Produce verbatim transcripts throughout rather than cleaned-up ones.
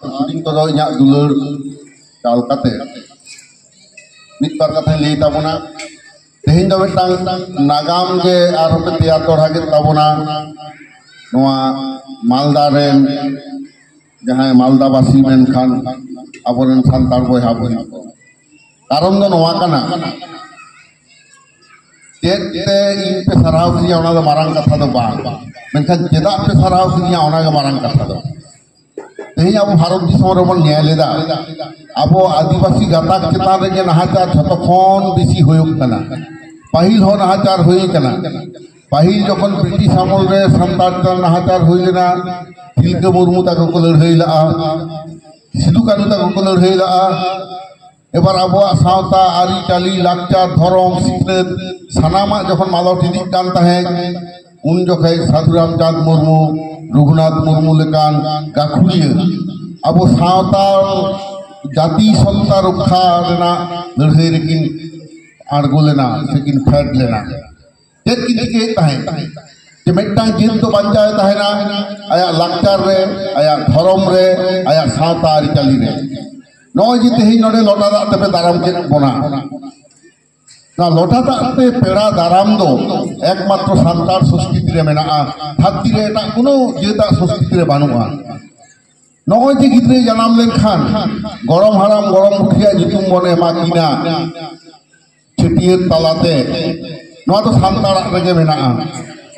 ᱦᱩᱰᱤᱧ ᱠᱚᱫᱚ ᱤᱧᱟᱹᱜ ᱫᱩᱞᱟᱹᱲ ᱪᱟᱞ ᱠᱟᱛᱮ ᱢᱤᱫ ᱵᱟᱨ ᱠᱟᱛᱷᱟᱧ ᱞᱟᱹᱭ ᱛᱟᱵᱚᱱᱟ᱾ ᱛᱮᱦᱮᱧ ᱫᱚ ᱢᱤᱫᱴᱟᱝ ᱱᱟᱜᱟᱢ ᱜᱮ ᱟᱨᱦᱚᱸ ᱯᱮ ᱛᱮᱭᱟᱨ ᱫᱚᱦᱲᱟ ᱠᱮᱫ ᱛᱟᱵᱚᱱᱟ ᱱᱚᱣᱟ ᱢᱟᱞᱫᱟ ᱨᱮᱱ ᱡᱟᱦᱟᱸᱭ ᱢᱟᱞᱫᱟ ᱵᱟᱥᱤ ᱢᱮᱱᱠᱷᱟᱱ ᱟᱵᱚᱨᱮᱱ ᱥᱟᱱᱛᱟᱲ ᱵᱚᱭᱦᱟ ᱵᱚᱭᱦᱟ ᱠᱚ᱾ ᱠᱟᱨᱚᱱ ᱫᱚ ᱱᱚᱣᱟ ᱠᱟᱱᱟ, ᱪᱮᱫ ᱛᱮ ᱤᱧ ᱯᱮ ᱥᱟᱨᱦᱟᱣ ᱠᱤᱧᱟ ᱚᱱᱟ ᱫᱚ ᱢᱟᱨᱟᱝ ᱠᱟᱛᱷᱟ ᱫᱚ ᱵᱟᱝ, ᱢᱮᱱᱠᱷᱟᱱ ᱪᱮᱫᱟᱜ ᱯᱮ ᱥᱟᱨᱦᱟᱣ ᱠᱤᱧᱟ ᱚᱱᱟ ᱜᱮ ᱢᱟᱨᱟᱝ ᱠᱟᱛᱷᱟ ᱫᱚ᱾ ᱛᱮᱦᱮᱧ ᱟᱵᱚ ᱵᱷᱟᱨᱚᱛ ᱫᱤᱥᱚᱢ ᱨᱮᱵᱚᱱ ᱧᱮᱞ ᱮᱫᱟ, ᱟᱵᱚ ᱟᱹᱫᱤᱵᱟᱹᱥᱤ ᱜᱟᱛᱟᱠ ᱪᱮᱛᱟᱱ ᱨᱮᱜᱮ ᱱᱟᱦᱟᱪᱟᱨ ᱡᱷᱚᱛᱚ ᱠᱷᱚᱱ ᱵᱮᱥᱤ ᱦᱩᱭᱩᱜ ᱠᱟᱱᱟ᱾ ᱯᱟᱹᱦᱤᱞ ᱦᱚᱸ ᱱᱟᱦᱟᱪᱟᱨ ᱦᱩᱭ ᱠᱟᱱᱟ᱾ ᱯᱟᱹᱦᱤᱞ ᱡᱚᱠᱷᱚᱱ ᱵᱨᱤᱴᱤᱥ ᱟᱢᱚᱞ ᱨᱮ ᱥᱟᱱᱛᱟᱲ ᱪᱮᱛᱟᱱ ᱱᱟᱦᱟᱪᱟᱨ ᱦᱩᱭ ᱞᱮᱱᱟ, ᱛᱤᱞᱠᱟᱹ ᱢᱩᱨᱢᱩ ᱛᱟᱠᱚ ᱠᱚ ᱞᱟᱹᱲᱦᱟᱹᱭ ᱞᱟᱜᱼᱟ, ᱥᱤᱫᱩ ᱠᱟᱹᱱᱦᱩ ᱛᱟᱠᱚ ᱠᱚ ᱞᱟᱹᱲᱦᱟᱹᱭ ᱞᱟᱜᱼᱟ᱾ ᱮᱵᱟᱨ ᱟᱵᱚᱣᱟᱜ ᱥᱟᱶᱛᱟ, ᱟᱹᱨᱤᱪᱟᱹᱞᱤ, ᱞᱟᱠᱪᱟᱨ, ᱫᱷᱚᱨᱚᱢ, ᱥᱤᱠᱷᱱᱟᱹᱛ ᱥᱟᱱᱟᱢᱟᱜ ᱡᱚᱠᱷᱚᱱ ᱢᱟᱞᱚᱴ ᱤᱫᱤᱜ ᱠᱟᱱ ᱛᱟᱦᱮᱸᱫ, ᱩᱱ ᱡᱚᱠᱷᱮᱡ ᱥᱟᱹᱫᱷᱩ ᱨᱟᱢᱪᱟᱸᱫᱽ ᱢᱩᱨᱢᱩ, ᱨᱚᱜᱷᱩᱱᱟᱛᱷ ᱢᱩᱨᱢᱩ ᱞᱮᱠᱟᱱ ᱜᱟᱹᱠᱷᱩᱲᱤᱭᱟᱹ ᱟᱵᱚ ᱥᱟᱶᱛᱟ ᱡᱟᱹᱛᱤ ᱥᱚᱛᱛᱟ ᱨᱚᱠᱠᱷᱟ ᱨᱮᱱᱟᱜ ᱞᱟᱹᱲᱦᱟᱹᱭ ᱨᱮᱠᱤᱱ ᱟᱬᱜᱚ ᱞᱮᱱᱟ ᱥᱮᱠᱤᱱ ᱯᱷᱮᱰ ᱞᱮᱱᱟ᱾ ᱪᱮᱫ ᱠᱤᱱ ᱪᱤᱠᱟᱹᱭᱮᱫ ᱛᱟᱦᱮᱸᱫ? ᱡᱮ ᱢᱤᱫᱴᱟᱝ ᱡᱟᱹᱛ ᱫᱚ ᱵᱟᱧᱪᱟᱣ ᱮ ᱛᱟᱦᱮᱱᱟ ᱟᱭᱟᱜ ᱞᱟᱠᱪᱟᱨ ᱨᱮ, ᱟᱭᱟᱜ ᱫᱷᱚᱨᱚᱢ ᱨᱮ, ᱟᱭᱟᱜ ᱥᱟᱶᱛᱟ ᱟᱹᱨᱤᱪᱟᱹᱞᱤ ᱨᱮ᱾ ᱱᱚᱜᱼᱚᱭ ᱡᱮ ᱛᱮᱦᱮᱧ ᱱᱚᱰᱮ ᱞᱚᱴᱟ ᱫᱟᱜ ᱛᱮᱯᱮ ᱫᱟᱨᱟᱢ ᱠᱮᱫ ᱵᱚᱱᱟ, ᱱᱚᱣᱟ ᱞᱚᱴᱟ ᱫᱟᱜ ᱛᱮ ᱯᱮᱲᱟ ᱫᱟᱨᱟᱢ ᱫᱚ ᱮᱠᱢᱟᱛᱨᱚ ᱥᱟᱱᱛᱟᱲ ᱥᱚᱝᱥᱠᱨᱤᱛᱤ ᱨᱮ ᱢᱮᱱᱟᱜᱼᱟ, ᱫᱷᱟᱹᱨᱛᱤ ᱨᱮ ᱮᱴᱟᱜ ᱠᱳᱱᱳ ᱡᱟᱹᱛᱟᱜ ᱥᱚᱝᱥᱠᱨᱤᱛᱤ ᱨᱮ ᱵᱟᱹᱱᱩᱜᱼᱟ᱾ ᱱᱚᱜᱼᱚᱭ ᱡᱮ ᱜᱤᱫᱽᱨᱟᱹ ᱡᱟᱱᱟᱢ ᱞᱮᱱᱠᱷᱟᱱ ᱜᱚᱲᱚᱢ ᱦᱟᱲᱟᱢ ᱜᱚᱲᱚᱢ ᱵᱩᱰᱷᱤᱭᱟᱜ ᱧᱩᱛᱩᱢ ᱵᱚᱱ ᱮᱢᱟ ᱠᱤᱱᱟ ᱪᱷᱟᱹᱴᱭᱟᱹᱨ ᱛᱟᱞᱟᱛᱮ, ᱱᱚᱣᱟ ᱫᱚ ᱥᱟᱱᱛᱟᱲᱟᱜ ᱨᱮᱜᱮ ᱢᱮᱱᱟᱜᱼᱟ,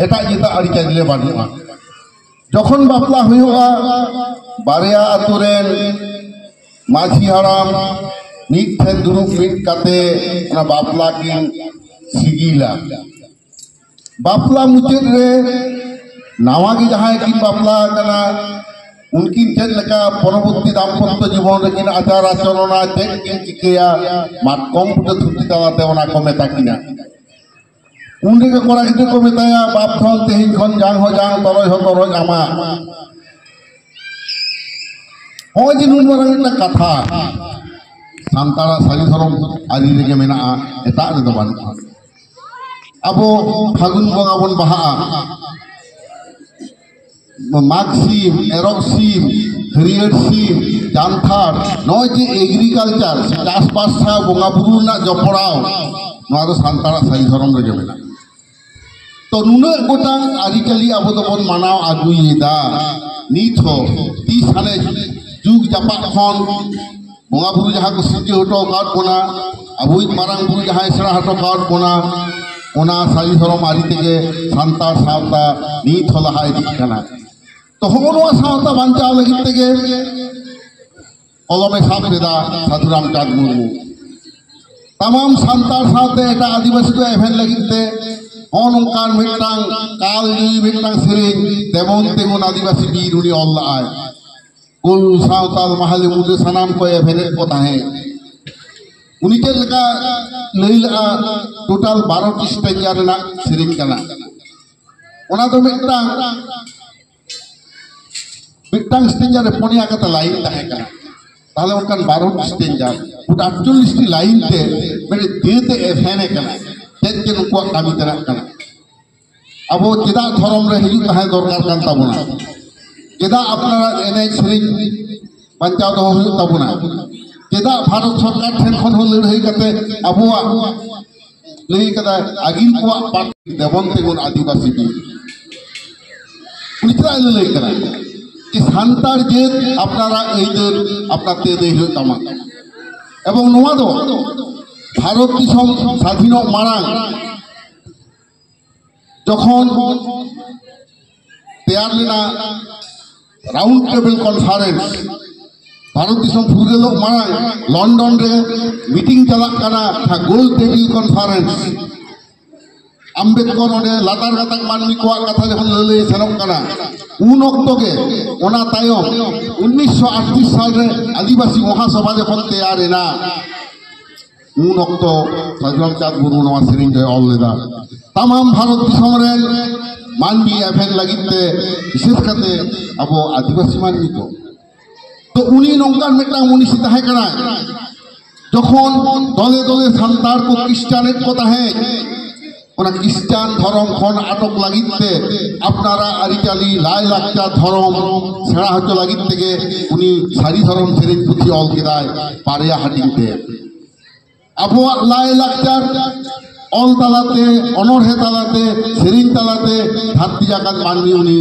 ᱮᱴᱟᱜ ᱡᱟᱹᱛᱟᱜ ᱟᱹᱨᱤᱪᱟᱹᱞᱤ ᱨᱮ ᱵᱟᱹᱱᱩᱜᱼᱟ᱾ ᱡᱚᱠᱷᱚᱱ ᱵᱟᱯᱞᱟ ᱦᱩᱭᱩᱜᱼᱟ, ᱵᱟᱨᱭᱟ ᱟᱛᱳ ᱨᱮᱱ ᱢᱟᱹᱡᱷᱤ ᱦᱟᱲᱟᱢ ᱢᱤᱫ ᱴᱷᱮᱱ ᱫᱩᱲᱩᱵ ᱢᱤᱫ ᱠᱟᱛᱮ ᱚᱱᱟ ᱵᱟᱯᱞᱟ ᱠᱤᱱ ᱥᱤᱜᱤᱞᱟ᱾ ᱵᱟᱯᱞᱟ ᱢᱩᱪᱟᱹᱫ ᱨᱮ ᱱᱟᱣᱟ ᱜᱮ ᱡᱟᱦᱟᱸᱭ ᱠᱤᱱ ᱵᱟᱯᱞᱟ ᱟᱠᱟᱱᱟ, ᱩᱱᱠᱤᱱ ᱪᱮᱫ ᱞᱮᱠᱟ ᱯᱚᱨᱚᱵᱚᱨᱛᱤ ᱫᱟᱢᱯᱚᱛᱛᱚ ᱡᱤᱵᱚᱱ ᱨᱮᱠᱤᱱ ᱟᱪᱟᱨ ᱟᱪᱚᱨᱚᱱᱟ, ᱪᱮᱫ ᱠᱤᱱ ᱪᱤᱠᱟᱹᱭᱟ, ᱢᱟᱛᱠᱚᱢ ᱵᱩᱴᱟᱹ ᱛᱷᱩᱛᱤ ᱛᱟᱞᱟᱛᱮ ᱚᱱᱟ ᱠᱚ ᱢᱮᱛᱟ ᱠᱤᱱᱟ᱾ ᱩᱱ ᱨᱮᱜᱮ ᱠᱚᱲᱟ ᱜᱤᱫᱽᱨᱟᱹ ᱠᱚ ᱢᱮᱛᱟᱭᱟ, "ᱵᱟᱯ ᱫᱷᱚᱱ ᱛᱮᱦᱮᱧ ᱠᱷᱚᱱ ᱡᱟᱝ ᱦᱚᱸ ᱡᱟᱝ, ᱛᱚᱨᱚᱡ ᱦᱚᱸ ᱛᱚᱨᱚᱡ ᱟᱢᱟᱜ᱾" ᱱᱚᱜᱼᱚᱭ ᱡᱮ ᱱᱩᱱ ᱢᱟᱨᱟᱝ ᱢᱤᱫᱴᱟᱝ ᱠᱟᱛᱷᱟ ᱥᱟᱱᱛᱟᱲᱟᱜ ᱥᱟᱹᱨᱤ ᱫᱷᱚᱨᱚᱢ ᱟᱹᱨᱤ ᱨᱮᱜᱮ ᱢᱮᱱᱟᱜᱼᱟ, ᱮᱴᱟᱜ ᱨᱮᱫᱚ ᱵᱟᱹᱱᱩᱜᱼᱟ᱾ ᱟᱵᱚ ᱯᱷᱟᱹᱜᱩᱱ ᱵᱚᱸᱜᱟ ᱵᱚᱱ ᱵᱟᱦᱟᱜᱼᱟ, ᱢᱟᱜᱽ ᱥᱤᱢ, ᱮᱨᱚᱜ ᱥᱤᱢ, ᱦᱟᱹᱨᱭᱟᱹᱲ ᱥᱤᱢ, ᱡᱟᱱᱛᱷᱟᱲ, ᱱᱚᱜᱼᱚᱭ ᱡᱮ ᱮᱜᱽᱨᱤᱠᱟᱞᱪᱟᱨ ᱥᱮ ᱪᱟᱥᱵᱟᱥ ᱥᱟᱶ ᱵᱚᱸᱜᱟ ᱵᱩᱨᱩ ᱨᱮᱱᱟᱜ ᱡᱚᱯᱲᱟᱣ, ᱱᱚᱣᱟ ᱫᱚ ᱥᱟᱱᱛᱟᱲᱟᱜ ᱥᱟᱹᱨᱤ ᱫᱷᱚᱨᱚᱢ ᱨᱮᱜᱮ ᱢᱮᱱᱟᱜᱼᱟ᱾ ᱛᱚ, ᱱᱩᱱᱟᱹᱜ ᱜᱚᱴᱟᱝ ᱟᱹᱨᱤᱪᱟᱹᱞᱤ ᱟᱵᱚ ᱫᱚᱵᱚᱱ ᱢᱟᱱᱟᱣ ᱟᱹᱜᱩᱭᱮᱫᱟ, ᱱᱤᱛ ᱦᱚᱸ ᱛᱤᱥ ᱦᱟᱱᱮ ᱡᱩᱜᱽ ᱡᱟᱯᱟᱜ ᱠᱷᱚᱱ ᱵᱚᱸᱜᱟ ᱵᱩᱨᱩ ᱡᱟᱦᱟᱸ ᱠᱚ ᱥᱤᱨᱡᱟᱹᱣ ᱦᱚᱴᱚ ᱟᱠᱟᱫ ᱵᱚᱱᱟ, ᱟᱵᱚᱭᱤᱡ ᱢᱟᱨᱟᱝ ᱵᱩᱨᱩ ᱡᱟᱦᱟᱸᱭ ᱥᱮᱬᱟ ᱦᱚᱴᱚ ᱟᱠᱟᱫ ᱵᱚᱱᱟ, ᱚᱱᱟ ᱥᱟᱹᱨᱤ ᱫᱷᱚᱨᱚᱢ ᱟᱹᱨᱤ ᱛᱮᱜᱮ ᱥᱟᱱᱛᱟᱲ ᱥᱟᱶᱛᱟ ᱱᱤᱛ ᱦᱚᱸ ᱞᱟᱦᱟ ᱤᱫᱤᱜ ᱠᱟᱱᱟ᱾ ᱛᱚ, ᱦᱚᱸᱜᱼᱚ ᱱᱚᱣᱟ ᱥᱟᱶᱛᱟ ᱵᱟᱧᱪᱟᱣ ᱞᱟᱹᱜᱤᱫ ᱛᱮᱜᱮ ᱠᱚᱞᱚᱢᱮ ᱥᱟᱵ ᱞᱮᱫᱟ ᱥᱟᱹᱫᱷᱩ ᱨᱟᱢᱪᱟᱸᱫᱽ ᱢᱩᱨᱢᱩ᱾ ᱛᱟᱢᱟᱢ ᱥᱟᱱᱛᱟᱲ ᱥᱟᱶᱛᱮ ᱮᱴᱟᱜ ᱟᱹᱫᱤᱵᱟᱹᱥᱤ ᱠᱚ ᱮᱵᱷᱮᱱ ᱞᱟᱹᱜᱤᱫ ᱛᱮ ᱦᱚᱸᱜᱼᱚ ᱱᱚᱝᱠᱟᱱ ᱢᱤᱫᱴᱟᱝ ᱠᱟᱞ ᱡᱤᱣᱤ ᱢᱤᱫᱴᱟᱝ ᱥᱮᱨᱮᱧ ᱫᱮᱵᱚᱱ ᱛᱮᱵᱚᱱ ᱟᱹᱫᱤᱵᱟᱹᱥᱤ ᱵᱤᱨ ᱩᱱᱤ ᱚᱞ ᱞᱟᱜᱼᱟᱭ᱾ ᱠᱩᱞ ᱥᱟᱶᱛᱟᱞ ᱢᱟᱦᱟᱞᱤ ᱢᱩᱫᱟᱹ ᱥᱟᱱᱟᱢ ᱠᱚ ᱮᱵᱷᱮᱱᱮᱫ ᱠᱚ ᱛᱟᱦᱮᱸᱫ᱾ ᱩᱱᱤ ᱪᱮᱫ ᱞᱮᱠᱟ ᱞᱟᱹᱭ ᱞᱮᱜᱼᱟ, ᱴᱳᱴᱟᱞ ᱵᱟᱨᱚ ᱴᱤ ᱥᱴᱮᱧᱡᱟ ᱨᱮᱱᱟᱜ ᱥᱮᱨᱮᱧ ᱠᱟᱱᱟ᱾ ᱚᱱᱟ ᱫᱚ ᱢᱤᱫᱴᱟᱝ, ᱢᱤᱫᱴᱟᱝ ᱥᱴᱮᱧᱡᱟ ᱨᱮ ᱯᱩᱱᱭᱟ ᱠᱟᱛᱮ ᱞᱟᱭᱤᱱ ᱛᱟᱦᱮᱸ ᱠᱟᱱᱟ᱾ ᱛᱟᱦᱞᱮ ᱚᱱᱠᱟᱱ ᱵᱟᱨᱚ ᱴᱤ ᱥᱴᱮᱧᱡᱟ, ᱜᱚᱴᱟ ᱟᱴᱪᱚᱞᱞᱤᱥ ᱴᱤ ᱞᱟᱭᱤᱱ ᱛᱮ ᱢᱤᱫᱴᱮᱱ ᱫᱟᱹᱭ ᱛᱮ ᱮᱵᱷᱮᱱ ᱠᱟᱱᱟ᱾ ᱪᱮᱫ ᱪᱮᱫ ᱩᱱᱠᱩᱣᱟᱜ ᱠᱟᱹᱢᱤ ᱛᱮᱱᱟᱜ ᱠᱟᱱᱟ? ᱟᱵᱚ ᱪᱮᱫᱟᱜ ᱫᱷᱚᱨᱚᱢ ᱨᱮ ᱦᱤᱡᱩᱜ ᱛᱟᱦᱮᱸ ᱫᱚᱨᱠᱟᱨ ᱠᱟᱱ ᱛᱟᱵᱚᱱᱟ? ᱪᱮᱫᱟᱜ ᱟᱯᱱᱟᱨᱟᱜ ᱮᱱᱮᱡ ᱥᱮᱨᱮᱧ ᱵᱟᱧᱪᱟᱣ ᱫᱚᱦᱚ ᱦᱩᱭᱩᱜ ᱛᱟᱵᱚᱱᱟ? ᱪᱮᱫᱟᱜ ᱵᱷᱟᱨᱚᱛ ᱥᱚᱨᱠᱟᱨ ᱴᱷᱮᱱ ᱠᱷᱚᱱ ᱦᱚᱸ ᱞᱟᱹᱲᱦᱟᱹᱭ ᱠᱟᱛᱮ ᱟᱵᱚᱣᱟᱜ ᱞᱟᱹᱭ ᱠᱟᱫᱟᱭ, ᱟᱹᱜᱤᱞ ᱠᱚᱣᱟᱜ ᱯᱟᱹᱨᱥᱤ ᱫᱮᱵᱚᱱ ᱛᱮᱵᱚᱱ ᱟᱹᱫᱤᱵᱟᱹᱥᱤ ᱵᱤᱨ᱾ ᱩᱱᱤ ᱪᱮᱫᱟᱜ ᱮ ᱞᱟᱹᱭ ᱠᱟᱱᱟ? ᱡᱮ ᱥᱟᱱᱛᱟᱲ ᱡᱟᱹᱛ ᱟᱯᱱᱟᱨᱟᱜ ᱟᱹᱭᱫᱟᱹᱨ ᱟᱯᱱᱟᱨ ᱛᱮ ᱟᱹᱫᱟᱹᱭ ᱦᱩᱭᱩᱜ ᱛᱟᱢᱟ᱾ ᱮᱵᱚᱝ ᱱᱚᱣᱟ ᱫᱚ ᱵᱷᱟᱨᱚᱛ ᱫᱤᱥᱚᱢ ᱥᱟᱫᱷᱤᱱᱚᱜ ᱢᱟᱲᱟᱝ ᱡᱚᱠᱷᱚᱱ ᱛᱮᱭᱟᱨ ᱞᱮᱱᱟ ᱨᱟᱣᱩᱱᱰ ᱴᱮᱵᱤᱞ ᱠᱚᱱᱯᱷᱟᱨᱮᱱᱥ, ᱵᱷᱟᱨᱚᱛ ᱫᱤᱥᱚᱢ ᱯᱷᱩᱨᱜᱟᱹᱞᱚᱜ ᱢᱟᱲᱟᱝ ᱞᱚᱱᱰᱚᱱ ᱨᱮ ᱢᱤᱴᱤᱝ ᱪᱟᱞᱟᱜ ᱠᱟᱱᱟ, ᱜᱳᱞ ᱴᱮᱵᱤᱞ ᱠᱚᱱᱯᱷᱟᱨᱮᱱᱥ᱾ ᱟᱢᱵᱮᱫᱠᱚᱨ ᱚᱸᱰᱮ ᱞᱟᱛᱟᱨ ᱜᱟᱛᱟᱠ ᱢᱟᱹᱱᱢᱤ ᱠᱚᱣᱟᱜ ᱠᱟᱛᱷᱟ ᱡᱚᱠᱷᱚᱱ ᱞᱟᱹᱞᱟᱹᱭ ᱥᱮᱱᱚᱜ ᱠᱟᱱᱟ, ᱩᱱ ᱚᱠᱛᱚ ᱜᱮ, ᱚᱱᱟ ᱛᱟᱭᱚᱢ ᱩᱱᱤᱥᱥᱚ ᱟᱴᱛᱨᱤᱥ ᱥᱟᱞ ᱨᱮ ᱟᱹᱫᱤᱵᱟᱹᱥᱤ ᱢᱚᱦᱟᱥᱚᱵᱷᱟ ᱡᱚᱠᱷᱚᱱ ᱛᱮᱭᱟᱨ ᱮᱱᱟ, ᱩᱱ ᱚᱠᱛᱚ ᱥᱟᱹᱫᱷᱩ ᱨᱟᱢᱪᱟᱸᱫᱽ ᱢᱩᱨᱢᱩ ᱱᱚᱣᱟ ᱥᱮᱨᱮᱧ ᱫᱚᱭ ᱚᱞ ᱞᱮᱫᱟ᱾ ᱛᱟᱢᱟᱢ ᱵᱷᱟᱨᱚᱛ ᱫᱤᱥᱚᱢ ᱨᱮᱱ ᱢᱟᱹᱱᱢᱤ ᱮᱵᱷᱮᱱ ᱞᱟᱹᱜᱤᱫ ᱛᱮ, ᱵᱤᱥᱮᱥ ᱠᱟᱛᱮ ᱟᱵᱚ ᱟᱹᱫᱤᱵᱟᱹᱥᱤ ᱢᱟᱹᱱᱢᱤ ᱠᱚ᱾ ᱛᱚ, ᱩᱱᱤ ᱱᱚᱝᱠᱟᱱ ᱢᱤᱫᱴᱟᱝ ᱢᱩᱱᱤᱥᱤ ᱛᱟᱦᱮᱸ ᱠᱟᱱᱟᱭ, ᱡᱚᱠᱷᱚᱱ ᱫᱚᱞᱮ ᱫᱚᱞᱮ ᱥᱟᱱᱛᱟᱲ ᱠᱚ ᱠᱷᱨᱤᱥᱴᱟᱱᱮᱫ ᱠᱚ ᱛᱟᱦᱮᱸᱫ, ᱚᱱᱟ ᱠᱷᱨᱤᱥᱴᱟᱱ ᱫᱷᱚᱨᱚᱢ ᱠᱷᱚᱱ ᱟᱴᱚᱠ ᱞᱟᱹᱜᱤᱫ ᱛᱮ, ᱟᱯᱱᱟᱨᱟᱜ ᱟᱹᱨᱤᱪᱟᱹᱞᱤ, ᱞᱟᱭᱼᱞᱟᱠᱪᱟᱨ, ᱫᱷᱚᱨᱚᱢ ᱥᱮᱬᱟ ᱦᱚᱪᱚ ᱞᱟᱹᱜᱤᱫ ᱛᱮᱜᱮ ᱩᱱᱤ ᱥᱟᱹᱨᱤ ᱫᱷᱚᱨᱚᱢ ᱥᱮᱨᱮᱧ ᱯᱩᱛᱷᱤ ᱚᱞ ᱠᱮᱫᱟᱭ ᱵᱟᱨᱭᱟ ᱦᱟᱹᱴᱤᱧ ᱛᱮ᱾ ᱟᱵᱚᱣᱟᱜ ᱞᱟᱭᱼᱞᱟᱠᱪᱟᱨ ᱚᱞ ᱛᱟᱞᱟᱛᱮ, ᱚᱱᱚᱬᱦᱮ ᱛᱟᱞᱟᱛᱮ, ᱥᱮᱨᱮᱧ ᱛᱟᱞᱟᱛᱮ ᱫᱷᱟᱹᱨᱛᱤ ᱡᱟᱠᱟᱛ ᱢᱟᱹᱱᱢᱤ ᱩᱱᱤ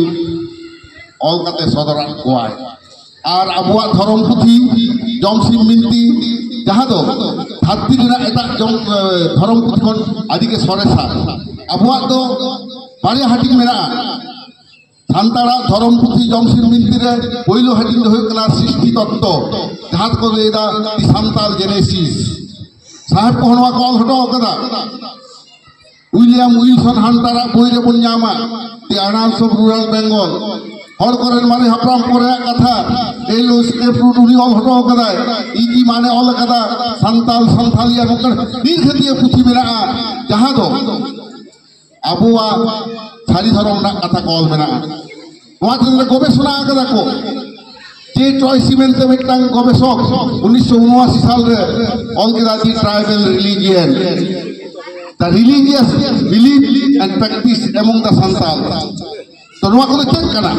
ᱚᱞ ᱠᱟᱛᱮ ᱥᱚᱫᱚᱨᱟᱫ ᱠᱚᱣᱟᱭ᱾ ᱟᱨ ᱟᱵᱚᱣᱟᱜ ᱫᱷᱚᱨᱚᱢ ᱯᱩᱛᱷᱤ ᱡᱚᱢᱥᱤᱢ ᱵᱤᱱᱛᱤ, ᱡᱟᱦᱟᱸ ᱫᱚ ᱫᱷᱟᱹᱨᱛᱤ ᱨᱮᱱᱟᱜ ᱮᱴᱟᱜ ᱡᱚᱢ, ᱮ, ᱫᱷᱚᱨᱚᱢ ᱯᱩᱛᱷᱤ ᱠᱷᱚᱱ ᱟᱹᱰᱤ ᱜᱮ ᱥᱚᱨᱮᱥᱟ᱾ ᱟᱵᱚᱣᱟᱜ ᱫᱚ ᱵᱟᱨᱭᱟ ᱦᱟᱹᱴᱤᱧ ᱢᱮᱱᱟᱜᱼᱟ᱾ ᱥᱟᱱᱛᱟᱲᱟᱜ ᱫᱷᱚᱨᱚᱢ ᱯᱩᱛᱷᱤ ᱡᱚᱢᱥᱤᱢ ᱵᱤᱱᱛᱤ ᱨᱮ ᱯᱳᱭᱞᱳ ᱦᱟᱹᱴᱤᱧ ᱫᱚ ᱦᱩᱭᱩᱜ ᱠᱟᱱᱟ ᱥᱨᱤᱥᱴᱤ ᱛᱚᱛᱛᱚ, ᱡᱟᱦᱟᱸ ᱫᱚᱠᱚ ᱞᱟᱹᱭᱫᱟ The Santal Genesis᱾ ᱥᱟᱦᱮᱵ ᱠᱚ ᱱᱚᱣᱟ ᱠᱚ ᱚᱞ ᱦᱚᱴᱚ ᱟᱠᱟᱫᱟ᱾ ᱩᱭᱞᱤᱭᱟᱢ ᱩᱭᱤᱞᱥᱚᱱ ᱦᱟᱱᱴᱟᱨᱟᱜ ᱵᱳᱭ ᱨᱮᱵᱚᱱ ᱧᱟᱢᱟ The Annals of Rural Bengal᱾ ᱦᱚᱲ ᱠᱚᱨᱮᱱ ᱢᱟᱨᱮ ᱦᱟᱯᱲᱟᱢ ᱠᱚᱨᱮᱭᱟᱜ ᱠᱟᱛᱷᱟ ᱮᱞ ᱳ ᱥᱠᱨᱮᱯ ᱨᱩᱴ ᱩᱱᱤ ᱚᱞ ᱦᱚᱴᱚ ᱟᱠᱟᱫᱟᱭ᱾ ᱤᱧ ᱢᱟᱱᱮ ᱚᱞ ᱟᱠᱟᱫᱟ ᱥᱟᱱᱛᱟᱞ ᱥᱟᱱᱛᱷᱟᱞᱤᱭᱟ, ᱱᱚᱝᱠᱟᱱ ᱱᱤᱨᱠᱷᱟᱹᱛᱤᱭᱟᱹ ᱯᱩᱛᱷᱤ ᱢᱮᱱᱟᱜᱼᱟ, ᱡᱟᱦᱟᱸ ᱫᱚ ᱟᱵᱚᱣᱟᱜ ᱥᱟᱹᱨᱤ ᱫᱷᱚᱨᱚᱢ ᱨᱮᱱᱟᱜ ᱠᱟᱛᱷᱟ ᱠᱚ ᱚᱞ ᱢᱮᱱᱟᱜᱼᱟ᱾ ᱱᱚᱣᱟ ᱪᱮᱛᱟᱱ ᱨᱮ ᱜᱚᱵᱮᱥᱚᱱᱟ ᱟᱠᱟᱫᱟ ᱠᱚ᱾ ᱡᱮ ᱪᱚᱭᱥᱤ ᱢᱮᱱᱛᱮ ᱢᱤᱫᱴᱟᱝ ᱜᱚᱵᱮᱥᱚᱠ ᱩᱱᱤᱥᱥᱚ ᱩᱱᱚᱟᱥᱤ ᱥᱟᱞ ᱨᱮ ᱚᱞ ᱠᱮᱫᱟ, The Tribal Religion, The Religious Belief and Practice Among the Santal᱾ ᱛᱚ ᱱᱚᱣᱟ ᱠᱚᱫᱚ ᱪᱮᱫ ᱠᱟᱱᱟ?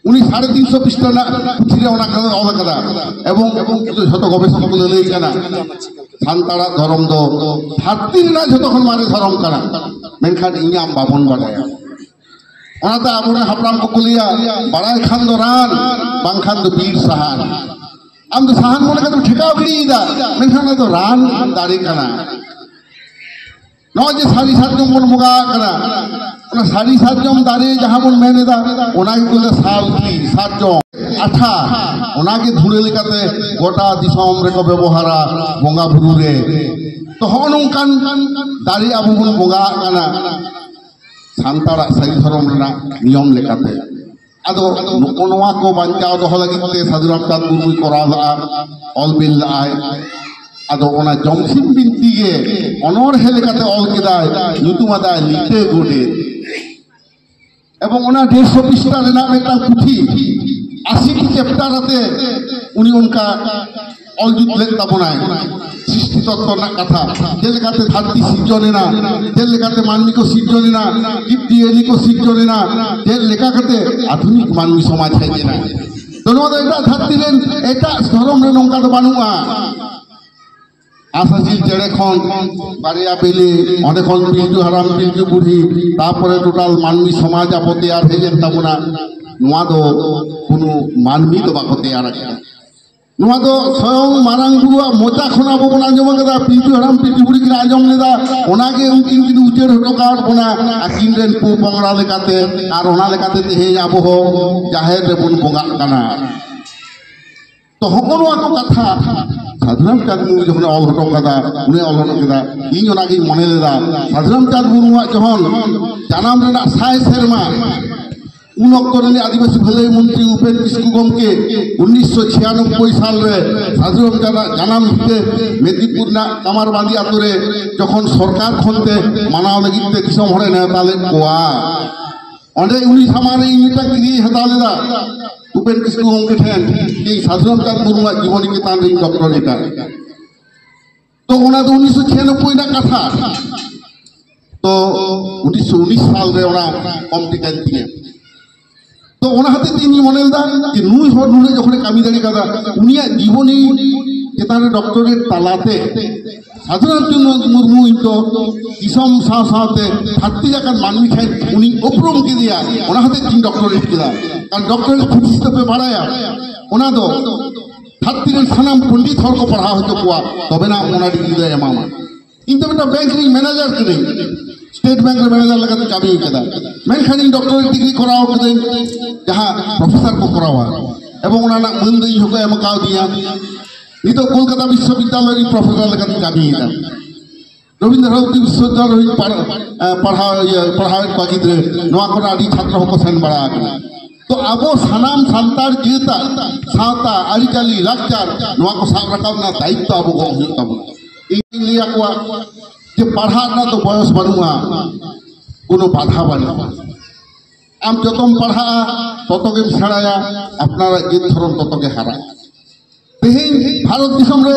ᱩᱱᱤ ᱥᱟᱲᱮ ᱛᱤᱱᱥᱚ ᱯᱨᱤᱥᱴᱟ ᱨᱮᱱᱟᱜ ᱯᱩᱛᱷᱤ ᱨᱮ ᱚᱱᱟ ᱠᱟᱛᱷᱟ ᱚᱞ ᱟᱠᱟᱫᱟ᱾ ᱮᱵᱚᱝ ᱮᱵᱚᱝ ᱡᱷᱚᱛᱚ ᱜᱚᱵᱮᱥᱚᱠ ᱠᱚ ᱞᱟᱹᱞᱟᱹᱭ ᱠᱟᱱᱟ, ᱥᱟᱱᱛᱟᱲᱟᱜ ᱫᱷᱚᱨᱚᱢ ᱫᱚ ᱫᱷᱟᱹᱨᱛᱤ ᱨᱮᱱᱟᱜ ᱡᱷᱚᱛᱚ ᱠᱷᱚᱱ ᱢᱟᱨᱮ ᱫᱷᱚᱨᱚᱢ ᱠᱟᱱᱟ, ᱢᱮᱱᱠᱷᱟᱱ ᱤᱧ ᱟᱢ ᱵᱟᱵᱚᱱ ᱵᱟᱰᱟᱭᱟ᱾ ᱚᱱᱟᱛᱮ ᱟᱵᱚᱨᱮᱱ ᱦᱟᱯᱲᱟᱢ ᱠᱚᱠᱚ ᱞᱟᱹᱭᱟ, ᱵᱟᱲᱟᱭ ᱠᱷᱟᱱ ᱫᱚ ᱨᱟᱱ, ᱵᱟᱝᱠᱷᱟᱱ ᱫᱚ ᱵᱤᱨ ᱥᱟᱦᱟᱱ᱾ ᱟᱢ ᱫᱚ ᱥᱟᱦᱟᱱ ᱢᱚᱱᱮ ᱠᱟᱛᱮᱢ ᱴᱷᱮᱠᱟᱣ ᱜᱤᱰᱤᱭᱮᱫᱟ, ᱢᱮᱱᱠᱷᱟᱱ ᱚᱱᱟ ᱫᱚ ᱨᱟᱱ ᱫᱟᱨᱮ ᱠᱟᱱᱟ᱾ ᱱᱚᱜᱼᱚᱭ ᱡᱮ ᱥᱟᱹᱨᱤ ᱥᱟᱨᱡᱚᱢ ᱵᱚᱱ ᱵᱚᱸᱜᱟ ᱟᱜ ᱠᱟᱱᱟ, ᱚᱱᱟ ᱥᱟᱹᱨᱤ ᱥᱟᱨᱡᱚᱢ ᱫᱟᱨᱮ ᱡᱟᱦᱟᱸ ᱵᱚᱱ ᱢᱮᱱ ᱮᱫᱟ, ᱚᱱᱟ ᱜᱮᱠᱚ ᱞᱟᱹᱭᱟ ᱥᱟᱞ ᱛᱤ, ᱥᱟᱨᱡᱚᱢ ᱟᱴᱷᱟ, ᱚᱱᱟᱜᱮ ᱫᱷᱩᱲᱟᱹ ᱞᱮᱠᱟᱛᱮ ᱜᱚᱴᱟ ᱫᱤᱥᱚᱢ ᱨᱮᱠᱚ ᱵᱮᱵᱚᱦᱟᱨᱟ ᱵᱚᱸᱜᱟ ᱵᱩᱨᱩ ᱨᱮ᱾ ᱛᱚ ᱦᱚᱸᱜᱼᱚ ᱱᱚᱝᱠᱟᱱ ᱫᱟᱨᱮ ᱟᱵᱚ ᱵᱚᱱ ᱵᱚᱸᱜᱟ ᱟᱜ ᱠᱟᱱᱟ ᱥᱟᱱᱛᱟᱲᱟᱜ ᱥᱟᱹᱨᱤ ᱫᱷᱚᱨᱚᱢ ᱨᱮᱱᱟᱜ ᱱᱤᱭᱚᱢ ᱞᱮᱠᱟᱛᱮ᱾ ᱟᱫᱚ ᱱᱚᱜᱼᱚ ᱱᱚᱣᱟ ᱠᱚ ᱵᱟᱧᱪᱟᱣ ᱫᱚᱦᱚ ᱞᱟᱹᱜᱤᱫ ᱛᱮ ᱥᱟᱹᱫᱷᱩ ᱨᱟᱢᱪᱟᱸᱫᱽ ᱢᱩᱨᱢᱩᱭ ᱠᱚᱨᱟᱣ ᱞᱟᱜᱼᱟ, ᱚᱞ ᱵᱤᱞ ᱞᱟᱜᱼᱟᱭ᱾ ᱟᱫᱚ ᱚᱱᱟ ᱡᱚᱢᱥᱤᱢ ᱵᱤᱱᱛᱤ ᱜᱮ ᱚᱱᱚᱬᱦᱮ ᱞᱮᱠᱟᱛᱮ ᱚᱞ ᱠᱮᱫᱟᱭ, ᱧᱩᱛᱩᱢ ᱟᱫᱟᱭ ᱞᱤᱴᱟᱹ ᱜᱚᱰᱮᱛ᱾ ᱮᱵᱚᱝ ᱚᱱᱟ ᱰᱮᱲᱥᱚ ᱯᱨᱤᱥᱴᱟ ᱨᱮᱱᱟᱜ ᱢᱤᱫᱴᱟᱝ ᱯᱩᱛᱷᱤ ᱟᱥᱤᱴᱤ ᱪᱮᱯᱴᱟᱨ ᱟᱛᱮ ᱩᱱᱤ ᱚᱱᱠᱟ ᱚᱞ ᱡᱩᱛ ᱞᱮᱫ ᱛᱟᱵᱚᱱᱟᱭ᱾ ᱥᱨᱤᱥᱴᱤ ᱛᱚᱛᱛᱚ ᱨᱮᱱᱟᱜ ᱠᱟᱛᱷᱟ, ᱪᱮᱫ ᱞᱮᱠᱟᱛᱮ ᱫᱷᱟᱹᱨᱛᱤ ᱥᱤᱨᱡᱚᱱ ᱮᱱᱟ, ᱪᱮᱫ ᱞᱮᱠᱟᱛᱮ ᱢᱟᱹᱱᱢᱤ ᱠᱚ ᱥᱤᱨᱡᱚᱱ ᱮᱱᱟ, ᱡᱤᱵᱽ ᱡᱤᱭᱟᱹᱞᱤ ᱠᱚ ᱥᱤᱨᱡᱚᱱ ᱮᱱᱟ, ᱪᱮᱫ ᱞᱮᱠᱟ ᱠᱟᱛᱮ ᱟᱫᱷᱩᱱᱤᱠ ᱢᱟᱹᱱᱢᱤ ᱥᱚᱢᱟᱡᱽ ᱦᱮᱡ ᱮᱱᱟ᱾ ᱛᱚ ᱱᱚᱣᱟ ᱫᱚ ᱮᱴᱟᱜ ᱫᱷᱟᱹᱨᱛᱤ ᱨᱮᱱ, ᱮᱴᱟᱜ ᱫᱷᱚᱨᱚᱢ ᱨᱮ ᱱᱚᱝᱠᱟ ᱫᱚ ᱵᱟᱹᱱᱩᱜᱼᱟ᱾ ᱟᱥᱟᱥᱤᱞ ᱪᱮᱬᱮ ᱠᱷᱚᱱ ᱵᱟᱨᱭᱟ ᱵᱤᱞᱤ, ᱚᱸᱰᱮ ᱠᱷᱚᱱ ᱯᱤᱞᱪᱩ ᱦᱟᱲᱟᱢ ᱯᱤᱞᱪᱩ ᱵᱩᱲᱦᱤ, ᱛᱟᱯᱚᱨᱮ ᱴᱳᱴᱟᱞ ᱢᱟᱹᱱᱢᱤ ᱥᱚᱢᱟᱡᱽ ᱟᱵᱚ ᱛᱮᱭᱟᱨ ᱦᱮᱡ ᱮᱱ ᱛᱟᱵᱚᱱᱟ᱾ ᱱᱚᱣᱟ ᱫᱚ ᱠᱳᱱᱳ ᱢᱟᱹᱱᱢᱤ ᱫᱚ ᱵᱟᱠᱚ ᱛᱮᱭᱟᱨ ᱟᱠᱟᱫᱟ᱾ ᱱᱚᱣᱟ ᱫᱚ ᱥᱚᱭᱚᱝ ᱢᱟᱨᱟᱝ ᱵᱩᱨᱩᱣᱟᱜ ᱢᱚᱪᱟ ᱠᱷᱚᱱ ᱟᱵᱚ ᱵᱚᱱ ᱟᱸᱡᱚᱢ ᱟᱠᱟᱫᱟ, ᱯᱤᱞᱪᱩ ᱦᱟᱲᱟᱢ ᱯᱤᱞᱪᱩ ᱵᱩᱲᱦᱤ ᱠᱤᱱ ᱟᱸᱡᱚᱢ ᱞᱮᱫᱟ, ᱚᱱᱟᱜᱮ ᱩᱱᱠᱤᱱ ᱠᱤᱱ ᱩᱪᱟᱹᱲ ᱦᱚᱴᱚ ᱠᱟᱫ ᱵᱚᱱᱟ ᱟᱹᱠᱤᱱ ᱨᱮᱱ ᱯᱚᱼᱯᱚᱝᱲᱟ ᱞᱮᱠᱟᱛᱮ, ᱟᱨ ᱚᱱᱟ ᱞᱮᱠᱟᱛᱮ ᱛᱮᱦᱮᱧ ᱟᱵᱚ ᱦᱚᱸ ᱡᱟᱦᱮᱨ ᱨᱮᱵᱚᱱ ᱵᱚᱸᱜᱟᱜ ᱠᱟᱱᱟ᱾ ᱛᱚ ᱦᱚᱸᱜᱼᱚ ᱱᱚᱣᱟ ᱠᱚ ᱠᱟᱛᱷᱟ ᱥᱟᱹᱫᱷᱩ ᱨᱟᱢᱪᱟᱸᱫᱽ ᱢᱩᱨᱢᱩ ᱡᱚᱠᱷᱚᱱᱮ ᱚᱞ ᱦᱚᱴᱚ ᱠᱟᱫᱟ, ᱩᱱᱤ ᱚᱞ ᱦᱚᱴᱚ ᱠᱮᱫᱟ, ᱤᱧ ᱚᱱᱟᱜᱤᱧ ᱢᱚᱱᱮ ᱞᱮᱫᱟ, ᱥᱟᱹᱫᱷᱩ ᱨᱟᱢᱪᱟᱸᱫᱽ ᱢᱩᱨᱢᱩᱣᱟᱜ ᱡᱚᱠᱷᱚᱱ ᱡᱟᱱᱟᱢ ᱨᱮᱱᱟᱜ ᱥᱟᱭ ᱥᱮᱨᱢᱟ, ᱩᱱ ᱚᱠᱛᱚ ᱨᱤᱱᱤᱡ ᱟᱹᱫᱤᱵᱟᱹᱥᱤ ᱵᱷᱟᱹᱞᱟᱹᱭ ᱢᱚᱱᱛᱨᱤ ᱩᱯᱮᱱ ᱠᱤᱥᱠᱩ ᱜᱚᱢᱠᱮ ᱩᱱᱤᱥᱥᱚ ᱪᱷᱤᱭᱟᱱᱚᱵᱵᱳᱭ ᱥᱟᱞ ᱨᱮ ᱥᱟᱹᱫᱷᱩ ᱨᱟᱢᱪᱟᱸᱫᱽ ᱟᱜ ᱡᱟᱱᱟᱢ ᱵᱷᱤᱴᱟᱹ ᱢᱮᱫᱤᱱᱯᱩᱨ ᱨᱮᱱᱟᱜ ᱠᱟᱢᱟᱨᱵᱟᱸᱫᱤ ᱟᱛᱳ ᱨᱮ ᱡᱚᱠᱷᱚᱱ ᱥᱚᱨᱠᱟᱨ ᱠᱷᱚᱱ ᱛᱮ ᱢᱟᱱᱟᱣ ᱞᱟᱹᱜᱤᱫ ᱛᱮ ᱫᱤᱥᱚᱢ ᱦᱚᱲᱮ ᱱᱮᱣᱛᱟ ᱞᱮᱫ ᱠᱚᱣᱟ, ᱚᱸᱰᱮ ᱩᱱᱤ ᱥᱟᱢᱟᱝ ᱨᱮ ᱤᱧ ᱢᱤᱫᱴᱟᱝ ᱠᱤᱨᱤᱧ ᱦᱟᱛᱟᱣ ᱞᱮᱫᱟ᱾ ᱩᱯᱮᱱ ᱠᱤᱥᱠᱩ ᱜᱚᱢᱠᱮ ᱴᱷᱮᱱ ᱤᱧ ᱥᱟᱹᱫᱷᱩ ᱨᱟᱢᱪᱟᱸᱫᱽ ᱢᱩᱨᱢᱩᱣᱟᱜ ᱡᱤᱵᱚᱱᱤ ᱪᱮᱛᱟᱱ ᱨᱤᱧ ᱰᱚᱠᱴᱚᱨᱮᱴᱟ᱾ ᱛᱚ ᱚᱱᱟ ᱫᱚ ᱩᱱᱤᱥᱥᱚ ᱪᱷᱤᱭᱟᱱᱚᱵᱵᱳᱭ ᱨᱮᱱᱟᱜ ᱠᱟᱛᱷᱟ᱾ ᱛᱚ ᱩᱱᱤᱥᱥᱚ ᱩᱱᱤᱥ ᱥᱟᱞ ᱨᱮ ᱚᱱᱟ ᱠᱚᱢᱯᱞᱤᱴ ᱮᱱ ᱛᱤᱧᱟᱹ᱾ ᱛᱚ ᱚᱱᱟ ᱦᱚᱛᱮᱡ ᱛᱮ ᱤᱧ ᱢᱚᱱᱮ ᱞᱮᱫᱟ ᱡᱮ ᱱᱩᱭ ᱦᱚᱲ ᱱᱩᱱᱟᱹᱜ ᱡᱚᱠᱷᱚᱱᱮ ᱠᱟᱹᱢᱤ ᱫᱟᱲᱮ ᱠᱟᱫᱟ, ᱩᱱᱤᱭᱟᱜ ᱡᱤᱵᱚᱱᱤ ᱪᱮᱛᱟᱱ ᱨᱮ ᱰᱚᱠᱴᱚᱨᱮᱴ ᱛᱟᱞᱟᱛᱮ ᱥᱟᱹᱫᱷᱩ ᱨᱟᱢᱪᱟᱸᱫᱽ ᱢᱩᱨᱢᱩ ᱤᱧ ᱫᱚ ᱫᱤᱥᱚᱢ ᱥᱟᱶ ᱥᱟᱶᱛᱮ ᱫᱷᱟᱹᱨᱛᱤ ᱡᱟᱠᱟᱛ ᱢᱟᱹᱱᱢᱤ ᱴᱷᱮᱱ ᱩᱱᱤᱧ ᱩᱯᱨᱩᱢ ᱠᱮᱫᱮᱭᱟ᱾ ᱚᱱᱟ ᱦᱚᱛᱮᱡ ᱛᱮ ᱤᱧ ᱰᱚᱠᱴᱚᱨᱮᱴ ᱠᱮᱫᱟ᱾ ᱠᱟᱨᱚᱱ ᱰᱚᱠᱴᱚᱨᱮᱴ ᱛᱷᱤᱥᱤᱥ ᱫᱚᱯᱮ ᱵᱟᱲᱟᱭᱟ, ᱚᱱᱟ ᱫᱚ ᱫᱷᱟᱹᱨᱛᱤ ᱨᱮᱱ ᱥᱟᱱᱟᱢ ᱯᱚᱱᱰᱤᱛ ᱦᱚᱲ ᱠᱚ ᱯᱟᱲᱦᱟᱣ ᱦᱚᱪᱚ ᱠᱚᱣᱟ, ᱛᱚᱵᱮᱱᱟ ᱚᱱᱟ ᱰᱤᱜᱽᱨᱤ ᱫᱚᱭ ᱮᱢᱟᱢᱟ᱾ ᱤᱧ ᱫᱚ ᱢᱤᱫᱴᱟᱝ ᱵᱮᱝᱠ ᱨᱤᱧ ᱢᱮᱱᱮᱡᱟᱨ ᱠᱟᱹᱱᱟᱹᱧ, ᱥᱴᱮᱴ ᱵᱮᱝᱠ ᱨᱮ ᱢᱮᱱᱮᱡᱟᱨ ᱞᱮᱠᱟᱛᱮ ᱠᱟᱹᱢᱤ ᱠᱟᱫᱟ᱾ ᱢᱮᱱᱠᱷᱟᱱ ᱤᱧ ᱰᱚᱠᱴᱚᱨᱮᱴ ᱰᱤᱜᱽᱨᱤ ᱠᱚᱨᱟᱣ ᱠᱟᱹᱫᱟᱹᱧ, ᱡᱟᱦᱟᱸ ᱯᱨᱚᱯᱷᱮᱥᱚᱨ ᱠᱚ ᱠᱚᱨᱟᱣᱟ, ᱮᱵᱚᱝ ᱚᱱᱟ ᱨᱮᱱᱟᱜ ᱢᱟᱹᱱ ᱫᱚ ᱤᱧ ᱦᱚᱸᱠᱚ ᱮᱢ ᱠᱟᱣᱫᱤᱧᱟ᱾ ᱱᱤᱛᱚᱜ ᱠᱳᱞᱠᱟᱛᱟ ᱵᱤᱥᱥᱚᱵᱤᱫᱽᱫᱟᱞᱚᱭ ᱨᱤᱧ ᱯᱨᱚᱯᱷᱮᱥᱚᱨ ᱞᱮᱠᱟᱛᱮᱧ ᱠᱟᱹᱢᱤᱭᱮᱫᱟ᱾ ᱨᱚᱵᱤᱱᱫᱨᱚ ᱵᱷᱟᱨᱚᱛᱤ ᱵᱤᱥᱥᱚᱵᱤᱫᱽᱫᱟᱞᱚᱭ ᱨᱤᱧ ᱯᱟᱲ-, ᱮ, ᱯᱟᱲᱦᱟᱣ, ᱤᱭᱟᱹ, ᱯᱟᱲᱦᱟᱣᱮᱫ ᱠᱚᱣᱟ ᱜᱤᱫᱽᱨᱟᱹ, ᱱᱚᱣᱟ ᱠᱚᱨᱮ ᱟᱹᱰᱤ ᱪᱷᱟᱛᱨᱚ ᱦᱚᱸᱠᱚ ᱥᱮᱱ ᱵᱟᱲᱟ ᱟᱠᱟᱱᱟ᱾ ᱛᱚ ᱟᱵᱚ ᱥᱟᱱᱟᱢ ᱥᱟᱱᱛᱟᱲ ᱡᱟᱹᱛᱟᱜ ᱥᱟᱶᱛᱟ, ᱟᱹᱨᱤᱪᱟᱹᱞᱤ, ᱞᱟᱠᱪᱟᱨ, ᱱᱚᱣᱟ ᱠᱚ ᱥᱟᱵ ᱨᱟᱠᱟᱵ ᱨᱮᱱᱟᱜ ᱫᱟᱭᱤᱛᱛᱚ ᱟᱵᱚ ᱠᱚ ᱦᱩᱭᱩᱜ ᱛᱟᱵᱚᱱᱟ᱾ ᱤᱧ ᱞᱟᱹᱭ ᱟᱠᱚᱣᱟ ᱡᱮ ᱯᱟᱲᱦᱟᱜ ᱨᱮᱱᱟᱜ ᱫᱚ ᱵᱚᱭᱚᱥ ᱵᱟᱹᱱᱩᱜᱼᱟ, ᱠᱳᱱᱳ ᱵᱟᱫᱷᱟ ᱵᱟᱹᱱᱩᱜᱼᱟ᱾ ᱟᱢ ᱡᱚᱛᱚᱢ ᱯᱟᱲᱦᱟᱜᱼᱟ, ᱛᱚᱛᱚ ᱜᱮᱢ ᱥᱮᱬᱟᱭᱟ, ᱟᱯᱱᱟᱨᱟᱜ ᱡᱟᱹᱛ ᱫᱷᱚᱨᱚᱢ ᱛᱚᱛᱚ ᱜᱮ ᱦᱟᱨᱟᱜᱼᱟ᱾ ᱛᱮᱦᱮᱧ ᱵᱷᱟᱨᱚᱛ ᱫᱤᱥᱚᱢ ᱨᱮ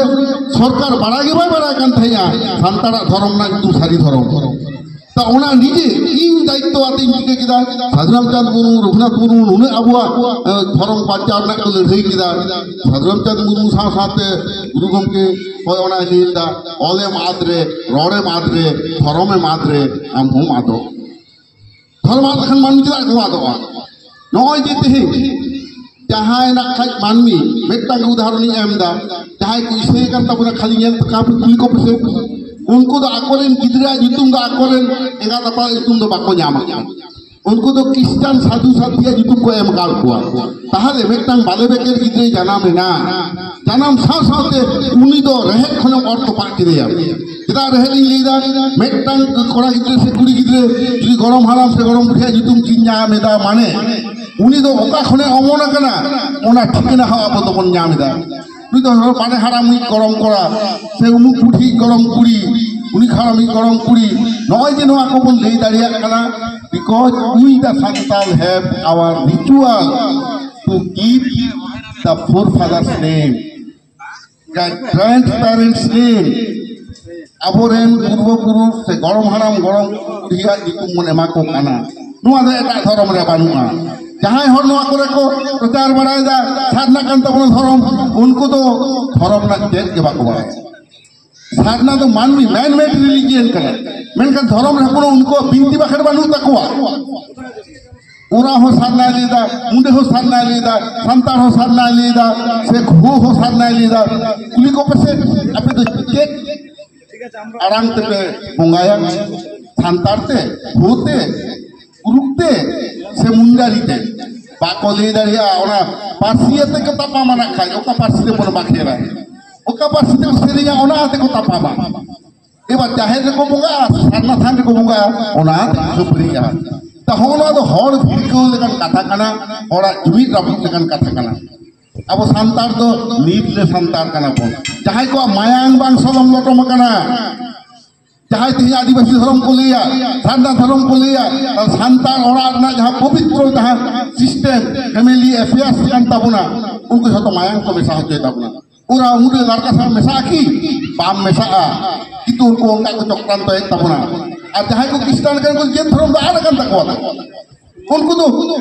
ᱥᱚᱨᱠᱟᱨ ᱵᱟᱲᱟᱭ ᱜᱮ ᱵᱟᱭ ᱵᱟᱲᱟᱭ ᱠᱟᱱ ᱛᱟᱦᱮᱸᱜᱼᱟ ᱥᱟᱱᱛᱟᱲᱟᱜ ᱫᱷᱚᱨᱚᱢ ᱨᱮᱱᱟᱜ ᱧᱩᱛᱩᱢ ᱥᱟᱹᱨᱤ ᱫᱷᱚᱨᱚᱢ᱾ ᱛᱟ ᱚᱱᱟ ᱱᱤᱡᱮ ᱤᱧ ᱫᱟᱭᱤᱛᱛᱚ ᱟᱛᱮᱧ ᱪᱤᱠᱟᱹ ᱠᱮᱫᱟ᱾ ᱥᱟᱹᱫᱷᱩ ᱨᱟᱢᱪᱟᱸᱫᱽ ᱢᱩᱨᱢᱩ, ᱨᱚᱜᱷᱩᱱᱟᱛᱷ ᱢᱩᱨᱢᱩ ᱱᱩᱱᱟᱹᱜ ᱟᱵᱚᱣᱟᱜ ᱮ, ᱫᱷᱚᱨᱚᱢ ᱵᱟᱧᱪᱟᱣ ᱨᱮᱱᱟᱜ ᱠᱚ ᱞᱟᱹᱲᱦᱟᱹᱭ ᱠᱮᱫᱟ᱾ ᱥᱟᱹᱫᱷᱩ ᱨᱟᱢᱪᱟᱸᱫᱽ ᱢᱩᱨᱢᱩ ᱥᱟᱶ ᱥᱟᱶᱛᱮ ᱜᱩᱨᱩ ᱜᱚᱢᱠᱮ ᱦᱚᱸᱜᱼᱚᱭ ᱚᱱᱟᱭ ᱞᱟᱹᱭ ᱞᱮᱫᱟ, ᱚᱞᱮᱢ ᱟᱫ ᱨᱮ, ᱨᱚᱲᱮᱢ ᱟᱫ ᱨᱮ, ᱫᱷᱚᱨᱚᱢᱮᱢ ᱟᱫ ᱨᱮ, ᱟᱢ ᱦᱚᱸᱢ ᱟᱫᱚᱜ᱾ ᱫᱷᱚᱨᱚᱢ ᱟᱫ ᱞᱮᱠᱷᱟᱱ ᱢᱟᱹᱱᱢᱤ ᱪᱮᱫᱟᱜ ᱠᱚ ᱟᱫᱚᱜᱼᱟ? ᱱᱚᱜᱼᱚᱭ ᱡᱮ ᱛᱮᱦᱮᱧ ᱡᱟᱦᱟᱸᱭ ᱱᱟᱜ ᱠᱷᱟᱡ ᱢᱟᱹᱱᱢᱤ, ᱢᱤᱫᱴᱟᱝ ᱩᱫᱟᱦᱚᱨᱚᱱ ᱤᱧ ᱮᱢ ᱮᱫᱟ, ᱡᱟᱦᱟᱸᱭ ᱠᱚ ᱤᱥᱟᱹᱭ ᱠᱟᱱ ᱛᱟᱵᱚᱱᱟ, ᱠᱷᱟᱹᱞᱤ ᱧᱮᱞ ᱛᱟᱠᱚ ᱯᱮ, ᱠᱩᱞᱤ ᱠᱚᱯᱮ ᱥᱮ, ᱩᱱᱠᱩ ᱫᱚ ᱟᱠᱚᱨᱮᱱ ᱜᱤᱫᱽᱨᱟᱹ ᱧᱩᱛᱩᱢ ᱫᱚ, ᱟᱠᱚᱨᱮᱱ ᱮᱸᱜᱟᱛ ᱟᱯᱟᱛ ᱧᱩᱛᱩᱢ ᱫᱚ ᱵᱟᱠᱚ ᱧᱟᱢᱟ᱾ ᱩᱱᱠᱩ ᱫᱚ ᱠᱷᱨᱤᱥᱴᱟᱱ ᱥᱟᱹᱫᱷᱩ ᱥᱟᱛᱷᱤᱭᱟᱜ ᱧᱩᱛᱩᱢ ᱠᱚ ᱮᱢ ᱟᱠᱟᱫ ᱠᱚᱣᱟ᱾ ᱛᱟᱦᱚᱞᱮ ᱢᱤᱫᱴᱟᱝ ᱵᱟᱞᱮ ᱵᱮᱠᱮᱨ ᱜᱤᱫᱽᱨᱟᱹᱭ ᱡᱟᱱᱟᱢ ᱮᱱᱟ, ᱡᱟᱱᱟᱢ ᱥᱟᱶ ᱥᱟᱶᱛᱮ ᱩᱱᱤ ᱫᱚ ᱨᱮᱦᱮᱫ ᱠᱷᱚᱱᱮᱢ ᱚᱨ ᱛᱚᱯᱟᱜ ᱠᱮᱫᱮᱭᱟ᱾ ᱪᱮᱫᱟᱜ ᱨᱮᱦᱮᱫ ᱤᱧ ᱞᱟᱹᱭᱫᱟ? ᱢᱤᱫᱴᱟᱝ ᱠᱚᱲᱟ ᱜᱤᱫᱽᱨᱟᱹ ᱥᱮ ᱠᱩᱲᱤ ᱜᱤᱫᱽᱨᱟᱹ ᱡᱩᱫᱤ ᱜᱚᱲᱚᱢ ᱦᱟᱲᱟᱢ ᱥᱮ ᱜᱚᱲᱚᱢ ᱵᱩᱰᱷᱤᱭᱟᱜ ᱧᱩᱛᱩᱢ ᱠᱤᱱ ᱧᱟᱢ ᱮᱫᱟ, ᱢᱟᱱᱮ ᱩᱱᱤ ᱫᱚ ᱚᱠᱟ ᱠᱷᱚᱱᱮ ᱚᱢᱚᱱ ᱟᱠᱟᱱᱟ, ᱚᱱᱟ ᱴᱷᱤᱠᱟᱹᱱᱟ ᱦᱚᱸ ᱟᱵᱚ ᱫᱚᱵᱚᱱ ᱧᱟᱢ ᱮᱫᱟ᱾ ᱱᱩᱭ ᱫᱚ ᱵᱟᱰᱮ ᱦᱟᱲᱟᱢᱤᱡ ᱜᱚᱲᱚᱢ ᱠᱚᱲᱟ ᱥᱮ ᱩᱢᱩᱠ ᱵᱩᱰᱷᱤ ᱜᱚᱲᱚᱢ ᱠᱩᱲᱤ, ᱩᱱᱤ ᱦᱟᱲᱟᱢᱤᱡ ᱜᱚᱲᱚᱢ ᱠᱩᱲᱤ, ᱱᱚᱜᱼᱚᱭ ᱡᱮ ᱱᱚᱣᱟ ᱠᱚᱵᱚᱱ ᱞᱟᱹᱭ ᱫᱟᱲᱮᱭᱟᱜ ᱠᱟᱱᱟ, because we the Santal have our ritual to give the forefathers name, the grandparents name. ᱟᱵᱚᱨᱮᱱ ᱯᱩᱨᱵᱚ ᱯᱩᱨᱩᱥ ᱥᱮ ᱜᱚᱲᱚᱢ ᱦᱟᱲᱟᱢ ᱜᱚᱲᱚᱢ ᱵᱩᱰᱷᱤᱭᱟᱜ ᱧᱩᱛᱩᱢ ᱵᱚᱱ ᱮᱢᱟ ᱠᱚ ᱠᱟᱱᱟ᱾ ᱱᱚᱣᱟ ᱫᱚ ᱮᱴᱟᱜ ᱫᱷᱚᱨᱚᱢ ᱨᱮ ᱵᱟᱹᱱᱩᱜᱼᱟ᱾ ᱡᱟᱦᱟᱸᱭ ᱦᱚᱲ ᱱᱚᱣᱟ ᱠᱚᱨᱮ ᱠᱚ ᱯᱨᱚᱪᱟᱨ ᱵᱟᱲᱟᱭᱮᱫᱟ ᱥᱟᱨᱱᱟ ᱠᱟᱱ ᱛᱟᱵᱚᱱᱟ ᱫᱷᱚᱨᱚᱢ, ᱩᱱᱠᱩ ᱫᱚ ᱫᱷᱚᱨᱚᱢ ᱨᱮᱱᱟᱜ ᱪᱮᱫ ᱜᱮ ᱵᱟᱠᱚ ᱵᱟᱲᱟᱭᱟ᱾ ᱥᱟᱨᱱᱟ ᱫᱚ ᱢᱟᱹᱱᱢᱤ, man made religion ᱠᱟᱱᱟ, ᱢᱮᱱᱠᱷᱟᱱ ᱫᱷᱚᱨᱚᱢ ᱨᱮ ᱠᱳᱱᱳ ᱩᱱᱠᱩᱣᱟᱜ ᱵᱤᱱᱛᱤ ᱵᱟᱠᱷᱮᱲ ᱵᱟᱹᱱᱩᱜ ᱛᱟᱠᱚᱣᱟ᱾ ᱚᱨᱟ ᱦᱚᱸ ᱥᱟᱨᱱᱟᱭ ᱞᱟᱹᱭᱫᱟ, ᱢᱩᱸᱰᱟᱹ ᱦᱚᱸ ᱥᱟᱨᱱᱟᱭ ᱞᱟᱹᱭᱫᱟ, ᱥᱟᱱᱛᱟᱲ ᱦᱚᱸ ᱥᱟᱨᱱᱟᱭ ᱞᱟᱹᱭᱫᱟ, ᱥᱮ ᱠᱷᱳ ᱦᱚᱸ ᱥᱟᱨᱱᱟᱭ ᱞᱟᱹᱭᱫᱟ᱾ ᱠᱩᱞᱤ ᱠᱚᱯᱮ ᱥᱮ, ᱟᱯᱮ ᱫᱚ ᱪᱮᱫ ᱟᱲᱟᱝ ᱛᱮᱯᱮ ᱵᱚᱸᱜᱟᱭᱟ? ᱥᱟᱱᱛᱟᱲ ᱛᱮ, ᱠᱷᱳ ᱛᱮ, ᱠᱩᱨᱩᱠ ᱛᱮ, ᱥᱮ ᱢᱩᱱᱰᱟᱨᱤ ᱛᱮ? ᱵᱟᱠᱚ ᱞᱟᱹᱭ ᱫᱟᱲᱮᱭᱟᱜᱼᱟ᱾ ᱚᱱᱟ ᱯᱟᱹᱨᱥᱤ ᱟᱛᱮ ᱠᱚ ᱛᱟᱯᱟᱢᱟ ᱱᱟᱜ ᱠᱷᱟᱡ, ᱚᱠᱟ ᱯᱟᱹᱨᱥᱤ ᱛᱮ ᱵᱚᱱ ᱵᱟᱠᱷᱮᱲᱟ, ᱚᱠᱟ ᱯᱟᱹᱨᱥᱤ ᱛᱮ ᱠᱚ ᱥᱮᱨᱮᱧᱟ, ᱚᱱᱟ ᱟᱛᱮ ᱠᱚ ᱛᱟᱯᱟᱢᱟ᱾ ᱮᱵᱟᱨ ᱡᱟᱦᱮᱨ ᱨᱮᱠᱚ ᱵᱚᱸᱜᱟᱜᱼᱟ, ᱥᱟᱨᱱᱟ ᱛᱷᱟᱱ ᱨᱮᱠᱚ ᱵᱚᱸᱜᱟᱜᱼᱟ, ᱚᱱᱟ ᱟᱛᱮ ᱠᱚ ᱠᱷᱟᱹᱯᱟᱹᱨᱤᱜᱼᱟ᱾ ᱛᱟ ᱦᱚᱸᱜᱼᱚ ᱱᱚᱣᱟ ᱫᱚ ᱦᱚᱲ ᱵᱷᱤᱲᱠᱟᱹᱣ ᱞᱮᱠᱟᱱ ᱠᱟᱛᱷᱟ ᱠᱟᱱᱟ, ᱦᱚᱲᱟᱜ ᱡᱩᱢᱤᱫ ᱨᱟᱹᱯᱩᱫ ᱞᱮᱠᱟᱱ ᱠᱟᱛᱷᱟ ᱠᱟᱱᱟ᱾ ᱟᱵᱚ ᱥᱟᱱᱛᱟᱲ ᱫᱚ ᱱᱤᱛ ᱨᱮ ᱥᱟᱱᱛᱟᱲ ᱠᱟᱱᱟ ᱵᱚᱱ᱾ ᱡᱟᱦᱟᱸᱭ ᱠᱚᱣᱟᱜ ᱢᱟᱭᱟᱝ ᱵᱟᱝ ᱥᱚᱞᱚᱝ ᱞᱚᱴᱚᱢ ᱟᱠᱟᱱᱟ, ᱡᱟᱦᱟᱸᱭ ᱛᱮᱦᱮᱧ ᱟᱹᱫᱤᱵᱟᱹᱥᱤ ᱫᱷᱚᱨᱚᱢ ᱠᱚ ᱞᱟᱹᱭᱟ, ᱥᱟᱨᱱᱟ ᱫᱷᱚᱨᱚᱢ ᱠᱚ ᱞᱟᱹᱭᱟ, ᱟᱨ ᱥᱟᱱᱛᱟᱲ ᱚᱲᱟᱜ ᱨᱮᱱᱟᱜ ᱡᱟᱦᱟᱸ ᱯᱚᱵᱤᱛᱨᱚ ᱡᱟᱦᱟᱸ system, family affairs ᱠᱟᱱ ᱛᱟᱵᱚᱱᱟ, ᱩᱱᱠᱩ ᱡᱷᱚᱛᱚ ᱢᱟᱭᱟᱝ ᱠᱚ ᱢᱮᱥᱟ ᱦᱚᱪᱚᱭ ᱛᱟᱵᱚᱱᱟ᱾ ᱯᱩᱨᱟ ᱩᱱᱠᱩ ᱞᱟᱨᱠᱟ ᱥᱟᱶ ᱢᱮᱥᱟᱜᱼᱟ ᱠᱤ? ᱵᱟᱢ ᱢᱮᱥᱟᱜᱼᱟ᱾ ᱠᱤᱱᱛᱩ ᱩᱱᱠᱩ ᱚᱱᱠᱟ ᱠᱚ ᱪᱚᱠᱨᱟᱱᱛᱚᱭᱮᱫ ᱛᱟᱵᱚᱱᱟ᱾ ᱟᱨ ᱡᱟᱦᱟᱸᱭ ᱠᱚ ᱠᱷᱨᱤᱥᱴᱟᱱ ᱠᱟᱱᱟ, ᱩᱱᱠᱩ ᱡᱟᱹᱛ ᱫᱷᱚᱨᱚᱢ ᱫᱚ ᱟᱫ ᱟᱠᱟᱱ ᱛᱟᱠᱚᱣᱟ᱾ ᱩᱱᱠᱩ ᱫᱚ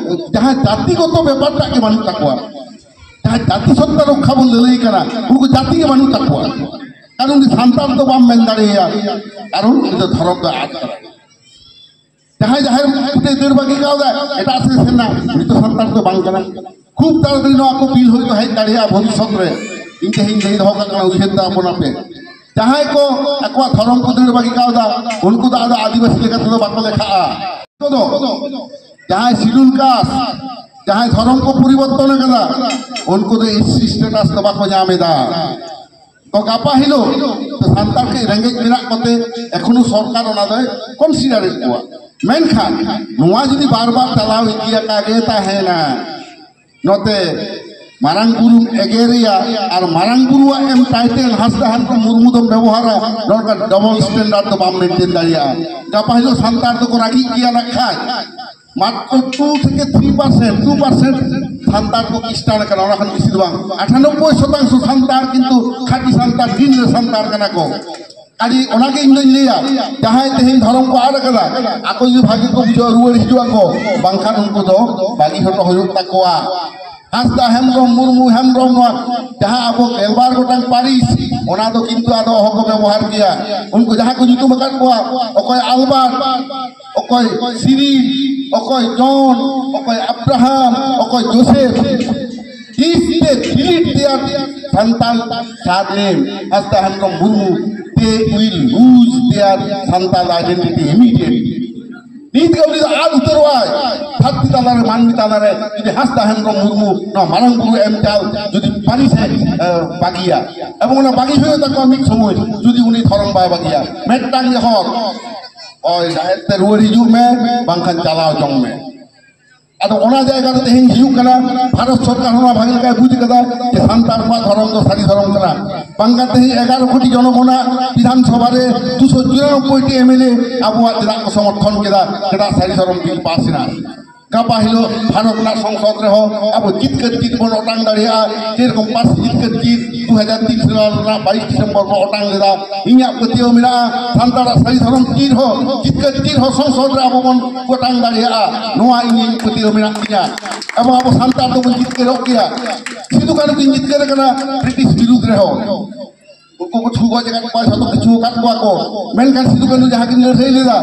ᱡᱟᱦᱟᱸ ᱡᱟᱹᱛᱤᱜᱚᱛᱚ ᱵᱮᱯᱟᱨ ᱴᱟᱜ ᱜᱮ ᱵᱟᱹᱱᱩᱜ ᱛᱟᱠᱚᱣᱟ᱾ ᱡᱟᱦᱟᱸ ᱡᱟᱹᱛᱤ ᱥᱚᱛᱛᱟ ᱨᱚᱠᱠᱷᱟ ᱵᱚᱱ ᱞᱟᱹᱞᱟᱹᱭ ᱠᱟᱱᱟ, ᱩᱱᱠᱩ ᱡᱟᱹᱛᱤ ᱜᱮ ᱵᱟᱹᱱᱩᱜ ᱛᱟᱠᱚᱣᱟ᱾ ᱠᱟᱨᱚᱱ ᱩᱱᱤ ᱥᱟᱱᱛᱟᱲ ᱫᱚ ᱵᱟᱢ ᱢᱮᱱ ᱫᱟᱲᱮᱭᱟᱭᱟ, ᱠᱟᱨᱚᱱ ᱩᱱᱤ ᱫᱚ ᱫᱷᱚᱨᱚᱢ ᱫᱚ ᱟᱫ ᱠᱟᱱᱟ᱾ ᱡᱟᱦᱟᱸᱭ ᱡᱟᱦᱮᱨ ᱯᱩᱡᱟᱹ ᱫᱟᱹᱲ ᱵᱟᱹᱜᱤ ᱠᱟᱣᱫᱟ, ᱮᱴᱟᱜ ᱥᱮᱫ ᱥᱮᱱ ᱮᱱᱟ, ᱩᱱᱤ ᱫᱚ ᱥᱟᱱᱛᱟᱲ ᱫᱚ ᱵᱟᱝ ᱠᱟᱱᱟ᱾ ᱠᱷᱩᱵ ᱛᱟᱲᱟᱛᱟᱲᱤ ᱱᱚᱣᱟ ᱠᱚ ᱵᱤᱞ ᱦᱚᱭᱛᱳ ᱦᱮᱡ ᱫᱟᱲᱮᱭᱟᱜᱼᱟ ᱵᱷᱚᱵᱤᱥᱥᱚᱛ ᱨᱮ᱾ ᱤᱧ ᱛᱮᱦᱮᱧ ᱞᱟᱹᱭ ᱫᱚᱦᱚ ᱠᱟᱜ ᱠᱟᱱᱟ, ᱩᱭᱦᱟᱹᱨ ᱛᱟᱵᱚᱱ ᱟᱯᱮ᱾ ᱡᱟᱦᱟᱸᱭ ᱠᱚ ᱟᱠᱚᱣᱟᱜ ᱫᱷᱚᱨᱚᱢ ᱠᱚ ᱫᱟᱹᱲ ᱵᱟᱹᱜᱤ ᱠᱟᱣᱫᱟ, ᱩᱱᱠᱩ ᱫᱚ ᱟᱫᱚ ᱟᱹᱫᱤᱵᱟᱹᱥᱤ ᱞᱮᱠᱟ ᱛᱮᱫᱚ ᱵᱟᱠᱚ ᱞᱮᱠᱷᱟᱜᱼᱟ᱾ ᱩᱱᱠᱩ ᱫᱚ ᱡᱟᱦᱟᱸᱭ ᱥᱤᱰᱩᱞ ᱠᱟᱥᱴ, ᱡᱟᱦᱟᱸᱭ ᱫᱷᱚᱨᱚᱢ ᱠᱚ ᱯᱚᱨᱤᱵᱚᱨᱛᱚᱱ ᱟᱠᱟᱫᱟ, ᱩᱱᱠᱩ ᱫᱚ ᱮᱥ ᱥᱤ ᱥᱴᱮᱴᱟᱥ ᱫᱚ ᱵᱟᱠᱚ ᱧᱟᱢ ᱮᱫᱟ᱾ ᱛᱚ ᱜᱟᱯᱟ ᱦᱤᱞᱳᱜ ᱛᱚ ᱥᱟᱱᱛᱟᱲ ᱠᱟᱹᱡ ᱨᱮᱸᱜᱮᱡ ᱢᱮᱱᱟᱜ ᱠᱚᱛᱮ ᱮᱠᱷᱚᱱᱳ ᱥᱚᱨᱠᱟᱨ ᱚᱱᱟ ᱫᱚᱭ ᱠᱚᱱᱥᱤᱰᱟᱨᱮᱫ ᱠᱚᱣᱟ᱾ ᱢᱮᱱᱠᱷᱟᱱ ᱱᱚᱣᱟ ᱡᱩᱫᱤ ᱵᱟᱨ ᱵᱟᱨ ᱪᱟᱞᱟᱣ ᱤᱫᱤ ᱟᱠᱟ ᱜᱮ ᱛᱟᱦᱮᱱᱟ, ᱱᱚᱛᱮ ᱢᱟᱨᱟᱝ ᱵᱩᱨᱩᱢ ᱮᱜᱮᱨᱮᱭᱟ ᱟᱨ ᱢᱟᱨᱟᱝ ᱵᱩᱨᱩᱣᱟᱜ ᱮᱢ ᱴᱟᱭᱴᱮᱞ ᱦᱟᱸᱥᱫᱟ ᱦᱮᱢᱵᱨᱚᱢ ᱢᱩᱨᱢᱩ ᱫᱚᱢ ᱵᱮᱵᱚᱦᱟᱨᱟ, ᱱᱚᱝᱠᱟ ᱰᱚᱵᱚᱞ ᱥᱴᱮᱱᱰᱟᱨᱰ ᱫᱚ ᱵᱟᱢ ᱢᱮᱱᱴᱮᱱ ᱫᱟᱲᱮᱭᱟᱜᱼᱟ᱾ ᱜᱟᱯᱟ ᱦᱤᱞᱳᱜ ᱥᱟᱱᱛᱟᱲ ᱫᱚᱠᱚ ᱨᱟᱹᱜᱤᱜ ᱜᱮᱭᱟ ᱱᱟᱜ ᱠᱷᱟᱡ᱾ ᱢᱟᱛᱨᱚ ᱴᱩ ᱛᱷᱮᱠᱮ three percent, two percent Santal ᱠᱚ ᱠᱷᱨᱤᱥᱴᱟᱱ ᱠᱟᱱᱟ, ᱚᱱᱟ ᱠᱷᱚᱱ ᱵᱮᱥᱤ ᱫᱚ ᱵᱟᱝ᱾ ᱟᱴᱷᱟᱱᱚᱵᱵᱳᱭ ᱥᱚᱛᱟᱝᱥᱚ ᱥᱟᱱᱛᱟᱲ ᱠᱤᱱᱛᱩ ᱠᱷᱟᱹᱴᱤ ᱥᱟᱱᱛᱟᱲ, ᱫᱤᱱ ᱨᱮ ᱥᱟᱱᱛᱟᱲ ᱠᱟᱱᱟ ᱠᱚ᱾ ᱟᱹᱰᱤ, ᱚᱱᱟᱜᱮ ᱤᱧ ᱫᱚᱧ ᱞᱟᱹᱭᱟ, ᱡᱟᱦᱟᱸᱭ ᱛᱮᱦᱮᱧ ᱫᱷᱚᱨᱚᱢ ᱠᱚ ᱟᱫ ᱟᱠᱟᱫᱟ, ᱟᱠᱚ ᱡᱩᱫᱤ ᱵᱷᱟᱜᱮ ᱠᱚ ᱵᱩᱡᱷᱟᱹᱣᱟ, ᱨᱩᱣᱟᱹᱲ ᱦᱤᱡᱩᱜ ᱟᱠᱚ, ᱵᱟᱝᱠᱷᱟᱱ ᱩᱱᱠᱩ ᱫᱚ ᱵᱟᱹᱜᱤ ᱦᱚᱴᱚ ᱦᱩᱭᱩᱜ ᱛᱟᱠᱚᱣᱟ᱾ ᱦᱟᱸᱥᱫᱟ, ᱦᱮᱢᱵᱨᱚᱢ, ᱢᱩᱨᱢᱩ, ᱦᱮᱢᱵᱨᱚᱢ, ᱱᱚᱣᱟ ᱡᱟᱦᱟᱸ ᱟᱵᱚ ᱜᱮᱞᱵᱟᱨ ᱜᱚᱴᱟᱝ ᱯᱟᱹᱨᱤᱥ, ᱚᱱᱟ ᱫᱚ ᱠᱤᱱᱛᱩ ᱟᱫᱚ ᱚᱦᱚ ᱠᱚ ᱵᱮᱵᱚᱦᱟᱨ ᱠᱮᱭᱟ᱾ ᱩᱱᱠᱩ ᱡᱟᱦᱟᱸ ᱠᱚ ᱧᱩᱛᱩᱢ ᱟᱠᱟᱫ ᱠᱚᱣᱟ, ᱚᱠᱚᱭ ᱟᱞᱵᱟᱨᱴ, ᱚᱠᱚᱭ ᱥᱤᱨᱤᱞ, ᱚᱠᱚᱭ ᱡᱚᱱ, ᱚᱠᱚᱭ ᱟᱵᱨᱟᱦᱟᱢ, ᱚᱠᱚᱭ Joseph, if they delete their Santal surname, Hansda, Hembrom, Murmu, they will lose their Santal identity immediately. ᱱᱤᱛ ᱜᱮ ᱩᱱᱤ ᱫᱚ ᱟᱫ ᱩᱛᱟᱹᱨᱚᱜᱼᱟᱭ᱾ ᱫᱷᱟᱹᱨᱛᱤ ᱛᱟᱞᱟᱨᱮ, ᱢᱟᱹᱱᱢᱤ ᱛᱟᱞᱟᱨᱮ ᱡᱩᱫᱤ ᱦᱟᱸᱥᱫᱟ, ᱦᱮᱢᱵᱨᱚᱢ, ᱢᱩᱨᱢᱩ ᱱᱚᱣᱟ ᱢᱟᱨᱟᱝ ᱵᱩᱨᱩ ᱮᱢ ᱪᱟᱞ ᱡᱩᱫᱤ ᱯᱟᱹᱨᱤᱥ ᱮ, ᱮ, ᱵᱟᱹᱜᱤᱭᱟ, ᱮᱵᱚᱝ ᱚᱱᱟ ᱵᱟᱹᱜᱤ ᱦᱩᱭᱩᱜ ᱛᱟᱠᱚᱣᱟ ᱢᱤᱫ ᱥᱚᱢᱚᱭ, ᱡᱩᱫᱤ ᱩᱱᱤ ᱫᱷᱚᱨᱚᱢ ᱵᱟᱭ ᱵᱟᱹᱜᱤᱭᱟ᱾ ᱢᱤᱫᱴᱟᱝ ᱜᱮ ᱦᱚᱨ, ᱳᱭ ᱡᱟᱦᱮᱨ ᱛᱮ ᱨᱩᱣᱟᱹᱲ ᱦᱤᱡᱩᱜ ᱢᱮ, ᱵᱟᱝᱠᱷᱟᱱ ᱪᱟᱞᱟᱣ ᱡᱚᱝ ᱢᱮ᱾ ᱟᱫᱚ ᱚᱱᱟ ᱡᱟᱭᱜᱟ ᱨᱮ ᱛᱮᱦᱮᱧ ᱦᱤᱡᱩᱜ ᱠᱟᱱᱟ, ᱵᱷᱟᱨᱚᱛ ᱥᱚᱨᱠᱟᱨ ᱦᱚᱸ ᱱᱚᱣᱟ ᱵᱷᱟᱜᱮ ᱞᱮᱠᱟᱭ ᱵᱩᱡᱽ ᱠᱟᱫᱟ ᱡᱮ ᱥᱟᱱᱛᱟᱲ ᱠᱚᱣᱟᱜ ᱫᱷᱚᱨᱚᱢ ᱫᱚ ᱥᱟᱹᱨᱤ ᱫᱷᱚᱨᱚᱢ ᱠᱟᱱᱟ᱾ ᱵᱟᱝᱠᱷᱟᱱ ᱛᱮᱦᱮᱧ ᱮᱜᱟᱨᱚ ᱠᱳᱴᱤ ᱡᱚᱱᱚᱜᱚᱱᱟᱜ ᱵᱤᱫᱷᱟᱱ ᱥᱚᱵᱷᱟ ᱨᱮ ᱫᱩᱥᱚ ᱪᱩᱨᱟᱱᱚᱵᱵᱳᱭ ᱴᱤ ᱮᱢ ᱮᱞ ᱮ ᱟᱵᱚᱣᱟᱜ ᱪᱮᱫᱟᱜ ᱠᱚ ᱥᱚᱢᱚᱨᱛᱷᱚᱱ ᱠᱮᱫᱟ, ᱪᱮᱫᱟᱜ ᱥᱟᱹᱨᱤ ᱫᱷᱚᱨᱚᱢ ᱵᱤᱞ ᱯᱟᱥ ᱮᱱᱟ? ᱜᱟᱯᱟ ᱦᱤᱞᱳᱜ ᱵᱷᱟᱨᱚᱛ ᱨᱮᱱᱟᱜ ᱥᱚᱝᱥᱚᱫ ᱨᱮᱦᱚᱸ ᱟᱵᱚ ᱡᱤᱛᱠᱟᱹᱨ ᱪᱤᱨ ᱵᱚᱱ ᱚᱴᱟᱝ ᱫᱟᱲᱮᱭᱟᱜᱼᱟ᱾ ᱡᱮᱨᱚᱠᱚᱢ ᱯᱟᱹᱨᱥᱤ ᱡᱤᱛᱠᱟᱹᱨ ᱪᱤᱨ ᱫᱩ ᱦᱟᱡᱟᱨ ᱛᱤᱱ ᱥᱟᱞ ᱨᱮᱱᱟᱜ ᱵᱟᱭᱤᱥ ᱰᱤᱥᱮᱢᱵᱚᱨ ᱵᱚᱱ ᱚᱴᱟᱝ ᱞᱮᱫᱟ᱾ ᱤᱧᱟᱹᱜ ᱯᱟᱹᱛᱭᱟᱹᱣ ᱢᱮᱱᱟᱜᱼᱟ, ᱥᱟᱱᱛᱟᱲᱟᱜ ᱥᱟᱹᱨᱤ ᱫᱷᱚᱨᱚᱢ ᱪᱤᱨ ᱦᱚᱸ, ᱡᱤᱛᱠᱟᱹᱨ ᱪᱤᱨ ᱦᱚᱸ ᱥᱚᱝᱥᱚᱫ ᱨᱮ ᱟᱵᱚ ᱵᱚᱱ ᱚᱴᱟᱝ ᱫᱟᱲᱮᱭᱟᱜᱼᱟ, ᱱᱚᱣᱟ ᱤᱧ ᱯᱟᱹᱛᱭᱟᱹᱣ ᱢᱮᱱᱟᱜ ᱛᱤᱧᱟ᱾ ᱮᱵᱚᱝ ᱟᱵᱚ ᱥᱟᱱᱛᱟᱲ ᱫᱚᱵᱚᱱ ᱡᱤᱛᱠᱟᱹᱨᱚᱜ ᱜᱮᱭᱟ᱾ ᱥᱤᱫᱩ ᱠᱟᱹᱱᱦᱩ ᱠᱤᱱ ᱡᱤᱛᱠᱟᱹᱨ ᱟᱠᱟᱱᱟ ᱵᱨᱤᱴᱤᱥ ᱵᱤᱨᱩᱫᱽ ᱨᱮᱦᱚᱸ, ᱩᱱᱠᱩ ᱠᱚ ᱪᱷᱩ ᱜᱚᱡ ᱟᱠᱟᱫ ᱠᱚᱣᱟ, ᱡᱷᱚᱛᱚ ᱠᱤᱪᱷᱩ ᱟᱠᱟᱫ ᱠᱚᱣᱟ ᱠᱚ, ᱢᱮᱱᱠᱷᱟᱱ ᱥᱤᱫᱩ ᱠᱟᱹᱱᱦᱩ ᱡᱟᱦᱟᱸ ᱠᱤᱱ ᱞᱟᱹᱲᱦᱟᱹᱭ ᱞᱮᱫᱟ,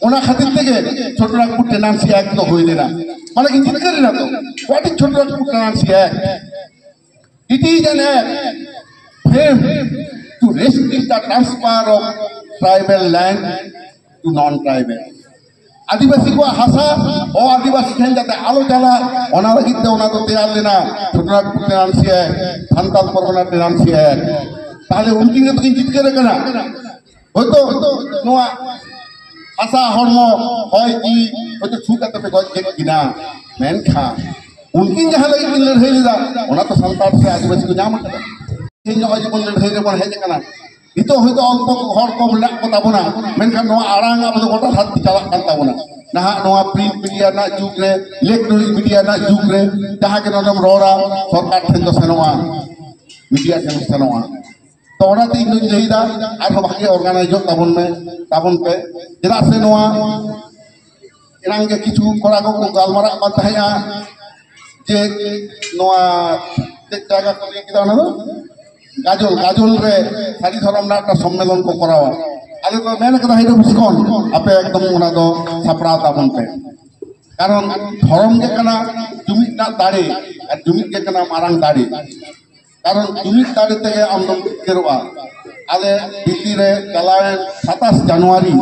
ᱚᱱᱟ ᱠᱷᱟᱹᱛᱤᱨ ᱛᱮᱜᱮ ᱪᱷᱳᱴᱳᱱᱟᱜᱽᱯᱩᱨ ᱴᱮᱱᱟᱱᱥᱤ ᱮᱠᱴ ᱫᱚ ᱦᱩᱭ ᱞᱮᱱᱟ᱾ ᱢᱟᱱᱮ ᱠᱤᱱ ᱡᱤᱛᱠᱟᱹᱨ ᱮᱱᱟ ᱛᱚ᱾ What is Chotanagpur tenancy act? It is an act framed to restrict the transfer of tribal land to non tribal. ᱟᱹᱫᱤᱵᱟᱹᱥᱤ ᱠᱚᱣᱟᱜ ᱦᱟᱥᱟ ᱚ ᱟᱹᱫᱤᱵᱟᱹᱥᱤ ᱴᱷᱮᱱ ᱡᱟᱛᱮ ᱟᱞᱚ ᱪᱟᱞᱟᱜ, ᱚᱱᱟ ᱞᱟᱹᱜᱤᱫ ᱛᱮ ᱚᱱᱟ ᱫᱚ ᱛᱮᱭᱟᱨ ᱞᱮᱱᱟ ᱪᱷᱳᱴᱳᱱᱟᱜᱽᱯᱩᱨ ᱴᱮᱱᱟᱱᱥᱤ ᱮᱠᱴ, ᱥᱟᱱᱛᱟᱞ ᱯᱚᱨᱜᱚᱱᱟ ᱴᱮᱱᱟᱱᱥᱤ ᱮᱠᱴ᱾ ᱛᱟᱦᱞᱮ ᱩᱱᱠᱤᱱ ᱜᱮᱛᱚ ᱠᱤᱱ ᱡᱤᱛᱠᱟᱹᱨ ᱟᱠᱟᱱᱟ᱾ ᱦᱚᱭᱛᱳ ᱱᱚᱣᱟ ᱦᱟᱥᱟ ᱦᱚᱲᱢᱚ ᱦᱚᱭ ᱡᱤᱣᱤ ᱦᱚᱭᱛᱳ ᱪᱷᱩ ᱠᱟᱛᱮ ᱯᱮ ᱜᱚᱡ ᱠᱮᱫ ᱠᱤᱱᱟ, ᱢᱮᱱᱠᱷᱟᱱ ᱩᱱᱠᱤᱱ ᱡᱟᱦᱟᱸ ᱞᱟᱹᱜᱤᱫ ᱠᱤᱱ ᱞᱟᱹᱲᱦᱟᱹᱭ ᱞᱮᱫᱟ, ᱚᱱᱟ ᱛᱚ ᱥᱟᱱᱛᱟᱲ ᱥᱮ ᱟᱹᱫᱤᱵᱟᱹᱥᱤ ᱠᱚ ᱧᱟᱢ ᱟᱠᱟᱫᱟ᱾ ᱛᱮᱦᱮᱧ ᱱᱚᱜᱼᱚᱭ ᱡᱮᱢᱚᱱ ᱞᱟᱹᱲᱦᱟᱹᱭ ᱨᱮᱵᱚᱱ ᱦᱮᱡ ᱟᱠᱟᱱᱟ, ᱱᱤᱛᱚᱜ ᱦᱚᱭᱛᱳ ᱚᱞᱯᱚ ᱦᱚᱲ ᱠᱚ ᱢᱮᱱᱟᱜ ᱠᱚ ᱛᱟᱵᱚᱱᱟ, ᱢᱮᱱᱠᱷᱟᱱ ᱱᱚᱣᱟ ᱟᱲᱟᱝ ᱟᱵᱚ ᱫᱚ ᱜᱚᱴᱟ ᱫᱷᱟᱹᱨᱛᱤ ᱪᱟᱞᱟᱜ ᱠᱟᱱ ᱛᱟᱵᱚᱱᱟ᱾ ᱱᱟᱦᱟᱜ ᱱᱚᱣᱟ ᱯᱨᱤᱱᱴ ᱢᱤᱰᱤᱭᱟ ᱨᱮᱱᱟᱜ ᱡᱩᱜᱽ ᱨᱮ, ᱤᱞᱮᱠᱴᱨᱚᱱᱤᱠ ᱢᱤᱰᱤᱭᱟ ᱨᱮᱱᱟᱜ ᱡᱩᱜᱽ ᱨᱮ ᱡᱟᱦᱟᱸ ᱜᱮ ᱱᱚᱰᱮᱢ ᱨᱚᱲᱟ, ᱥᱚᱨᱠᱟᱨ ᱴᱷᱮᱱ ᱫᱚ ᱥᱮᱱᱚᱜᱼᱟ, ᱢᱤᱰᱤᱭᱟ ᱴᱷᱮᱱ ᱥᱮᱱᱚᱜᱼᱟ᱾ ᱛᱚ ᱚᱱᱟᱛᱮ ᱤᱧ ᱫᱚᱧ ᱞᱟᱹᱭᱫᱟ, ᱟᱨᱦᱚᱸ ᱵᱷᱟᱜᱮ ᱚᱨᱜᱟᱱᱟᱭᱤᱡᱚᱜ ᱛᱟᱵᱚᱱ ᱢᱮ, ᱛᱟᱵᱚᱱ ᱯᱮ᱾ ᱪᱮᱫᱟᱜ ᱥᱮ ᱱᱚᱣᱟ ᱮᱱᱟᱝ ᱜᱮ ᱠᱤᱪᱷᱩ ᱠᱚᱲᱟ ᱠᱚᱠᱚ ᱜᱟᱞᱢᱟᱨᱟᱜ ᱠᱟᱱ ᱛᱟᱦᱮᱸᱜᱼᱟ ᱡᱮ ᱱᱚᱣᱟ ᱪᱮᱫ ᱡᱟᱭᱜᱟ ᱠᱚ ᱞᱟᱹᱭ ᱠᱮᱫᱟ, ᱚᱱᱟ ᱫᱚ ᱜᱟᱡᱚᱞ, ᱜᱟᱡᱚᱞ ᱨᱮ ᱥᱟᱹᱨᱤ ᱫᱷᱚᱨᱚᱢ ᱨᱮᱱᱟᱜ ᱢᱤᱫᱴᱟᱝ ᱥᱚᱢᱢᱮᱞᱚᱱ ᱠᱚ ᱠᱚᱨᱟᱣᱟ᱾ ᱟᱞᱮ ᱠᱚ ᱢᱮᱱ ᱠᱟᱫᱟ, ᱦᱤᱨᱳ ᱢᱩᱥᱠᱚᱱ, ᱟᱯᱮ ᱮᱠᱫᱚᱢ ᱚᱱᱟ ᱫᱚ ᱥᱟᱯᱲᱟᱣ ᱛᱟᱵᱚᱱ ᱯᱮ, ᱠᱟᱨᱚᱱ ᱫᱷᱚᱨᱚᱢ ᱜᱮ ᱠᱟᱱᱟ ᱡᱩᱢᱤᱫ ᱨᱮᱱᱟᱜ ᱫᱟᱲᱮ, ᱟᱨ ᱡᱩᱢᱤᱫ ᱜᱮ ᱠᱟᱱᱟ ᱢᱟᱨᱟᱝ ᱫᱟᱲᱮ᱾ ᱠᱟᱨᱚᱱ ᱡᱩᱢᱤᱫ ᱫᱟᱲᱮ ᱛᱮᱜᱮ ᱟᱢ ᱫᱚᱢ ᱡᱤᱛᱠᱟᱹᱨᱚᱜᱼᱟ᱾ ᱟᱞᱮ ᱫᱤᱞᱞᱤ ᱨᱮ ᱪᱟᱞᱟᱣᱮᱱ ᱥᱟᱛᱟᱥ ᱡᱟᱱᱩᱣᱟᱨᱤ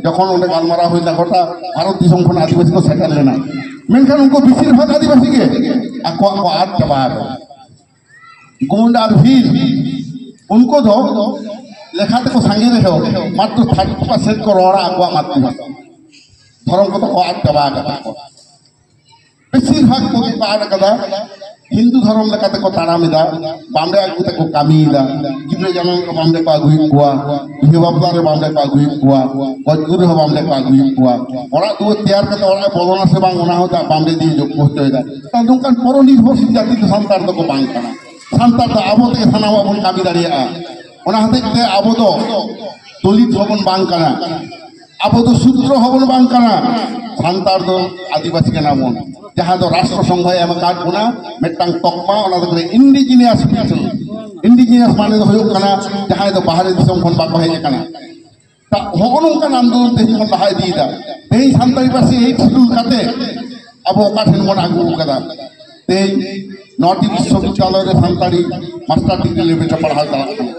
ᱡᱚᱠᱷᱚᱱ ᱚᱸᱰᱮ ᱜᱟᱞᱢᱟᱨᱟᱣ ᱦᱩᱭᱱᱟ, ᱜᱚᱴᱟ ᱵᱷᱟᱨᱚᱛ ᱫᱤᱥᱚᱢ ᱠᱷᱚᱱ ᱟᱹᱫᱤᱵᱟᱹᱥᱤ ᱠᱚ ᱥᱮᱴᱮᱨ ᱞᱮᱱᱟ, ᱢᱮᱱᱠᱷᱟᱱ ᱩᱱᱠᱩ ᱵᱮᱥᱤᱨ ᱵᱷᱟᱜᱽ ᱟᱹᱫᱤᱵᱟᱹᱥᱤ ᱜᱮ ᱟᱠᱚᱣᱟᱜ ᱠᱚ ᱟᱫ ᱪᱟᱵᱟ ᱟᱠᱟᱫᱟ᱾ ᱜᱳᱸᱰ ᱟᱨ ᱵᱷᱤᱞ, ᱩᱱᱠᱩ ᱫᱚ ᱞᱮᱠᱷᱟ ᱛᱮᱠᱚ ᱥᱟᱸᱜᱮ ᱨᱮᱦᱚᱸ ᱢᱟᱛᱨᱚ ᱛᱷᱟᱨᱴᱤ ᱯᱟᱨᱥᱮᱱᱴ ᱠᱚ ᱨᱚᱲᱟ ᱟᱠᱚᱣᱟᱜ ᱢᱟᱛᱨᱤᱵᱷᱟᱥᱟ᱾ ᱫᱷᱚᱨᱚᱢ ᱠᱚᱫᱚ ᱠᱚ ᱟᱫ ᱪᱟᱵᱟ ᱟᱠᱟᱫ ᱛᱟᱠᱚᱣᱟ᱾ ᱵᱮᱥᱤᱨ ᱵᱷᱟᱜᱽ ᱠᱚᱜᱮ ᱠᱚ ᱟᱫ ᱟᱠᱟᱫᱟ᱾ ᱦᱤᱱᱫᱩ ᱫᱷᱚᱨᱚᱢ ᱞᱮᱠᱟ ᱛᱮᱠᱚ ᱛᱟᱲᱟᱢ ᱮᱫᱟ, ᱵᱟᱢᱵᱮ ᱟᱹᱜᱩ ᱛᱮᱠᱚ ᱠᱟᱹᱢᱤᱭᱮᱫᱟ᱾ ᱜᱤᱫᱽᱨᱟᱹ ᱡᱟᱱᱟᱢ ᱨᱮ ᱵᱟᱢᱰᱮ ᱠᱚ ᱟᱹᱜᱩᱭᱮᱫ ᱠᱚᱣᱟ, ᱵᱤᱦᱟᱹ ᱵᱟᱯᱞᱟ ᱨᱮ ᱵᱟᱢᱰᱮ ᱠᱚ ᱟᱹᱜᱩᱭᱮᱫ ᱠᱚᱣᱟ, ᱜᱚᱡ ᱜᱩᱨ ᱨᱮᱦᱚᱸ ᱵᱟᱢᱰᱮ ᱠᱚ ᱟᱹᱜᱩᱭᱮᱫ ᱠᱚᱣᱟ᱾ ᱚᱲᱟᱜ ᱫᱩᱣᱟᱹᱨ ᱛᱮᱭᱟᱨ ᱠᱟᱛᱮ ᱚᱲᱟᱜ ᱮ ᱵᱚᱞᱚᱱᱟ ᱥᱮ ᱵᱟᱝ, ᱚᱱᱟ ᱦᱚᱸ ᱫᱟᱜ ᱵᱟᱢᱰᱮ ᱫᱤᱭᱮ ᱡᱳᱜᱽ ᱠᱚ ᱦᱚᱪᱚᱭᱮᱫᱟ᱾ ᱛᱟᱦᱞᱮ ᱱᱚᱝᱠᱟᱱ ᱯᱚᱨᱚ ᱱᱤᱨᱵᱷᱚᱨᱥᱤᱞ ᱡᱟᱹᱛᱤ ᱫᱚ ᱥᱟᱱᱛᱟᱲ ᱫᱚᱠᱚ ᱵᱟᱝ ᱠᱟᱱᱟ᱾ ᱥᱟᱱᱛᱟᱲ ᱫᱚ ᱟᱵᱚ ᱛᱮᱜᱮ ᱥᱟᱱᱟᱢᱟᱜ ᱵᱚᱱ ᱠᱟᱹᱢᱤ ᱫᱟᱲᱮᱭᱟᱜᱼᱟ᱾ ᱚᱱᱟ ᱦᱚᱛᱮᱡ ᱛᱮ ᱟᱵᱚ ᱫᱚ ᱫᱚᱞᱤᱛ ᱦᱚᱸᱵᱚᱱ ᱵᱟᱝ ᱠᱟᱱᱟ, ᱟᱵᱚ ᱫᱚ ᱥᱩᱫᱨᱚ ᱦᱚᱸᱵᱚᱱ ᱵᱟᱝ ᱠᱟᱱᱟ, ᱥᱟᱱᱛᱟᱲ ᱫᱚ ᱟᱹᱫᱤᱵᱟᱹᱥᱤ ᱠᱟᱱᱟ ᱵᱚᱱ᱾ ᱡᱟᱦᱟᱸ ᱫᱚ ᱨᱟᱥᱴᱨᱚ ᱥᱚᱝᱜᱷᱚᱭ ᱮᱢ ᱟᱠᱟᱫ ᱵᱚᱱᱟ ᱢᱤᱫᱴᱟᱝ ᱛᱚᱠᱢᱟ, ᱚᱱᱟ ᱫᱚ ᱠᱟᱱᱟ ᱤᱱᱰᱤᱡᱤᱱᱤᱭᱟᱥ ᱯᱤᱯᱚᱞ᱾ ᱤᱱᱰᱤᱡᱤᱱᱤᱭᱟᱥ ᱢᱟᱱᱮ ᱫᱚ ᱦᱩᱭᱩᱜ ᱠᱟᱱᱟ ᱡᱟᱦᱟᱸᱭ ᱫᱚ ᱵᱟᱦᱨᱮ ᱫᱤᱥᱚᱢ ᱠᱷᱚᱱ ᱵᱟᱠᱚ ᱦᱮᱡ ᱟᱠᱟᱱᱟ᱾ ᱛᱟ-, ᱦᱚᱸᱜᱼᱚ ᱱᱚᱝᱠᱟᱱ ᱟᱱᱫᱳᱞᱚᱱ ᱛᱮᱦᱮᱧ ᱵᱚᱱ ᱞᱟᱦᱟ ᱤᱫᱤᱭᱮᱫᱟ᱾ ᱛᱮᱦᱮᱧ ᱥᱟᱱᱛᱟᱲᱤ ᱯᱟᱹᱨᱥᱤ ᱮᱭᱤᱴ ᱥᱤᱰᱩᱞ ᱠᱟᱛᱮ ᱟᱵᱚ ᱚᱠᱟ ᱴᱷᱮᱱ ᱵᱚᱱ ᱟᱹᱜᱩ ᱟᱠᱟᱫᱟ? ᱛᱮᱦᱮᱧ ᱱᱚᱴᱤ ᱵᱤᱥᱥᱚᱵᱤᱫᱽᱫᱟᱞᱚᱭ ᱨᱮ ᱥᱟᱱᱛᱟᱲᱤ ᱢᱟᱥᱴᱟᱨ ᱰᱤᱜᱽᱨᱤ ᱞᱮᱵᱮᱞ ᱨᱮ ᱯᱟᱲᱦᱟᱣ ᱪᱟᱞᱟᱜ ᱠᱟᱱᱟ᱾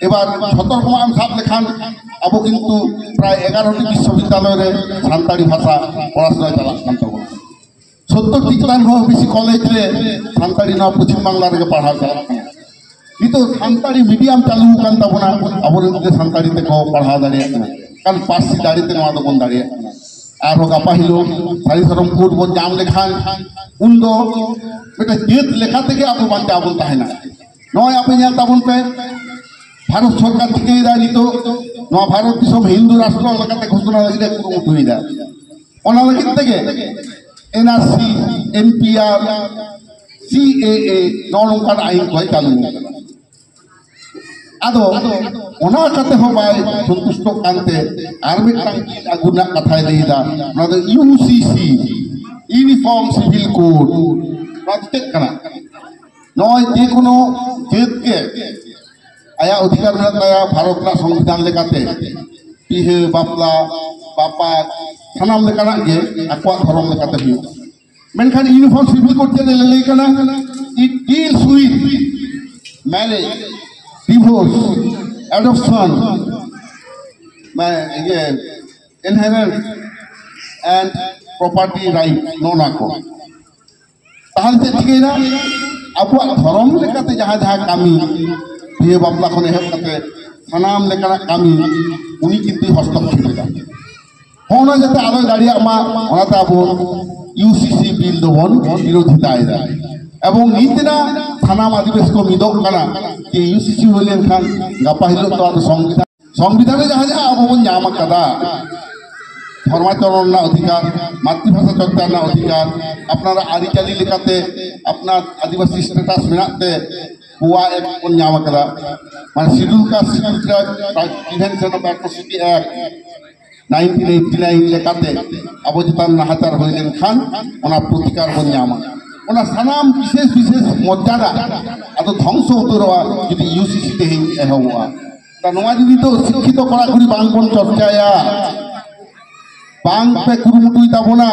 ᱮᱵᱟᱨ ᱡᱷᱚᱛᱚ ᱨᱚᱠᱚᱢᱟᱜ ᱮᱢ ᱥᱟᱵ ᱞᱮᱠᱷᱟᱱ ᱟᱵᱚ ᱠᱤᱱᱛᱩ ᱯᱨᱟᱭ ᱮᱜᱟᱨᱚ ᱴᱤ ᱵᱤᱥᱥᱚᱵᱤᱫᱽᱫᱟᱞᱚᱭ ᱨᱮ ᱥᱟᱱᱛᱟᱲᱤ ᱵᱷᱟᱥᱟ ᱯᱚᱲᱟᱥᱩᱱᱟ ᱪᱟᱞᱟᱜ ᱠᱟᱱ ᱛᱟᱵᱚᱱᱟ᱾ ᱥᱚᱛᱛᱚᱨ ᱴᱤ ᱪᱮᱛᱟᱱ ᱦᱚᱸ ᱵᱮᱥᱤ ᱠᱚᱞᱮᱡᱽ ᱨᱮ ᱥᱟᱱᱛᱟᱲᱤ ᱱᱚᱣᱟ ᱯᱚᱪᱷᱤᱢ ᱵᱟᱝᱞᱟ ᱨᱮᱜᱮ ᱯᱟᱲᱦᱟᱣ ᱪᱟᱞᱟᱜ ᱠᱟᱱᱟ᱾ ᱱᱤᱛᱚᱜ ᱥᱟᱱᱛᱟᱲᱤ ᱢᱤᱰᱤᱭᱟᱢ ᱪᱟᱹᱞᱩ ᱟᱠᱟᱱ ᱛᱟᱵᱚᱱᱟ, ᱟᱵᱚᱨᱮᱱ ᱜᱤᱫᱽᱨᱟᱹ ᱥᱟᱱᱛᱟᱲᱤ ᱛᱮᱠᱚ ᱯᱟᱲᱦᱟᱣ ᱫᱟᱲᱮᱭᱟᱜ ᱠᱟᱱᱟ᱾ ᱠᱟᱨᱚᱱ ᱯᱟᱹᱨᱥᱤ ᱫᱟᱲᱮ ᱛᱮ ᱱᱚᱣᱟ ᱫᱚᱵᱚᱱ ᱫᱟᱲᱮᱭᱟᱜ ᱠᱟᱱᱟ᱾ ᱟᱨᱦᱚᱸ ᱜᱟᱯᱟ ᱦᱤᱞᱳᱜ ᱥᱟᱹᱨᱤ ᱫᱷᱚᱨᱚᱢ ᱠᱳᱰ ᱵᱚᱱ ᱧᱟᱢ ᱞᱮᱠᱷᱟᱱ ᱩᱱᱫᱚ ᱢᱤᱫᱴᱮᱱ ᱡᱟᱹᱛ ᱞᱮᱠᱟ ᱛᱮᱜᱮ ᱟᱵᱚ ᱵᱟᱧᱪᱟᱣ ᱵᱚᱱ ᱛᱟᱦᱮᱱᱟ᱾ ᱱᱚᱜᱼᱚᱭ ᱟᱯᱮ ᱧᱮᱞ ᱛᱟᱵᱚᱱ ᱯᱮ, ᱵᱷᱟᱨᱚᱛ ᱥᱚᱨᱠᱟᱨ ᱪᱤᱠᱟᱹᱭᱮᱫᱟ ᱱᱤᱛᱚᱜ? ᱱᱚᱣᱟ ᱵᱷᱟᱨᱚᱛ ᱫᱤᱥᱚᱢ ᱦᱤᱱᱫᱩ ᱨᱟᱥᱴᱨᱚ ᱞᱮᱠᱟᱛᱮ ᱜᱷᱳᱥᱚᱱᱟ ᱞᱟᱹᱜᱤᱫ ᱮ ᱠᱩᱨᱩᱢᱩᱴᱩᱭᱮᱫᱟ᱾ ᱚᱱᱟ ᱞᱟᱹᱜᱤᱫ ᱛᱮᱜᱮ ᱮᱱ ᱟᱨ ᱥᱤ, ᱮᱱ ᱯᱤ ᱟᱨ, ᱥᱤ ᱮ ᱮ, ᱱᱚᱜᱼᱚ ᱱᱚᱝᱠᱟᱱ ᱟᱭᱤᱱ ᱠᱚᱭ ᱪᱟᱹᱞᱩ ᱟᱠᱟᱫᱟ᱾ ᱟᱫᱚ ᱚᱱᱟ ᱠᱟᱛᱮ ᱦᱚᱸ ᱵᱟᱭ ᱥᱚᱱᱛᱩᱥᱴᱚᱜ ᱠᱟᱱᱛᱮ ᱟᱨ ᱢᱤᱫᱴᱟᱝ ᱵᱤᱞ ᱟᱹᱜᱩ ᱨᱮᱱᱟᱜ ᱠᱟᱛᱷᱟᱭ ᱞᱟᱹᱭ ᱮᱫᱟ, ᱚᱱᱟ ᱫᱚ ᱤᱭᱩ ᱥᱤ ᱥᱤ, ᱤᱭᱩᱱᱤᱯᱷᱚᱨᱢ ᱥᱤᱵᱷᱤᱞ ᱠᱳᱰ᱾ ᱱᱚᱣᱟ ᱫᱚ ᱪᱮᱫ ᱠᱟᱱᱟ? ᱱᱚᱜᱼᱚᱭ ᱡᱮ ᱠᱳᱱᱳ ᱡᱟᱹᱛ ᱜᱮ ᱟᱭᱟᱜ ᱚᱫᱷᱤᱠᱟᱨ ᱢᱮᱱᱟᱜ ᱛᱟᱭᱟ ᱵᱷᱟᱨᱚᱛ ᱨᱮᱱᱟᱜ ᱥᱚᱝᱵᱤᱫᱷᱟᱱ ᱞᱮᱠᱟᱛᱮ, ᱵᱤᱦᱟᱹ, ᱵᱟᱯᱞᱟ, ᱵᱟᱯᱟᱠ, ᱥᱟᱱᱟᱢ ᱞᱮᱠᱟᱱᱟᱜ ᱜᱮ ᱟᱠᱚᱣᱟᱜ ᱫᱷᱚᱨᱚᱢ ᱞᱮᱠᱟᱛᱮ ᱦᱩᱭᱩᱜᱼᱟ᱾ ᱢᱮᱱᱠᱷᱟᱱ ᱤᱭᱩᱱᱤᱯᱷᱚᱨᱢ ᱥᱤᱵᱷᱤᱞ ᱠᱳᱰ ᱪᱮᱫ ᱮ ᱞᱟᱹᱭ ᱠᱟᱱᱟ? It deals with marriage, divorce, adoption, ᱢᱟᱱᱮ ᱤᱭᱟᱹ, inheritance and property right, ᱱᱚᱜᱼᱚ ᱱᱚᱣᱟ ᱠᱚ᱾ ᱛᱟᱦᱚᱞᱮ ᱪᱮᱫ ᱪᱤᱠᱟᱹᱭᱮᱱᱟ? ᱟᱵᱚᱣᱟᱜ ᱫᱷᱚᱨᱚᱢ ᱞᱮᱠᱟᱛᱮ ᱡᱟᱦᱟᱸ ᱡᱟᱦᱟᱸ ᱠᱟᱹᱢᱤ, ᱵᱤᱦᱟᱹ ᱵᱟᱯᱞᱟ ᱠᱷᱚᱱ ᱮᱦᱚᱵ ᱠᱟᱛᱮ ᱥᱟᱱᱟᱢ ᱞᱮᱠᱟᱱᱟᱜ ᱠᱟᱹᱢᱤ ᱩᱱᱤ ᱠᱤᱱᱛᱩᱭ ᱦᱚᱥᱛᱚᱠᱠᱷᱮᱯ ᱮᱫᱟ᱾ ᱦᱚᱸ, ᱚᱱᱟ ᱡᱟᱛᱮ ᱟᱞᱚᱭ ᱫᱟᱲᱮᱭᱟᱜ ᱢᱟ, ᱚᱱᱟᱛᱮ ᱟᱵᱚ ᱤᱭᱩ ᱥᱤ ᱥᱤ ᱵᱤᱞ ᱫᱚᱵᱚᱱ ᱵᱤᱨᱳᱫᱷᱤᱛᱟᱭᱮᱫᱟ᱾ ᱮᱵᱚᱝ ᱱᱤᱛ ᱨᱮᱱᱟᱜ ᱥᱟᱱᱟᱢ ᱟᱹᱫᱤᱵᱟᱹᱥᱤ ᱠᱚ ᱢᱤᱫᱚᱜ ᱠᱟᱱᱟ ᱡᱮ ᱤᱭᱩ ᱥᱤ ᱥᱤ ᱦᱩᱭ ᱞᱮᱱᱠᱷᱟᱱ ᱜᱟᱯᱟ ᱦᱤᱞᱳᱜ ᱫᱚ ᱟᱫᱚ ᱥᱚᱝᱵᱤᱫᱷᱟᱱ, ᱥᱚᱝᱵᱤᱫᱷᱟᱱ ᱨᱮ ᱡᱟᱦᱟᱸ ᱡᱟᱦᱟᱸ ᱟᱵᱚ ᱵᱚᱱ ᱧᱟᱢ ᱟᱠᱟᱫᱟ, ᱫᱷᱚᱨᱢᱟᱪᱚᱨᱚᱱ ᱨᱮᱱᱟᱜ ᱚᱫᱷᱤᱠᱟᱨ, ᱢᱟᱛᱨᱤᱵᱷᱟᱥᱟ ᱪᱚᱨᱪᱟ ᱨᱮᱱᱟᱜ ᱚᱫᱷᱤᱠᱟᱨ, ᱟᱯᱱᱟᱨᱟᱜ ᱟᱹᱨᱤᱪᱟᱹᱞᱤ ᱞᱮᱠᱟᱛᱮ ᱟᱯᱱᱟᱨ ᱟᱹᱫᱤᱵᱟᱹᱥᱤ ᱥᱴᱮᱴᱟᱥ ᱢᱮᱱᱟᱜ ᱛᱮ ᱯᱳᱣᱟ ᱮᱠᱴ ᱵᱚᱱ ᱧᱟᱢ ᱟᱠᱟᱫᱟ᱾ ᱢᱟᱱᱮ scheduled caste, scheduled tribe, prevention of atrocity act nineteen eighty nine ᱞᱮᱠᱟᱛᱮ ᱟᱵᱚ ᱪᱮᱛᱟᱱ ᱱᱟᱦᱟᱪᱟᱨ ᱦᱩᱭ ᱞᱮᱱᱠᱷᱟᱱ ᱚᱱᱟ ᱯᱨᱚᱛᱤᱠᱟᱨ ᱵᱚᱱ ᱧᱟᱢᱟ᱾ ᱚᱱᱟ ᱥᱟᱱᱟᱢ ᱵᱤᱥᱮᱥ ᱵᱤᱥᱮᱥ ᱢᱚᱨᱡᱟᱫᱟ ᱟᱫᱚ ᱫᱷᱚᱝᱥᱚ ᱩᱛᱟᱹᱨᱚᱜᱼᱟ ᱡᱩᱫᱤ ᱤᱭᱩ ᱥᱤ ᱥᱤ ᱛᱮᱦᱮᱧ ᱮᱦᱚᱵᱚᱜᱼᱟ᱾ ᱛᱟ ᱱᱚᱣᱟ ᱡᱩᱫᱤ ᱱᱤᱛᱚᱜ ᱥᱤᱠᱠᱷᱤᱛᱚ ᱠᱚᱲᱟ ᱠᱩᱲᱤ ᱵᱟᱝ ᱵᱚᱱ ᱪᱚᱨᱪᱟᱭᱟ, ᱵᱟᱝ ᱯᱮ ᱠᱩᱨᱩᱢᱩᱴᱩᱭ ᱛᱟᱵᱚᱱᱟ,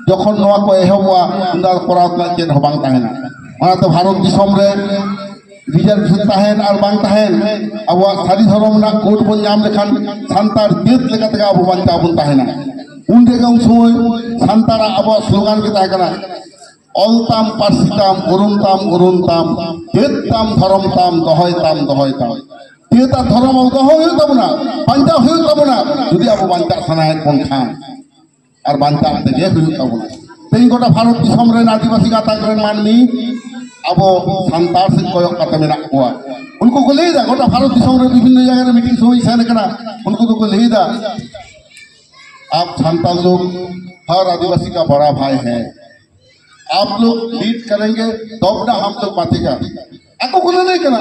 ᱡᱚᱠᱷᱚᱱ ᱱᱚᱣᱟ ᱠᱚ ᱮᱦᱚᱵᱚᱜᱼᱟ, ᱩᱱ ᱫᱚ ᱟᱨ ᱠᱚᱨᱟᱣ ᱛᱮᱱᱟᱜ ᱪᱮᱫ ᱦᱚᱸ ᱵᱟᱝ ᱛᱟᱦᱮᱱᱟ᱾ ᱚᱱᱟᱛᱮ ᱵᱷᱟᱨᱚᱛ ᱫᱤᱥᱚᱢ ᱨᱮ ᱨᱤᱡᱟᱨᱵᱷᱮᱥᱚᱱ ᱛᱟᱦᱮᱱ ᱟᱨ ᱵᱟᱝ ᱛᱟᱦᱮᱱ, ᱟᱵᱚᱣᱟᱜ ᱥᱟᱹᱨᱤ ᱫᱷᱚᱨᱚᱢ ᱨᱮᱱᱟᱜ ᱠᱳᱰ ᱵᱚᱱ ᱧᱟᱢ ᱞᱮᱠᱷᱟᱱ ᱥᱟᱱᱛᱟᱲ ᱡᱟᱹᱛ ᱞᱮᱠᱟ ᱛᱮᱜᱮ ᱟᱵᱚ ᱵᱟᱧᱪᱟᱣ ᱵᱚᱱ ᱛᱟᱦᱮᱱᱟ᱾ ᱩᱱ ᱨᱮᱜᱮ ᱩᱱ ᱥᱚᱢᱚᱭ ᱥᱟᱱᱛᱟᱲᱟᱜ ᱟᱵᱚᱣᱟᱜ ᱥᱞᱳᱜᱟᱱ ᱜᱮ ᱛᱟᱦᱮᱸ ᱠᱟᱱᱟ, "ᱚᱞ ᱛᱟᱢ, ᱯᱟᱹᱨᱥᱤ ᱛᱟᱢ, ᱩᱨᱩᱢ ᱛᱟᱢ, ᱩᱨᱩᱢ ᱛᱟᱢ, ᱡᱟᱹᱛ ᱛᱟᱢ, ᱫᱷᱚᱨᱚᱢ ᱛᱟᱢ, ᱫᱚᱦᱚᱭ ᱛᱟᱢ, ᱫᱚᱦᱚᱭ ᱛᱟᱢ᱾" ᱡᱟᱹᱛ ᱟᱨ ᱫᱷᱚᱨᱚᱢ ᱟᱵᱚ ᱫᱚᱦᱚ ᱦᱩᱭᱩᱜ ᱛᱟᱵᱚᱱᱟ, ᱵᱟᱧᱪᱟᱣ ᱦᱩᱭᱩᱜ ᱛᱟᱵᱚᱱᱟ, ᱡᱩᱫᱤ ᱟᱵᱚ ᱵᱟᱧᱪᱟᱜ ᱥᱟᱱᱟᱭᱮᱫ ᱵᱚᱱ ᱠᱷᱟᱱ᱾ ᱟᱨ ᱵᱟᱧᱪᱟᱣ ᱛᱮᱜᱮ ᱦᱩᱭᱩᱜ ᱛᱟᱵᱚᱱᱟ᱾ ᱛᱮᱦᱮᱧ ᱜᱚᱴᱟ ᱵᱷᱟᱨᱚᱛ ᱫᱤᱥᱚᱢ ᱨᱮᱱ ᱟᱹᱫᱤᱵᱟᱹᱥᱤ ᱜᱟᱛᱟᱠ ᱨᱮᱱ ᱢᱟᱹᱱᱢᱤ ᱟᱵᱚ ᱥᱟᱱᱛᱟᱲ ᱥᱮᱫ ᱠᱚᱭᱚᱜ ᱠᱟᱛᱮ ᱢᱮᱱᱟᱜ ᱠᱚᱣᱟ᱾ ᱩᱱᱠᱩ ᱠᱚ ᱞᱟᱹᱭᱫᱟ, ᱜᱚᱴᱟ ᱵᱷᱟᱨᱚᱛ ᱫᱤᱥᱚᱢ ᱨᱮ ᱵᱤᱵᱷᱤᱱᱱᱚ ᱡᱟᱭᱜᱟ ᱨᱮ ᱢᱤᱴᱤᱝ ᱥᱚᱢᱚᱭ ᱥᱮᱱ ᱠᱟᱱᱟ, ᱩᱱᱠᱩ ᱫᱚᱠᱚ ᱞᱟᱹᱭᱫᱟ, "आप संताल लोग हर आदिवासी का बड़ा भाई है, आप लोग लीड करेंगे, तब ना हम लोग बांचेगा।" ᱟᱠᱚ ᱠᱚ ᱞᱟᱹᱞᱟᱹᱭ ᱠᱟᱱᱟ,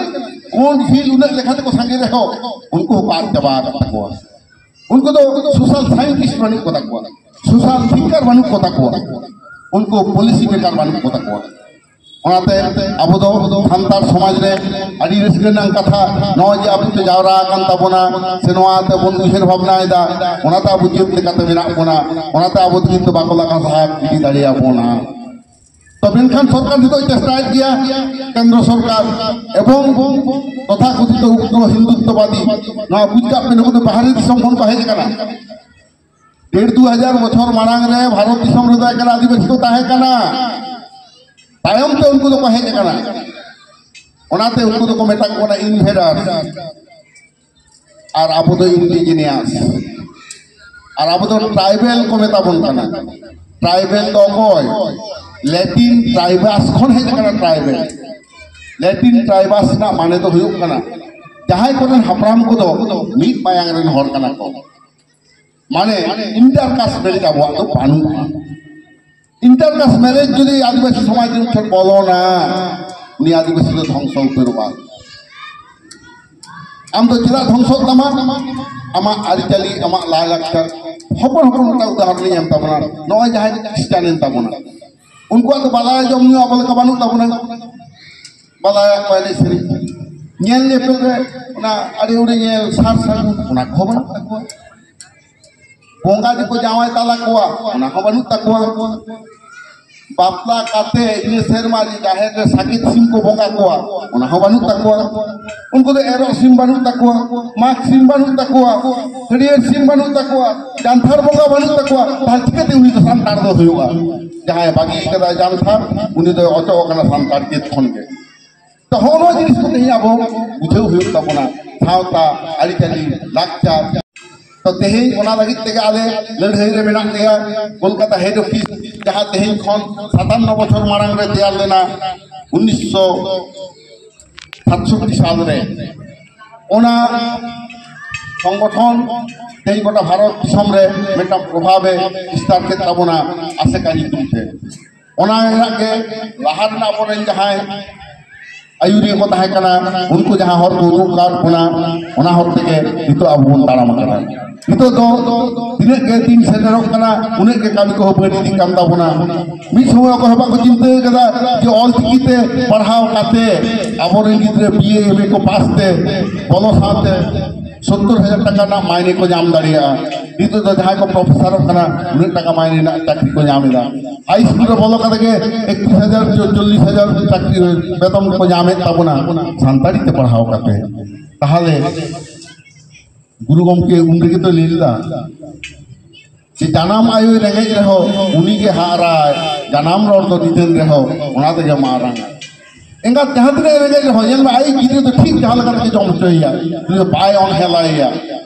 ᱠᱳᱱ ᱯᱷᱤᱞ ᱩᱱᱟᱹᱜ ᱞᱮᱠᱷᱟ ᱛᱮᱠᱚ ᱥᱟᱸᱜᱮ ᱨᱮᱦᱚᱸ ᱩᱱᱠᱩ ᱦᱚᱸᱠᱚ ᱟᱫ ᱪᱟᱵᱟ ᱟᱠᱟᱫ ᱛᱟᱠᱚᱣᱟ᱾ ᱩᱱᱠᱩ ᱫᱚ ᱥᱳᱥᱟᱞ ᱥᱟᱭᱮᱱᱴᱤᱥᱴ ᱵᱟᱹᱱᱩᱜ ᱠᱚ ᱛᱟᱠᱚᱣᱟ, ᱥᱳᱥᱟᱞ ᱛᱷᱤᱝᱠᱟᱨ ᱵᱟᱹᱱᱩᱜ ᱠᱚ ᱛᱟᱠᱚᱣᱟ, ᱩᱱᱠᱩ ᱯᱚᱞᱤᱥᱤ ᱢᱮᱠᱟᱨ ᱵᱟᱹᱱᱩᱜ ᱠᱚ ᱛᱟᱠᱚᱣᱟ᱾ ᱚᱱᱟᱛᱮ ᱟᱵᱚ ᱫᱚ ᱥᱟᱱᱛᱟᱲ ᱥᱚᱢᱟᱡᱽ ᱨᱮ ᱟᱹᱰᱤ ᱨᱟᱹᱥᱠᱟᱹ ᱨᱮᱱᱟᱜ ᱠᱟᱛᱷᱟ, ᱱᱚᱜᱼᱚᱭ ᱡᱮ ᱟᱵᱚ ᱠᱚ ᱡᱟᱣᱨᱟ ᱟᱠᱟᱱ ᱛᱟᱵᱚᱱᱟ, ᱥᱮ ᱱᱚᱣᱟ ᱛᱮᱵᱚᱱ ᱩᱭᱦᱟᱹᱨ ᱵᱷᱟᱵᱽᱱᱟᱭᱮᱫᱟ, ᱚᱱᱟᱛᱮ ᱟᱵᱚ ᱡᱟᱹᱛ ᱞᱮᱠᱟᱛᱮ ᱢᱮᱱᱟᱜ ᱵᱚᱱᱟ, ᱚᱱᱟᱛᱮ ᱟᱵᱚ ᱫᱚ ᱠᱤᱱᱛᱩ ᱵᱟᱠᱚ ᱞᱟᱜᱟ ᱥᱟᱦᱟ ᱤᱫᱤ ᱫᱟᱲᱮᱭᱟᱵᱚᱱᱟ᱾ ᱛᱚ ᱢᱮᱱᱠᱷᱟᱱ ᱥᱚᱨᱠᱟᱨ ᱱᱤᱛᱚᱜ ᱪᱮᱥᱴᱟᱭᱮᱫ ᱜᱮᱭᱟ, ᱠᱮᱱᱫᱨᱚ ᱥᱚᱨᱠᱟᱨ ᱮᱵᱚᱝ ᱛᱚᱛᱷᱟᱠᱚᱛᱷᱤᱛ ᱩᱜᱽᱨᱚ ᱦᱤᱱᱫᱩᱛᱛᱚᱵᱟᱫᱤ, ᱱᱚᱣᱟ ᱵᱩᱡᱽ ᱠᱟᱜ ᱯᱮ, ᱱᱩᱠᱩ ᱫᱚ ᱵᱟᱦᱨᱮ ᱫᱤᱥᱚᱢ ᱠᱷᱚᱱ ᱠᱚ ᱦᱮᱡ ᱟᱠᱟᱱᱟ᱾ ᱰᱮᱲ ᱫᱩ ᱦᱟᱡᱟᱨ ᱵᱚᱪᱷᱚᱨ ᱢᱟᱲᱟᱝ ᱨᱮ ᱵᱷᱟᱨᱚᱛ ᱫᱤᱥᱚᱢ ᱨᱮᱫᱚ ᱮᱠᱟᱞ ᱟᱹᱫᱤᱵᱟᱹᱥᱤ ᱠᱚ ᱛᱟᱦᱮᱸ ᱠᱟᱱᱟ, ᱛᱟᱭᱚᱢ ᱛᱮ ᱩᱱᱠᱩ ᱫᱚᱠᱚ ᱦᱮᱡ ᱟᱠᱟᱱᱟ᱾ ᱚᱱᱟᱛᱮ ᱩᱱᱠᱩ ᱫᱚᱠᱚ ᱢᱮᱛᱟ ᱠᱚ ᱠᱟᱱᱟ ᱤᱱᱵᱷᱮᱰᱟᱨ᱾ ᱟᱨ ᱟᱵᱚ ᱫᱚ ᱤᱱᱰᱤᱡᱤᱱᱤᱭᱟᱥ᱾ ᱟᱨ ᱟᱵᱚ ᱫᱚ ᱴᱨᱟᱭᱵᱮᱞ ᱠᱚ ᱢᱮᱛᱟ ᱵᱚᱱ ᱠᱟᱱᱟ᱾ ᱴᱨᱟᱭᱵᱮᱞ ᱫᱚ ᱚᱠᱚᱭ? ᱞᱮᱴᱤᱱ ᱴᱨᱟᱭᱵᱟᱥ ᱠᱷᱚᱱ ᱦᱮᱡ ᱟᱠᱟᱱᱟ ᱴᱨᱟᱭᱵᱮᱞ᱾ ᱞᱮᱴᱤᱱ ᱴᱨᱟᱭᱵᱟᱥ ᱨᱮᱱᱟᱜ ᱢᱟᱱᱮ ᱫᱚ ᱦᱩᱭᱩᱜ ᱠᱟᱱᱟ, ᱡᱟᱦᱟᱸᱭ ᱠᱚᱨᱮᱱ ᱦᱟᱯᱲᱟᱢ ᱠᱚᱫᱚ ᱢᱤᱫ ᱢᱟᱭᱟᱝ ᱨᱮᱱ ᱦᱚᱲ ᱠᱟᱱᱟ ᱠᱚ᱾ ᱢᱟᱱᱮ, ᱤᱱᱴᱟᱨ ᱠᱟᱥᱴ ᱢᱮᱨᱮᱡᱽ ᱟᱵᱚᱣᱟᱜ ᱫᱚ ᱵᱟᱹᱱᱩᱜᱼᱟ᱾ ᱤᱱᱴᱟᱨ ᱠᱟᱥᱴ ᱢᱮᱨᱮᱡᱽ ᱡᱩᱫᱤ ᱟᱹᱫᱤᱵᱟᱹᱥᱤ ᱥᱚᱢᱟᱡᱽ ᱨᱮᱱ ᱴᱷᱮᱱ ᱵᱚᱞᱚᱱᱟ, ᱩᱱᱤ ᱟᱹᱫᱤᱵᱟᱹᱥᱤ ᱫᱚ ᱫᱷᱚᱝᱥᱚ ᱩᱛᱟᱹᱨᱚᱜᱼᱟ᱾ ᱟᱢ ᱫᱚ ᱪᱮᱫᱟᱜ ᱫᱷᱚᱝᱥᱚᱜ ᱛᱟᱢᱟ? ᱟᱢᱟᱜ ᱟᱹᱨᱤᱪᱟᱹᱞᱤ, ᱟᱢᱟᱜ ᱞᱟᱭᱼᱞᱟᱠᱪᱟᱨ᱾ ᱦᱚᱯᱚᱱ ᱦᱚᱯᱚᱱ ᱢᱤᱫᱴᱟᱝ ᱩᱫᱟᱦᱚᱨᱚᱱ ᱤᱧ ᱮᱢ ᱛᱟᱵᱚᱱᱟ᱾ ᱱᱚᱜᱼᱚᱭ ᱡᱟᱦᱟᱸᱭ ᱠᱷᱨᱤᱥᱴᱟᱱ ᱮᱱ ᱛᱟᱵᱚᱱᱟ, ᱩᱱᱠᱩᱣᱟᱜ ᱫᱚ ᱵᱟᱞᱟᱭᱟ ᱡᱚᱢ ᱧᱩ ᱟᱵᱚ ᱞᱮᱠᱟ ᱵᱟᱹᱱᱩᱜ ᱛᱟᱵᱚᱱᱟ᱾ ᱵᱟᱞᱟᱭᱟ ᱠᱚ ᱮᱱᱮᱡ ᱥᱮᱨᱮᱧ, ᱧᱮᱞ ᱧᱮᱯᱮᱞ ᱨᱮ ᱚᱱᱟ ᱟᱹᱰᱤ ᱟᱹᱰᱤ ᱧᱮᱞ, ᱥᱟᱨ ᱥᱟᱹᱜᱩᱱ, ᱚᱱᱟ ᱠᱚᱦᱚᱸ ᱵᱟᱹᱱᱩᱜ ᱛᱟᱠᱚᱣᱟ᱾ ᱵᱚᱸᱜᱟ ᱡᱮᱠᱚ ᱡᱟᱶᱟᱭ ᱛᱟᱞᱟ ᱠᱚᱣᱟ, ᱚᱱᱟ ᱦᱚᱸ ᱵᱟᱹᱱᱩᱜ ᱛᱟᱠᱚᱣᱟ᱾ ᱵᱟᱯᱞᱟ ᱠᱟᱛᱮ ᱤᱱᱟᱹ ᱥᱮᱨᱢᱟ ᱡᱮ ᱡᱟᱦᱮᱨ ᱨᱮ ᱥᱟᱠᱮᱛ ᱥᱤᱢ ᱠᱚ ᱵᱚᱸᱜᱟ ᱠᱚᱣᱟ, ᱚᱱᱟ ᱦᱚᱸ ᱵᱟᱹᱱᱩᱜ ᱛᱟᱠᱚᱣᱟ᱾ ᱩᱱᱠᱩ ᱫᱚ ᱮᱨᱚᱜ ᱥᱤᱢ ᱵᱟᱹᱱᱩᱜ ᱛᱟᱠᱚᱣᱟ, ᱢᱟᱜᱽ ᱥᱤᱢ ᱵᱟᱹᱱᱩᱜ ᱛᱟᱠᱚᱣᱟ, ᱦᱟᱹᱨᱭᱟᱹᱲ ᱥᱤᱢ ᱵᱟᱹᱱᱩᱜ ᱛᱟᱠᱚᱣᱟ, ᱡᱟᱱᱛᱷᱟᱲ ᱵᱚᱸᱜᱟ ᱵᱟᱹᱱᱩᱜ ᱛᱟᱠᱚᱣᱟ᱾ ᱛᱟᱦᱞᱮ ᱪᱤᱠᱟᱹᱛᱮ ᱩᱱᱤ ᱫᱚ ᱥᱟᱱᱛᱟᱲ ᱫᱚ ᱦᱩᱭᱩᱜᱼᱟ? ᱡᱟᱦᱟᱸᱭ ᱵᱟᱹᱜᱤ ᱠᱟᱫᱟ ᱡᱟᱱᱛᱷᱟᱲ, ᱩᱱᱤ ᱫᱚᱭ ᱚᱪᱚᱜ ᱟᱠᱟᱱᱟ ᱥᱟᱱᱛᱟᱲ ᱡᱟᱹᱛ ᱠᱷᱚᱱ ᱜᱮ᱾ ᱛᱚ, ᱦᱚᱸᱜᱼᱚ ᱱᱚᱣᱟ ᱡᱤᱱᱤᱥ ᱠᱚ ᱛᱮᱦᱮᱧ ᱟᱵᱚ ᱵᱩᱡᱷᱟᱹᱣ ᱦᱩᱭᱩᱜ ᱛᱟᱵᱚᱱᱟ, ᱥᱟᱶᱛᱟ, ᱟᱹᱨᱤᱪᱟᱹᱞᱤ, ᱞᱟᱠᱪᱟᱨ᱾ ᱛᱚ, ᱛᱮᱦᱮᱧ ᱚᱱᱟ ᱞᱟᱹᱜᱤᱫ ᱛᱮᱜᱮ ᱟᱞᱮ ᱞᱟᱹᱲᱦᱟᱹᱭ ᱨᱮ ᱢᱮᱱᱟᱜ ᱞᱮᱭᱟ᱾ ᱠᱳᱞᱠᱟᱛᱟ ᱦᱮᱰ ᱚᱯᱷᱤᱥ, ᱡᱟᱦᱟᱸ ᱛᱮᱦᱮᱧ ᱠᱷᱚᱱ ᱥᱟᱛᱟᱱᱱᱚ ᱵᱚᱪᱷᱚᱨ ᱢᱟᱲᱟᱝ ᱨᱮ ᱛᱮᱭᱟᱨ ᱞᱮᱱᱟ, ᱩᱱᱤᱥᱥᱚ ᱥᱟᱛᱥᱚᱴᱴᱤ ᱥᱟᱞ ᱨᱮ, ᱚᱱᱟ ᱥᱚᱝᱜᱚᱴᱷᱚᱱ ᱛᱮᱦᱮᱧ ᱜᱚᱴᱟ ᱵᱷᱟᱨᱚᱛ ᱫᱤᱥᱚᱢ ᱨᱮ ᱢᱤᱫᱴᱟᱝ ᱯᱨᱚᱵᱷᱟᱵᱮ ᱵᱤᱥᱛᱟᱨ ᱠᱮᱫ ᱛᱟᱵᱚᱱᱟ, ᱟᱥᱮᱠᱟ ᱧᱩᱛᱩᱢ ᱛᱮ᱾ ᱚᱱᱟ ᱨᱮᱱᱟᱜ ᱜᱮ ᱞᱟᱦᱟ ᱨᱮᱱᱟᱜ ᱟᱵᱚᱨᱮᱱ ᱡᱟᱦᱟᱸᱭ ᱟᱹᱭᱩᱨᱤᱭᱟᱹ ᱠᱚ ᱛᱟᱦᱮᱸ ᱠᱟᱱᱟ, ᱩᱱᱠᱩ ᱡᱟᱦᱟᱸ ᱦᱚᱨ ᱠᱚ ᱩᱫᱩᱜ ᱟᱠᱟᱫ ᱵᱚᱱᱟ, ᱚᱱᱟ ᱦᱚᱨ ᱛᱮᱜᱮ ᱱᱤᱛᱚᱜ ᱟᱵᱚ ᱵᱚᱱ ᱛᱟᱲᱟᱢ ᱟᱠᱟᱫᱟ᱾ ᱱᱤᱛᱚᱜ ᱫᱚ ᱛᱤᱱᱟᱹᱜ ᱜᱮ ᱫᱤᱱ ᱥᱮᱴᱮᱨᱚᱜ ᱠᱟᱱᱟ, ᱩᱱᱟᱹᱜ ᱜᱮ ᱠᱟᱹᱢᱤ ᱠᱚᱦᱚᱸ ᱵᱟᱹᱲ ᱤᱫᱤᱜ ᱠᱟᱱ ᱛᱟᱵᱚᱱᱟ᱾ ᱢᱤᱫ ᱥᱚᱢᱚᱭ ᱚᱠᱚᱭ ᱦᱚᱸ ᱵᱟᱠᱚ ᱪᱤᱱᱛᱟᱹ ᱟᱠᱟᱫᱟ ᱡᱮ ᱚᱞ ᱪᱤᱠᱤ ᱛᱮ ᱯᱟᱲᱦᱟᱣ ᱠᱟᱛᱮ ᱟᱵᱚᱨᱮᱱ ᱜᱤᱫᱽᱨᱟᱹ ᱵᱤ ᱮ ᱮᱢ ᱮ ᱠᱚ ᱯᱟᱥ ᱛᱮ ᱵᱚᱞᱚ ᱥᱟᱶᱛᱮ ᱥᱚᱛᱛᱚᱨ ᱦᱟᱡᱟᱨ ᱴᱟᱠᱟ ᱨᱮᱱᱟᱜ ᱢᱟᱭᱱᱮ ᱠᱚ ᱧᱟᱢ ᱫᱟᱲᱮᱭᱟᱜᱼᱟ᱾ ᱱᱤᱛᱚᱜ ᱫᱚ ᱡᱟᱦᱟᱸᱭ ᱠᱚ ᱯᱨᱚᱯᱷᱮᱥᱚᱨᱚᱜ ᱠᱟᱱᱟ, ᱩᱱᱟᱹᱜ ᱴᱟᱠᱟ ᱢᱟᱭᱱᱮ ᱨᱮᱱᱟᱜ ᱪᱟᱹᱠᱨᱤ ᱠᱚ ᱧᱟᱢ ᱮᱫᱟ᱾ ᱦᱟᱭ ᱥᱠᱩᱞ ᱨᱮ ᱵᱚᱞᱚ ᱠᱟᱛᱮ ᱜᱮ ᱮᱠᱛᱨᱤᱥ ᱦᱟᱡᱟᱨ, ᱪᱚᱞᱞᱤᱥ ᱦᱟᱡᱟᱨ ᱪᱟᱹᱠᱨᱤ ᱵᱮᱛᱚᱱ ᱠᱚ ᱧᱟᱢᱮᱫ ᱛᱟᱵᱚᱱᱟ ᱥᱟᱱᱛᱟᱲᱤ ᱛᱮ ᱯᱟᱲᱦᱟᱣ ᱠᱟᱛᱮ᱾ ᱛᱟᱦᱚᱞᱮ ᱜᱩᱨᱩ ᱜᱚᱢᱠᱮ ᱩᱱ ᱨᱮᱜᱮ ᱛᱚ ᱞᱟᱹᱭ ᱞᱮᱫᱟ ᱡᱮ ᱡᱟᱱᱟᱢ ᱟᱭᱳᱭ ᱨᱮᱸᱜᱮᱡ ᱨᱮᱦᱚᱸ ᱩᱱᱤᱜᱮ ᱦᱟᱨᱟᱭ, ᱡᱟᱱᱟᱢ ᱨᱚᱲ ᱫᱚ ᱱᱤᱫᱷᱟᱹᱱ ᱨᱮᱦᱚᱸ ᱚᱱᱟ ᱛᱮᱜᱮ ᱢᱟᱨᱟᱝ ᱟᱭ᱾ ᱮᱸᱜᱟᱛ ᱡᱟᱦᱟᱸ ᱛᱤᱱᱟᱹᱜ ᱨᱮᱸᱜᱮᱡ ᱨᱮᱦᱚᱸ, ᱧᱮᱞ ᱢᱮ, ᱟᱡ ᱜᱤᱫᱽᱨᱟᱹ ᱫᱚ ᱴᱷᱤᱠ ᱡᱟᱦᱟᱸ ᱞᱮᱠᱟ ᱛᱮᱜᱮ ᱡᱚᱢ ᱦᱚᱪᱚᱭᱮᱭᱟ, ᱩᱱᱤ ᱫᱚ ᱵᱟᱭ ᱚᱱᱦᱮᱞᱟᱭᱮᱭᱟ᱾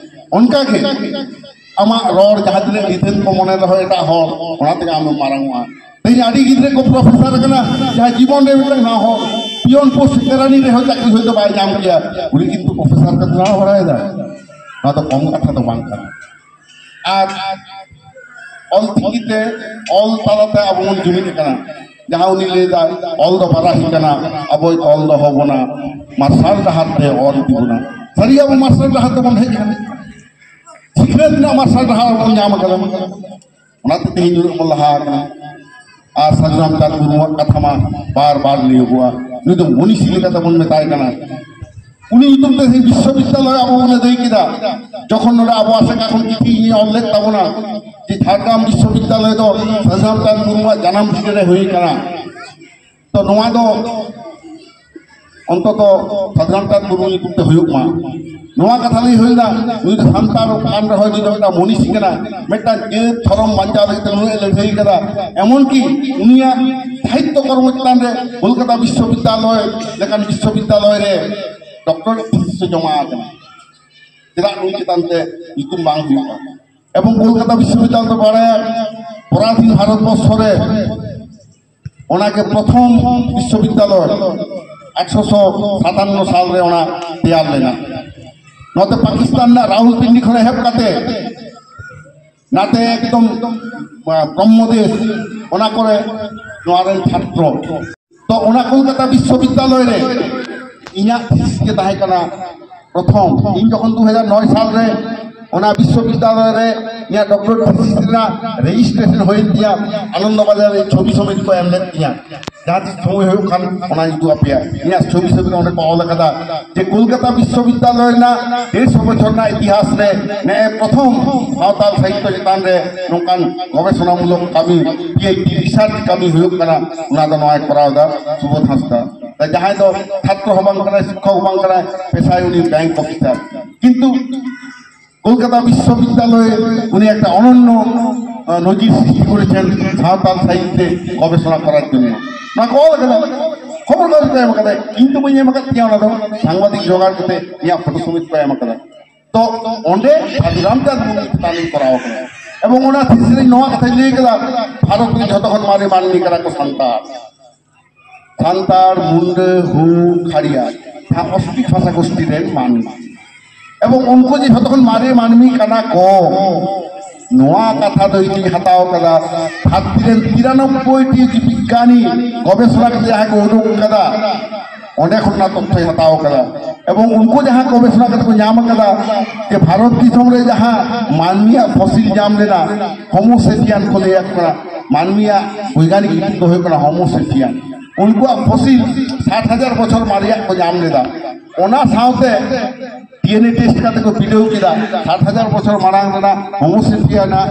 ᱚᱱᱠᱟᱜᱮ ᱟᱢᱟᱜ ᱨᱚᱲ ᱡᱟᱦᱟᱸ ᱛᱤᱱᱟᱹᱜ ᱱᱤᱫᱷᱟᱹᱱ ᱠᱚ ᱢᱚᱱᱮ ᱨᱮᱦᱚᱸ ᱮᱴᱟᱜ ᱦᱚᱲ, ᱚᱱᱟ ᱛᱮᱜᱮ ᱟᱢᱮᱢ ᱢᱟᱨᱟᱝ ᱚᱜᱼᱟ᱾ ᱛᱮᱦᱮᱧ ᱟᱹᱰᱤ ᱜᱤᱫᱽᱨᱟᱹ ᱠᱚ ᱯᱨᱚᱯᱷᱮᱥᱚᱨ ᱠᱟᱱᱟ, ᱡᱟᱦᱟᱸ ᱡᱤᱵᱚᱱ ᱨᱮ ᱢᱤᱫᱴᱟᱝ ᱱᱟᱣᱟ ᱦᱚᱲ ᱯᱤᱭᱚᱱ ᱯᱳᱥᱴ ᱠᱮᱨᱟᱱᱤ ᱨᱮᱦᱚᱸ ᱪᱟᱹᱠᱨᱤ ᱦᱚᱭᱛᱳ ᱵᱟᱭ ᱧᱟᱢ ᱠᱮᱭᱟ, ᱩᱱᱤ ᱠᱤᱱᱛᱩ ᱯᱨᱚᱯᱷᱮᱥᱚᱨ ᱠᱟᱛᱮ ᱫᱟᱬᱟ ᱵᱟᱲᱟᱭᱮᱫᱟ᱾ ᱱᱚᱣᱟ ᱫᱚ ᱠᱚᱢ ᱠᱟᱛᱷᱟ ᱫᱚ ᱵᱟᱝ ᱠᱟᱱᱟ᱾ ᱟᱨ ᱚᱞ ᱪᱤᱠᱤ ᱛᱮ, ᱚᱞ ᱛᱟᱞᱟᱛᱮ ᱟᱵᱚ ᱵᱚᱱ ᱡᱩᱢᱤᱫ ᱟᱠᱟᱱᱟ᱾ ᱡᱟᱦᱟᱸ ᱩᱱᱤ ᱞᱟᱹᱭ ᱮᱫᱟ, ᱚᱞ ᱫᱚ ᱵᱟᱨᱟᱦᱤ ᱠᱟᱱᱟ, ᱟᱵᱚᱭ ᱛᱚᱞ ᱫᱚᱦᱚ ᱵᱚᱱᱟ, ᱢᱟᱨᱥᱟᱞ ᱰᱟᱦᱟᱨ ᱛᱮ ᱚᱨ ᱤᱫᱤ ᱵᱚᱱᱟ᱾ ᱥᱟᱹᱨᱤ ᱟᱵᱚ ᱢᱟᱨᱥᱟᱞ ᱰᱟᱦᱟᱨ ᱛᱮᱵᱚᱱ ᱦᱮᱡ ᱟᱠᱟᱱᱟ, ᱥᱤᱠᱷᱱᱟᱹᱛ ᱨᱮᱱᱟᱜ ᱢᱟᱨᱥᱟᱞ ᱰᱟᱦᱟᱨ ᱵᱚᱱ ᱧᱟᱢ ᱟᱠᱟᱫᱟ᱾ ᱚᱱᱟᱛᱮ ᱛᱮᱦᱮᱧ ᱱᱩᱱᱟᱹᱜ ᱵᱚᱱ ᱞᱟᱦᱟ ᱟᱠᱟᱱᱟ᱾ ᱟᱨ ᱥᱟᱹᱫᱷᱩ ᱨᱟᱢᱪᱟᱸᱫᱽ ᱢᱩᱨᱢᱩᱣᱟᱜ ᱠᱟᱛᱷᱟ ᱢᱟ ᱵᱟᱨ ᱵᱟᱨ ᱞᱟᱹᱭᱚᱜᱚᱜᱼᱟ, ᱱᱩᱭ ᱫᱚ ᱢᱚᱱᱤᱥᱤ ᱞᱮᱠᱟᱛᱮ ᱵᱚᱱ ᱢᱮᱛᱟᱭ ᱠᱟᱱᱟ᱾ ᱩᱱᱤ ᱧᱩᱛᱩᱢ ᱛᱮ ᱛᱮᱦᱮᱧ ᱵᱤᱥᱥᱚᱵᱤᱫᱽᱫᱟᱞᱚᱭ ᱟᱵᱚ ᱵᱚᱱ ᱟᱹᱫᱟᱹᱭ ᱠᱮᱫᱟ᱾ ᱡᱚᱠᱷᱚᱱ ᱱᱚᱰᱮ ᱟᱵᱚ ᱟᱥᱮᱠᱟ ᱠᱷᱚᱱ ᱪᱤᱴᱷᱤ ᱤᱧ ᱚᱞ ᱞᱮᱫ ᱛᱟᱵᱚᱱᱟ ᱡᱮ ᱡᱷᱟᱲᱜᱨᱟᱢ ᱵᱤᱥᱥᱚᱵᱤᱫᱽᱫᱟᱞᱚᱭ ᱫᱚ ᱥᱟᱹᱫᱷᱩ ᱨᱟᱢᱪᱟᱸᱫᱽ ᱢᱩᱨᱢᱩᱣᱟᱜ ᱡᱟᱱᱟᱢ ᱵᱷᱤᱴᱟᱹ ᱨᱮ ᱦᱩᱭ ᱠᱟᱱᱟ, ᱛᱚ ᱱᱚᱣᱟ ᱫᱚ ᱚᱱᱛᱚᱛᱚ ᱥᱟᱹᱫᱷᱩ ᱨᱟᱢᱪᱟᱸᱫᱽ ᱢᱩᱨᱢᱩ ᱧᱩᱛᱩᱢ ᱛᱮ ᱦᱩᱭᱩᱜ ᱢᱟ᱾ ᱱᱚᱣᱟ ᱠᱟᱛᱷᱟ ᱞᱟᱹᱭ ᱦᱩᱭᱱᱟ, ᱱᱩᱭ ᱫᱚ ᱥᱟᱱᱛᱟᱲ ᱠᱟᱱ ᱨᱮᱦᱚᱸ ᱱᱩᱭ ᱫᱚ ᱢᱤᱫᱴᱟᱝ ᱢᱚᱱᱤᱥᱤ ᱠᱟᱱᱟ, ᱢᱤᱫᱴᱟᱝ ᱡᱟᱹᱛ ᱫᱷᱚᱨᱚᱢ ᱵᱟᱧᱪᱟᱣ ᱞᱟᱹᱜᱤᱫ ᱛᱮ ᱱᱩᱱᱟᱹᱜ ᱮ ᱞᱟᱹᱲᱦᱟᱹᱭ ᱠᱟᱫᱟ᱾ ᱮᱢᱚᱱᱠᱤ ᱩᱱᱤᱭᱟᱜ ᱥᱟᱦᱤᱛᱛᱚ ᱠᱚᱨᱢᱚ ᱪᱮᱛᱟᱱ ᱨᱮ ᱠᱳᱞᱠᱟᱛᱟ ᱵᱤᱥᱥᱚᱵᱤᱫᱽᱫᱟᱞᱚᱭ ᱞᱮᱠᱟᱱ ᱵᱤᱥᱥᱚᱵᱤᱫᱽᱫᱟᱞᱚᱭ ᱨᱮ ᱰᱚᱠᱴᱚᱨᱮᱴ ᱛᱷᱤᱥᱤᱥ ᱮ ᱡᱚᱢᱟ ᱟᱠᱟᱱᱟ᱾ ᱪᱮᱫᱟᱜ ᱱᱩᱭ ᱪᱮᱛᱟᱱ ᱛᱮ ᱧᱩᱛᱩᱢ ᱵᱟᱝ ᱦᱩᱭᱩᱜᱼᱟ? ᱮᱵᱚᱝ ᱠᱳᱞᱠᱟᱛᱟ ᱵᱤᱥᱥᱚᱵᱤᱫᱽᱫᱟᱞᱚᱭ ᱫᱚ ᱵᱟᱲᱟᱭᱟ, ᱯᱚᱨᱟᱫᱷᱤᱱ ᱵᱷᱟᱨᱚᱛ ᱵᱚᱨᱥᱚ ᱨᱮ ᱚᱱᱟᱜᱮ ᱯᱨᱚᱛᱷᱚᱢ ᱵᱤᱥᱥᱚᱵᱤᱫᱽᱫᱟᱞᱚᱭ ᱟᱴᱷᱨᱚᱥᱚ ᱥᱟᱛᱟᱱᱱᱚ ᱥᱟᱞᱨᱮ ᱚᱱᱟ ᱛᱮᱭᱟᱨ ᱞᱮᱱᱟ᱾ ᱱᱚᱛᱮ ᱯᱟᱠᱤᱥᱛᱟᱱ ᱨᱮᱱᱟᱜ ᱨᱟᱦᱩᱞᱯᱤᱱᱰᱤ ᱠᱷᱚᱱ ᱮᱦᱚᱵ ᱠᱟᱛᱮ ᱱᱟᱛᱮ ᱮᱠᱫᱚᱢ, ᱟᱸ, ᱵᱨᱚᱦᱢᱚᱫᱮᱥ, ᱚᱱᱟ ᱠᱚᱨᱮ ᱱᱚᱣᱟ ᱨᱮᱱ ᱪᱷᱟᱛᱨᱚ᱾ ᱛᱚ ᱚᱱᱟ ᱠᱳᱞᱠᱟᱛᱟ ᱵᱤᱥᱥᱚᱵᱤᱫᱽᱫᱟᱞᱚᱭ ᱨᱮ ᱤᱧᱟᱹᱜ ᱛᱷᱤᱥᱤᱥ ᱜᱮ ᱛᱟᱦᱮᱸ ᱠᱟᱱᱟ ᱯᱨᱚᱛᱷᱚᱢ᱾ ᱤᱧ ᱡᱚᱠᱷᱚᱱ ᱫᱩ ᱦᱟᱡᱟᱨ ᱱᱚᱭ ᱥᱟᱞ ᱨᱮ ᱚᱱᱟ ᱵᱤᱥᱥᱚᱵᱤᱫᱽᱫᱟᱞᱚᱭ ᱨᱮ ᱤᱧᱟᱹᱜ ᱰᱚᱠᱴᱚᱨᱮᱴ ᱛᱷᱤᱥᱤᱥ ᱨᱮᱱᱟᱜ ᱨᱮᱡᱤᱥᱴᱨᱮᱥᱚᱱ ᱦᱩᱭᱮᱱ ᱛᱤᱧᱟ, ᱟᱱᱚᱱᱫᱚ ᱵᱟᱡᱟᱨ ᱨᱮ ᱪᱷᱚᱵᱤ ᱥᱚᱢᱤᱛ ᱠᱚ ᱮᱢ ᱞᱮᱫ ᱛᱤᱧᱟ᱾ ᱡᱟᱦᱟᱸ ᱛᱤᱥ ᱥᱚᱢᱚᱭ ᱦᱩᱭᱩᱜ ᱠᱷᱟᱱ ᱚᱱᱟᱧ ᱩᱫᱩᱜ ᱟᱯᱮᱭᱟ᱾ ᱤᱧᱟᱹᱜ ᱪᱷᱚᱵᱤ ᱥᱚᱢᱤᱛ ᱚᱸᱰᱮ ᱠᱚ ᱚᱞ ᱟᱠᱟᱫᱟ ᱡᱮ ᱠᱳᱞᱠᱟᱛᱟ ᱵᱤᱥᱥᱚᱵᱤᱫᱽᱫᱟᱞᱚᱭ ᱨᱮᱱᱟᱜ ᱰᱮᱲᱥᱚ ᱵᱚᱪᱷᱚᱨ ᱨᱮᱱᱟᱜ ᱤᱛᱤᱦᱟᱥ ᱨᱮ ᱱᱮᱜᱼᱮ ᱯᱨᱚᱛᱷᱚᱢ ᱥᱟᱶᱛᱟᱞ ᱥᱟᱦᱤᱛᱛᱚ ᱪᱮᱛᱟᱱ ᱨᱮ ᱱᱚᱝᱠᱟᱱ ᱜᱚᱵᱮᱥᱚᱱᱟᱢᱩᱞᱚᱠ ᱠᱟᱹᱢᱤ, ᱯᱤ ᱮᱭᱤᱪ ᱰᱤ ᱨᱤᱥᱟᱨᱪ ᱠᱟᱹᱢᱤ ᱦᱩᱭᱩᱜ ᱠᱟᱱᱟ, ᱚᱱᱟ ᱫᱚ ᱱᱚᱣᱟᱭ ᱠᱚᱨᱟᱣ ᱮᱫᱟ ᱥᱩᱵᱳᱫᱷ ᱦᱟᱸᱥᱫᱟ᱾ ᱡᱟᱦᱟᱸᱭ ᱫᱚ ᱪᱷᱟᱛᱨᱚ ᱦᱚᱸ ᱵᱟᱝ ᱠᱟᱱᱟᱭ, ᱥᱤᱠᱠᱷᱚᱠ ᱦᱚᱸ ᱵᱟᱝ ᱠᱟᱱᱟᱭ, ᱯᱮᱥᱟᱭ ᱩᱱᱤ ᱵᱮᱝᱠ ᱚᱯᱷᱤᱥᱟᱨ᱾ ᱠᱤᱱᱛᱩ ᱠᱳᱞᱠᱟᱛᱟ ᱵᱤᱥᱥᱚᱵᱤᱫᱽᱫᱟᱞᱚᱭ ᱩᱱᱤ একটা অনন্য, আহ, নজির সৃষ্টি করেছেন সাঁওতাল সাহিত্যে গবেষণা করার জন্য। ᱱᱚᱣᱟ ᱠᱚ ᱚᱞ ᱠᱟᱫᱟ, ᱠᱷᱚᱵᱚᱨ ᱠᱟᱜᱚᱡᱽ ᱨᱮ ᱮᱢ ᱠᱟᱫᱟᱭ, ᱤᱧ ᱫᱚ ᱵᱟᱹᱧ ᱮᱢ ᱟᱠᱟᱫ ᱛᱤᱧᱟ ᱚᱱᱟ ᱫᱚ, ᱥᱟᱝᱵᱟᱫᱤᱠ ᱡᱚᱜᱟᱲ ᱠᱟᱛᱮ ᱤᱧᱟᱹᱜ ᱯᱷᱳᱴᱳ ᱥᱚᱢᱮᱛ ᱠᱚ ᱮᱢ ᱠᱟᱫᱟ᱾ ᱛᱚ ᱚᱸᱰᱮ ᱥᱟᱹᱫᱷᱩ ᱨᱟᱢᱪᱟᱸᱫᱽ ᱢᱩᱨᱢᱩ ᱪᱮᱛᱟᱱ ᱤᱧ ᱠᱚᱨᱟᱣ ᱠᱟᱫᱟ᱾ ᱮᱵᱚᱝ ᱚᱱᱟ ᱛᱷᱤᱥ ᱨᱮ ᱱᱚᱣᱟ ᱠᱟᱛᱷᱟᱧ ᱞᱟᱹᱭ ᱠᱟᱫᱟ, ᱵᱷᱟᱨᱚᱛ ᱨᱮ ᱡᱷᱚᱛᱚ ᱠᱷᱚᱱ ᱢᱟᱨᱮ ᱢᱟᱹᱱᱢᱤ ᱠᱟᱱᱟ ᱠᱚ ᱥᱟᱱᱛᱟᱲ᱾ ᱥᱟᱱᱛᱟᱲ, ᱢᱩᱱᱰᱟᱹ, ᱦᱳ, ᱠᱷᱟᱲᱤᱭᱟ, ᱡᱟᱦᱟᱸ ᱚᱥᱴᱨᱤᱠ ᱵᱷᱟᱥᱟ ᱜᱳᱥᱴᱤ ᱨᱮᱱ ᱢᱟᱹᱱᱢᱤ᱾ ᱮᱵᱚᱝ ᱩᱱᱠᱩ ᱡᱮ ᱡᱷᱚᱛᱚ ᱠᱷᱚᱱ ᱢᱟᱨᱮ ᱢᱟᱹᱱᱢᱤ ᱠᱟᱱᱟ ᱠᱚ, ᱱᱚᱣᱟ ᱠᱟᱛᱷᱟ ᱫᱚ ᱤᱧᱤᱧ ᱦᱟᱛᱟᱣ ᱠᱟᱫᱟ ᱫᱷᱟᱹᱨᱛᱤ ᱨᱮᱱ ᱛᱤᱨᱟᱱᱚᱵᱵᱳᱭ ᱴᱤ ᱵᱤᱜᱽᱜᱟᱱᱤ ᱜᱚᱵᱮᱥᱚᱱᱟ ᱠᱟᱛᱮ ᱡᱟᱦᱟᱸ ᱠᱚ ᱩᱰᱩᱠ ᱠᱟᱫᱟ, ᱚᱸᱰᱮ ᱠᱷᱚᱱ ᱚᱱᱟ ᱛᱚᱛᱛᱷᱚᱭ ᱦᱟᱛᱟᱣ ᱠᱟᱫᱟ᱾ ᱮᱵᱚᱝ ᱩᱱᱠᱩ ᱡᱟᱦᱟᱸ ᱜᱚᱵᱮᱥᱚᱱᱟ ᱠᱟᱛᱮ ᱠᱚ ᱧᱟᱢ ᱠᱟᱫᱟ ᱡᱮ ᱵᱷᱟᱨᱚᱛ ᱫᱤᱥᱚᱢ ᱨᱮ ᱡᱟᱦᱟᱸ ᱢᱟᱹᱱᱢᱤᱭᱟᱜ ᱯᱷᱚᱥᱤᱞ ᱧᱟᱢ ᱞᱮᱱᱟ, ᱦᱳᱢᱳᱥᱮᱯᱤᱭᱟᱱ ᱠᱚ ᱞᱟᱹᱭᱟᱠᱚ ᱠᱟᱱᱟ, ᱢᱟᱹᱱᱢᱤᱭᱟᱜ ᱵᱳᱭᱜᱟᱱᱤᱠ ᱧᱩᱛᱩᱢ ᱫᱚ ᱦᱩᱭᱩᱜ ᱠᱟᱱᱟ ᱦᱳᱢᱳᱥᱮᱯᱤᱭᱟᱱ᱾ ᱩᱱᱠᱩᱣᱟᱜ ᱯᱷᱚᱥᱤᱞ ᱥᱟᱴ ᱦᱟᱡᱟᱨ ᱵᱚᱪᱷᱚᱨ ᱢᱟᱨᱮᱭᱟᱜ ᱠᱚ ᱧᱟᱢ ᱞᱮᱫᱟ᱾ ᱚᱱᱟ ᱥᱟᱶᱛᱮ ᱰᱤ ᱮᱱ ᱮ ᱴᱮᱥᱴ ᱠᱟᱛᱮ ᱠᱚ ᱵᱤᱰᱟᱹᱣ ᱠᱮᱫᱟ ᱥᱟᱴ ᱦᱟᱡᱟᱨ ᱵᱚᱪᱷᱚᱨ ᱢᱟᱲᱟᱝ ᱨᱮᱱᱟᱜ ᱦᱳᱢᱳᱥᱮᱯᱤᱭᱟᱱᱟᱜ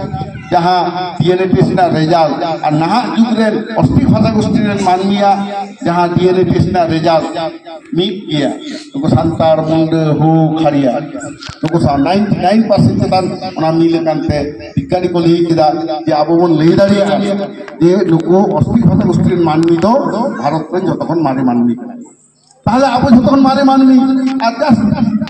ᱡᱟᱦᱟᱸ ᱰᱤ ᱮᱱ ᱮ ᱴᱮᱥᱴ ᱨᱮᱱᱟᱜ ᱨᱮᱡᱟᱞᱴ ᱟᱨ ᱱᱟᱦᱟᱜ ᱡᱩᱜᱽ ᱨᱮᱱ ᱚᱥᱴᱨᱤᱠ ᱵᱷᱟᱥᱟ ᱜᱳᱥᱴᱤ ᱨᱮᱱ ᱢᱟᱹᱱᱢᱤᱭᱟᱜ ᱡᱟᱦᱟᱸ ᱰᱤ ᱮᱱ ᱮ ᱴᱮᱥᱴ ᱨᱮᱱᱟᱜ ᱨᱮᱡᱟᱞᱴ ᱢᱤᱫ ᱜᱮᱭᱟ᱾ ᱱᱩᱠᱩ ᱥᱟᱱᱛᱟᱲ, ᱢᱩᱱᱰᱟᱹ, ᱦᱳ, ᱠᱷᱟᱲᱤᱭᱟ, ᱱᱩᱠᱩ ᱥᱟᱶ ᱱᱟᱭᱤᱱᱴᱤ ᱱᱟᱭᱤᱱ ᱯᱟᱨᱥᱮᱱᱴ ᱪᱮᱛᱟᱱ ᱚᱱᱟ ᱢᱤᱞ ᱟᱠᱟᱱ ᱛᱮ ᱵᱤᱜᱽᱜᱟᱱᱤ ᱠᱚ ᱞᱟᱹᱭ ᱠᱮᱫᱟ ᱡᱮ ᱟᱵᱚ ᱵᱚᱱ ᱞᱟᱹᱭ ᱫᱟᱲᱮᱭᱟᱜᱼᱟ ᱡᱮ ᱱᱩᱠᱩ ᱚᱥᱴᱨᱤᱠ ᱵᱷᱟᱥᱟ ᱜᱳᱥᱴᱤ ᱨᱮᱱ ᱢᱟᱹᱱᱢᱤ ᱫᱚ ᱵᱷᱟᱨᱚᱛ ᱨᱮᱱ ᱡᱚᱛᱚ ᱠᱷᱚᱱ ᱢᱟᱨᱮ ᱢᱟᱹᱱᱢᱤ ᱠᱟᱱᱟ᱾ ᱛᱟᱦᱞᱮ ᱟᱵᱚ ᱡᱷᱚᱛᱚ ᱠᱷᱚᱱ ᱢᱟᱨᱮ ᱢᱟᱹᱱᱢᱤ, ᱟᱨ ᱡᱟᱥᱴ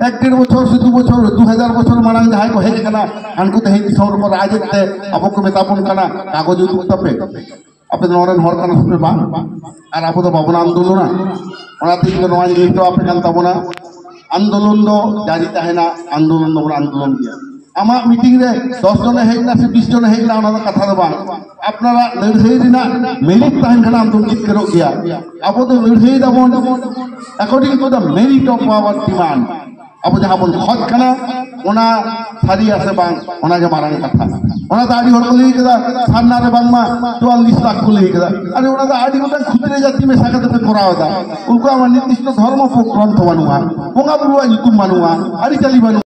ᱮᱠ ᱰᱮᱲ ᱵᱚᱪᱷᱚᱨ ᱥᱮ ᱫᱩ ᱵᱚᱪᱷᱚᱨ, ᱫᱩ ᱦᱟᱡᱟᱨ ᱵᱚᱪᱷᱚᱨ ᱢᱟᱲᱟᱝ ᱡᱟᱦᱟᱸᱭ ᱠᱚ ᱦᱮᱡ ᱟᱠᱟᱱᱟ, ᱦᱟᱱᱠᱩ ᱛᱮᱦᱮᱧ ᱫᱤᱥᱚᱢ ᱨᱮᱠᱚ ᱨᱟᱡᱽ ᱮᱫ ᱛᱮ ᱟᱵᱚ ᱠᱚ ᱢᱮᱛᱟ ᱵᱚᱱ ᱠᱟᱱᱟ, "ᱠᱟᱜᱚᱡᱽ ᱩᱫᱩᱜ ᱛᱟᱯᱮ, ᱟᱯᱮ ᱫᱚ ᱱᱚᱣᱟ ᱨᱮᱱ ᱦᱚᱲ ᱠᱟᱱᱟ ᱥᱮ ᱵᱟᱝ?" ᱟᱨ ᱟᱵᱚ ᱫᱚ ᱵᱟᱵᱚᱱ ᱟᱱᱫᱳᱞᱚᱱᱟ᱾ ᱚᱱᱟᱛᱮ ᱤᱧ ᱫᱚ ᱱᱚᱣᱟᱧ ᱞᱟᱹᱭ ᱦᱚᱴᱚ ᱟᱯᱮ ᱠᱟᱱ ᱛᱟᱵᱚᱱᱟ, ᱟᱱᱫᱳᱞᱚᱱ ᱫᱚ ᱡᱟᱹᱨᱤ ᱛᱟᱦᱮᱱᱟ, ᱟᱱᱫᱳᱞᱚᱱ ᱫᱚᱵᱚᱱ ᱟᱱᱫᱳᱞᱚᱱ ᱜᱮᱭᱟ᱾ ᱟᱢᱟᱜ ᱢᱤᱴᱤᱝ ᱨᱮ ᱫᱚᱥ ᱡᱚᱱᱮ ᱦᱮᱡ ᱮᱱᱟ ᱥᱮ ᱵᱤᱥ ᱡᱚᱱᱮ ᱦᱮᱡ ᱮᱱᱟ, ᱚᱱᱟ ᱫᱚ ᱠᱟᱛᱷᱟ ᱫᱚ ᱵᱟᱝ᱾ ᱟᱯᱱᱟᱨᱟᱜ ᱞᱟᱹᱲᱦᱟᱹᱭ ᱨᱮᱱᱟᱜ ᱢᱮᱨᱤᱴ ᱛᱟᱦᱮᱱ ᱠᱷᱟᱱ ᱟᱢ ᱫᱚᱢ ᱡᱤᱛᱠᱟᱹᱨᱚᱜ ᱜᱮᱭᱟ᱾ ᱟᱵᱚ ᱫᱚ ᱞᱟᱹᱲᱦᱟᱹᱭ ᱫᱟᱵᱚᱱ according to the merit of our demand᱾ ᱟᱵᱚ ᱡᱟᱦᱟᱸ ᱵᱚᱱ ᱠᱷᱚᱡ ᱠᱟᱱᱟ, ᱚᱱᱟ ᱥᱟᱹᱨᱤᱭᱟ ᱥᱮ ᱵᱟᱝ, ᱚᱱᱟ ᱜᱮ ᱢᱟᱨᱟᱝ ᱠᱟᱛᱷᱟ᱾ ᱚᱱᱟᱛᱮ ᱟᱹᱰᱤ ᱦᱚᱲ ᱠᱚ ᱞᱟᱹᱭ ᱠᱮᱫᱟ, ᱥᱟᱨᱱᱟ ᱨᱮ ᱵᱟᱝᱢᱟ ᱪᱩᱣᱟᱞᱞᱤᱥ ᱞᱟᱠᱷ ᱠᱚ ᱞᱟᱹᱭ ᱠᱮᱫᱟ᱾ ᱟᱨᱮ, ᱚᱱᱟ ᱫᱚ ᱟᱹᱰᱤ ᱜᱚᱴᱟᱝ ᱠᱷᱩᱫᱽᱨᱮ ᱡᱟᱹᱛᱤ ᱢᱮᱥᱟ ᱠᱟᱛᱮ ᱯᱮ ᱠᱚᱨᱟᱣ ᱮᱫᱟ᱾ ᱩᱱᱠᱩᱣᱟᱜ ᱢᱟ ᱱᱤᱨᱫᱤᱥᱴᱚ ᱫᱷᱚᱨᱢᱚ ᱜᱨᱚᱱᱛᱷᱚ ᱵᱟᱹᱱᱩᱜᱼᱟ, ᱵᱚᱸᱜᱟ ᱵᱩᱨᱩᱣᱟᱜ ᱧᱩᱛᱩᱢ ᱵᱟᱹᱱᱩᱜᱼᱟ, ᱟᱹᱨᱤᱪᱟᱹᱞᱤ ᱵᱟᱹᱱᱩᱜᱼᱟ᱾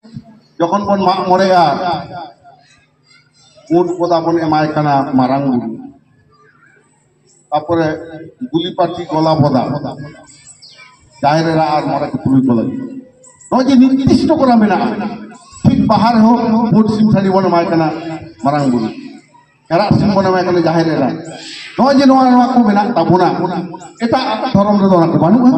ᱡᱚᱠᱷᱚᱱ ᱵᱚᱱ ᱢᱟᱜ ᱢᱚᱬᱮᱜᱼᱟ, ᱯᱩᱸᱰ ᱵᱚᱫᱟ ᱵᱚᱱ ᱮᱢᱟᱭ ᱠᱟᱱᱟ ᱢᱟᱨᱟᱝ ᱵᱩᱨᱩ, ᱛᱟᱯᱚᱨᱮ ᱜᱩᱞᱤ ᱯᱟᱹᱴᱤ ᱜᱚᱞᱟ ᱵᱚᱫᱟ, ᱡᱟᱦᱮᱨ ᱮᱨᱟ ᱟᱨ ᱢᱚᱬᱮ ᱠᱚ ᱛᱩᱨᱩᱭ ᱠᱚ ᱞᱟᱹᱜᱤᱫ᱾ ᱱᱚᱜᱼᱚᱭ ᱡᱮ ᱱᱤᱨᱫᱤᱥᱴᱚ ᱠᱚᱨᱟ ᱢᱮᱱᱟᱜᱼᱟ, ᱴᱷᱤᱠ ᱵᱟᱦᱟ ᱨᱮᱦᱚᱸ ᱯᱩᱸᱰ ᱥᱤᱢ ᱥᱟᱹᱲᱤ ᱵᱚᱱ ᱮᱢᱟᱭ ᱠᱟᱱᱟ ᱢᱟᱨᱟᱝ ᱵᱩᱨᱩ, ᱦᱮᱲᱟᱜ ᱥᱤᱢ ᱵᱚᱱ ᱮᱢᱟᱭ ᱠᱟᱱᱟ ᱡᱟᱦᱮᱨ ᱮᱨᱟ᱾ ᱱᱚᱜᱼᱚᱭ ᱡᱮ ᱱᱚᱣᱟ, ᱱᱚᱣᱟ ᱠᱚ ᱢᱮᱱᱟᱜ ᱛᱟᱵᱚᱱᱟ, ᱮᱴᱟᱜ ᱫᱷᱚᱨᱚᱢ ᱨᱮᱫᱚ ᱚᱱᱟ ᱠᱚ ᱵᱟᱹᱱᱩᱜᱼᱟ᱾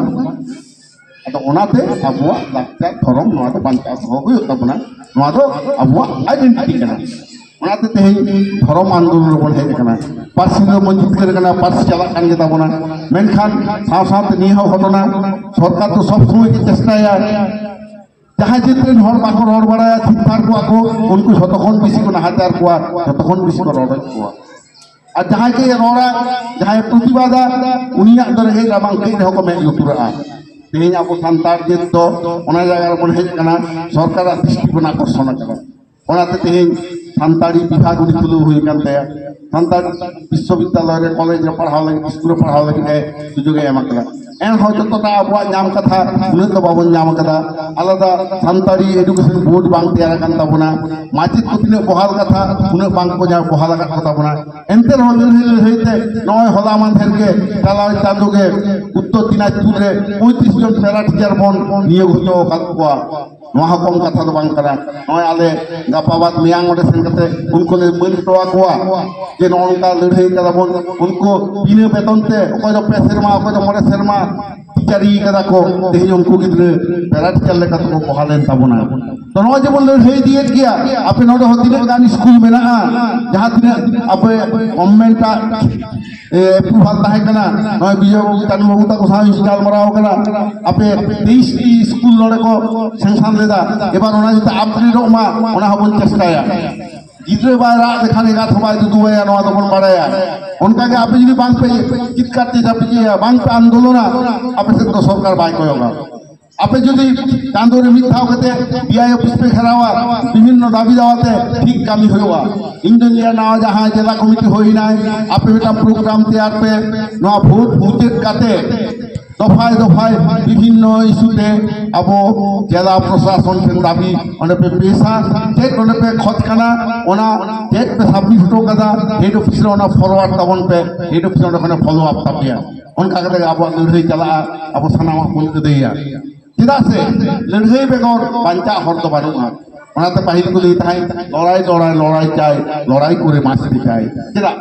ᱟᱫᱚ ᱚᱱᱟᱛᱮ ᱟᱵᱚᱣᱟᱜ ᱞᱟᱠᱪᱟᱨ ᱫᱷᱚᱨᱚᱢ ᱱᱚᱣᱟ ᱫᱚ ᱵᱟᱧᱪᱟᱣ ᱫᱚᱦᱚ ᱦᱩᱭᱩᱜ ᱛᱟᱵᱚᱱᱟ᱾ ᱱᱚᱣᱟ ᱫᱚ ᱟᱵᱚᱣᱟᱜ ᱟᱭᱰᱮᱱᱴᱤᱴᱤ ᱠᱟᱱᱟ᱾ ᱚᱱᱟᱛᱮ ᱛᱮᱦᱮᱧ ᱫᱷᱚᱨᱚᱢ ᱟᱱᱫᱳᱞᱚᱱ ᱨᱮᱵᱚᱱ ᱦᱮᱡ ᱟᱠᱟᱱᱟ᱾ ᱯᱟᱹᱨᱥᱤ ᱫᱚ ᱵᱚᱱ ᱡᱤᱛᱠᱟᱹᱨ ᱟᱠᱟᱱᱟ, ᱯᱟᱹᱨᱥᱤ ᱪᱟᱞᱟᱜ ᱠᱟᱱ ᱜᱮᱛᱟ ᱵᱚᱱᱟ᱾ ᱢᱮᱱᱠᱷᱟᱱ ᱥᱟᱶ ᱥᱟᱶᱛᱮ ᱱᱤᱭᱟᱹ ᱦᱚᱸ ᱜᱷᱚᱴᱚᱱᱟ, ᱥᱚᱨᱠᱟᱨ ᱫᱚ ᱥᱚᱵ ᱥᱚᱢᱚᱭ ᱜᱮ ᱪᱮᱥᱴᱟᱭᱟ, ᱡᱟᱦᱟᱸᱭ ᱡᱟᱹᱛ ᱨᱮᱱ ᱦᱚᱲ ᱵᱟᱠᱚ ᱨᱚᱲ ᱵᱟᱲᱟᱭᱟ, ᱪᱷᱤᱛᱛᱟᱨ ᱠᱚᱣᱟ ᱠᱚ, ᱩᱱᱠᱩ ᱡᱷᱚᱛᱚ ᱠᱷᱚᱱ ᱵᱮᱥᱤ ᱠᱚ ᱱᱟᱦᱟᱪᱟᱨ ᱠᱚᱣᱟ, ᱡᱷᱚᱛᱚ ᱠᱷᱚᱱ ᱵᱮᱥᱤ ᱠᱚ ᱨᱚᱰᱚᱡ ᱠᱚᱣᱟ᱾ ᱟᱨ ᱡᱟᱦᱟᱸᱭ ᱜᱮ ᱨᱚᱲᱟ, ᱡᱟᱦᱟᱸᱭ ᱯᱨᱚᱛᱤᱵᱟᱫᱟ, ᱩᱱᱤᱭᱟᱜ ᱫᱚ ᱨᱮᱸᱜᱮᱡ ᱨᱟᱵᱟᱝ ᱠᱟᱹᱡ ᱨᱮᱦᱚᱸ ᱠᱚ ᱢᱮᱫ ᱞᱩᱛᱩᱨᱟᱜᱼᱟ᱾ ᱛᱮᱦᱮᱧ ᱟᱵᱚ ᱥᱟᱱᱛᱟᱲ ᱡᱟᱹᱛ ᱫᱚ ᱚᱱᱟ ᱡᱟᱭᱜᱟ ᱨᱮᱵᱚᱱ ᱦᱮᱡ ᱟᱠᱟᱱᱟ, ᱥᱚᱨᱠᱟᱨᱟᱜ ᱫᱨᱤᱥᱴᱤ ᱵᱚᱱ ᱟᱠᱚᱨᱥᱚᱱ ᱟᱠᱟᱫᱟ᱾ ᱚᱱᱟᱛᱮ ᱛᱮᱦᱮᱧ ᱥᱟᱱᱛᱟᱲᱤ ᱵᱤᱵᱷᱟᱜᱽ ᱩᱱᱤ ᱠᱷᱩᱞᱟᱹᱣ ᱦᱩᱭ ᱟᱠᱟᱱ ᱛᱟᱭᱟ᱾ ᱥᱟᱱᱛᱟᱲ ᱵᱤᱥᱥᱚᱵᱤᱫᱽᱫᱟᱞᱚᱭ ᱨᱮ, ᱠᱚᱞᱮᱡᱽ ᱨᱮ ᱯᱟᱲᱦᱟᱣ ᱞᱟᱹᱜᱤᱫ, ᱥᱠᱩᱞ ᱨᱮ ᱯᱟᱲᱦᱟᱣ ᱞᱟᱹᱜᱤᱫ ᱮ ᱥᱩᱡᱳᱜᱽ ᱮ ᱮᱢ ᱟᱠᱟᱫᱟ᱾ ᱮᱱᱦᱚᱸ ᱡᱚᱛᱚᱴᱟ ᱟᱵᱚᱣᱟᱜ ᱧᱟᱢ ᱠᱟᱛᱷᱟ, ᱩᱱᱟᱹᱜ ᱫᱚ ᱵᱟᱵᱚᱱ ᱧᱟᱢ ᱟᱠᱟᱫᱟ᱾ ᱟᱞᱟᱫᱟ ᱥᱟᱱᱛᱟᱲᱤ ᱮᱰᱩᱠᱮᱥᱚᱱ ᱵᱳᱨᱰ ᱵᱟᱝ ᱛᱮᱭᱟᱨ ᱟᱠᱟᱱ ᱛᱟᱵᱚᱱᱟ᱾ ᱢᱟᱪᱮᱫ ᱠᱚ ᱛᱤᱱᱟᱹᱜ ᱵᱚᱦᱟᱞ ᱠᱟᱛᱷᱟ, ᱩᱱᱟᱹᱜ ᱵᱟᱝ ᱠᱚ ᱧᱟᱢ, ᱵᱚᱦᱟᱞ ᱟᱠᱟᱫ ᱠᱚ ᱛᱟᱵᱚᱱᱟ᱾ ᱮᱱᱛᱮ ᱨᱮᱦᱚᱸ ᱞᱟᱹᱲᱦᱟᱹᱭ ᱞᱟᱹᱲᱦᱟᱹᱭ ᱛᱮ ᱱᱚᱜᱼᱚᱭ ᱦᱚᱞᱟ ᱢᱟᱫᱷᱮᱨ ᱜᱮ, ᱪᱟᱞᱟᱣ ᱪᱟᱸᱫᱳ ᱜᱮ ᱩᱛᱛᱚᱨ ᱫᱤᱱᱟᱡᱽᱯᱩᱨ ᱨᱮ ᱯᱚᱸᱭᱛᱨᱤᱥ ᱡᱚᱱ ᱯᱮᱨᱟ ᱴᱤᱪᱟᱨ ᱵᱚᱱ ᱱᱤᱭᱳᱜ ᱦᱚᱪᱚ ᱟᱠᱟᱫ ᱠᱚᱣᱟ᱾ ᱱᱚᱣᱟ ᱦᱚᱸ ᱠᱚᱢ ᱠᱟᱛᱷᱟ ᱫᱚ ᱵᱟᱝ ᱠᱟᱱᱟ᱾ ᱱᱚᱜᱼᱚᱭ ᱟᱞᱮ ᱜᱟᱯᱟ ᱵᱟᱫ ᱢᱮᱭᱟᱝ ᱚᱸᱰᱮ ᱥᱮᱱ ᱠᱟᱛᱮ ᱩᱱᱠᱩ ᱞᱮ ᱢᱟᱹᱱ ᱦᱚᱴᱚ ᱟᱠᱚᱣᱟ ᱡᱮ ᱱᱚᱜᱼᱚ ᱱᱚᱝᱠᱟ ᱞᱟᱹᱲᱦᱟᱹᱭ ᱠᱟᱫᱟ ᱵᱚᱱ᱾ ᱩᱱᱠᱩ ᱵᱤᱱᱟᱹ ᱵᱮᱛᱚᱱ ᱛᱮ, ᱚᱠᱚᱭ ᱫᱚ ᱯᱮ ᱥᱮᱨᱢᱟ, ᱚᱠᱚᱭ ᱫᱚ ᱢᱚᱬᱮ ᱥᱮᱨᱢᱟ ᱴᱤᱪᱟᱨᱤ ᱠᱟᱫᱟ ᱠᱚ, ᱛᱮᱦᱮᱧ ᱩᱱᱠᱩ ᱜᱤᱫᱽᱨᱟᱹ ᱯᱮᱨᱟ ᱴᱤᱪᱟᱨ ᱞᱮᱠᱟ ᱛᱮᱠᱚ ᱵᱚᱦᱟᱞ ᱮᱱ ᱛᱟᱵᱚᱱᱟ᱾ ᱛᱚ, ᱱᱚᱜᱼᱚᱭ ᱡᱮᱵᱚᱱ ᱞᱟᱹᱲᱦᱟᱹᱭ ᱤᱫᱤᱭᱮᱫ ᱜᱮᱭᱟ, ᱟᱯᱮ ᱱᱚᱰᱮ ᱦᱚᱸ ᱛᱤᱱᱟᱹᱜ ᱜᱟᱱ ᱥᱠᱩᱞ ᱢᱮᱱᱟᱜᱼᱟ, ᱡᱟᱦᱟᱸ ᱛᱤᱱᱟᱹᱜ ᱟᱯᱮ ᱜᱚᱵᱷᱢᱮᱱᱴᱟᱜ ᱮᱯᱨᱩᱵᱷᱟᱞ ᱛᱟᱦᱮᱸ ᱠᱟᱱᱟ, ᱱᱚᱜᱼᱚᱭ ᱵᱤᱡᱚᱭ ᱵᱟᱵᱩ, ᱪᱟᱱᱩ ᱵᱟᱵᱩ ᱛᱟᱠᱚ ᱥᱟᱶ ᱤᱧ ᱜᱟᱞᱢᱟᱨᱟᱣ ᱠᱟᱱᱟ, ᱟᱯᱮ ᱛᱮᱭᱤᱥ ᱴᱤ ᱥᱠᱩᱞ ᱱᱚᱰᱮ ᱠᱚ ᱥᱮᱝᱥᱚᱱ ᱞᱮᱫᱟ, ᱮᱵᱟᱨ ᱚᱱᱟ ᱡᱟᱛᱮ ᱟᱯᱰᱮᱴᱚᱜ ᱢᱟ, ᱚᱱᱟ ᱦᱚᱸᱵᱚᱱ ᱪᱮᱥᱴᱟᱭᱟ᱾ ᱜᱤᱫᱽᱨᱟᱹ ᱵᱟᱭ ᱨᱟᱜ ᱞᱮᱠᱷᱟᱱ ᱮᱸᱜᱟᱛ ᱦᱚᱸ ᱵᱟᱭ ᱫᱩᱫᱩᱣᱟᱭᱟ, ᱱᱚᱣᱟ ᱫᱚᱵᱚᱱ ᱵᱟᱲᱟᱭᱟ᱾ ᱚᱱᱠᱟᱜᱮ ᱟᱯᱮ ᱡᱩᱫᱤ ᱵᱟᱝ ᱯᱮ ᱪᱤᱛᱠᱟᱨ ᱪᱮᱸᱪᱟᱯᱮᱪᱤᱭᱟ, ᱵᱟᱝ ᱯᱮ ᱟᱱᱫᱳᱞᱚᱱᱟ, ᱟᱯᱮ ᱥᱮᱫ ᱫᱚ ᱥᱚᱨᱠᱟᱨ ᱵᱟᱭ ᱠᱚᱭᱚᱜᱟ᱾ ᱟᱯᱮ ᱡᱩᱫᱤ ᱪᱟᱸᱫᱳ ᱨᱮ ᱢᱤᱫ ᱫᱷᱟᱣ ᱠᱟᱛᱮ ᱰᱤ ᱟᱭ ᱚᱯᱷᱤᱥ ᱯᱮ ᱜᱷᱮᱨᱟᱣᱟ, ᱵᱤᱵᱷᱤᱱᱱᱚ ᱫᱟᱵᱤ ᱫᱟᱣᱟ ᱛᱮ ᱴᱷᱤᱠ ᱠᱟᱹᱢᱤ ᱦᱩᱭᱩᱜᱼᱟ᱾ ᱤᱧ ᱫᱚᱧ ᱞᱟᱹᱭᱟ, ᱱᱟᱣᱟ ᱡᱟᱦᱟᱸ ᱡᱮᱞᱟ ᱠᱚᱢᱤᱴᱤ ᱦᱩᱭᱱᱟᱭ, ᱟᱯᱮ ᱢᱤᱫᱴᱟᱝ ᱯᱨᱳᱜᱨᱟᱢ ᱛᱮᱭᱟᱨ ᱯᱮ, ᱱᱚᱣᱟ ᱵᱷᱳᱴ ᱢᱩᱪᱟᱹᱫ ᱠᱟᱛᱮ ᱫᱚᱯᱷᱟᱭ ᱫᱚᱯᱷᱟᱭ ᱵᱤᱵᱷᱤᱱᱱᱚ ᱤᱥᱩ ᱛᱮ ᱟᱵᱚ ᱡᱮᱞᱟ ᱯᱨᱚᱥᱟᱥᱚᱱ ᱴᱷᱮᱱ ᱫᱟᱵᱤ ᱚᱸᱰᱮ ᱯᱮ ᱯᱮᱥᱟ, ᱪᱮᱫ ᱚᱸᱰᱮ ᱯᱮ ᱠᱷᱚᱡᱽ ᱠᱟᱱᱟ, ᱚᱱᱟ ᱪᱮᱫ ᱯᱮ ᱥᱟᱵᱢᱤᱴ ᱦᱚᱴᱚ ᱠᱟᱫᱟ, ᱦᱮᱰ ᱚᱯᱷᱤᱥ ᱨᱮ ᱚᱱᱟ ᱯᱷᱚᱨᱣᱟᱨᱰ ᱛᱟᱵᱚᱱ ᱯᱮ, ᱦᱮᱰ ᱚᱯᱷᱤᱥ ᱨᱮ ᱚᱸᱰᱮ ᱠᱷᱚᱱ ᱯᱷᱚᱞᱳ ᱟᱯ ᱛᱟᱯᱮᱭᱟ᱾ ᱚᱱᱠᱟ ᱠᱟᱛᱮ ᱟᱵᱚᱣᱟᱜ ᱞᱟᱹᱲᱦᱟᱹᱭ ᱪᱟᱞᱟᱜᱼᱟ, ᱟᱵᱚ ᱥᱟᱱᱟᱢᱟᱜ ᱵᱚᱱ ᱟᱹᱫᱟᱹᱭᱟ᱾ ᱪᱮᱫᱟᱜ ᱥᱮ ᱞᱟᱹᱲᱦᱟᱹᱭ ᱵᱮᱜᱚᱨ ᱵᱟᱧᱪᱟᱜ ᱦᱚᱨ ᱫᱚ ᱵᱟᱹᱱᱩᱜᱼᱟ᱾ ᱚᱱᱟᱛᱮ ᱯᱟᱹᱦᱤᱞ ᱠᱚ ᱞᱟᱹᱭ ᱛᱟᱦᱮᱸᱫ, "ᱞᱚᱲᱟᱭ, ᱞᱚᱲᱟᱭ, ᱞᱚᱲᱟᱭ ᱪᱟᱭ, ᱞᱚᱲᱟᱭ ᱠᱚᱨᱮ ᱢᱟᱥ ᱪᱟᱭ᱾" ᱪᱮᱫᱟᱜ?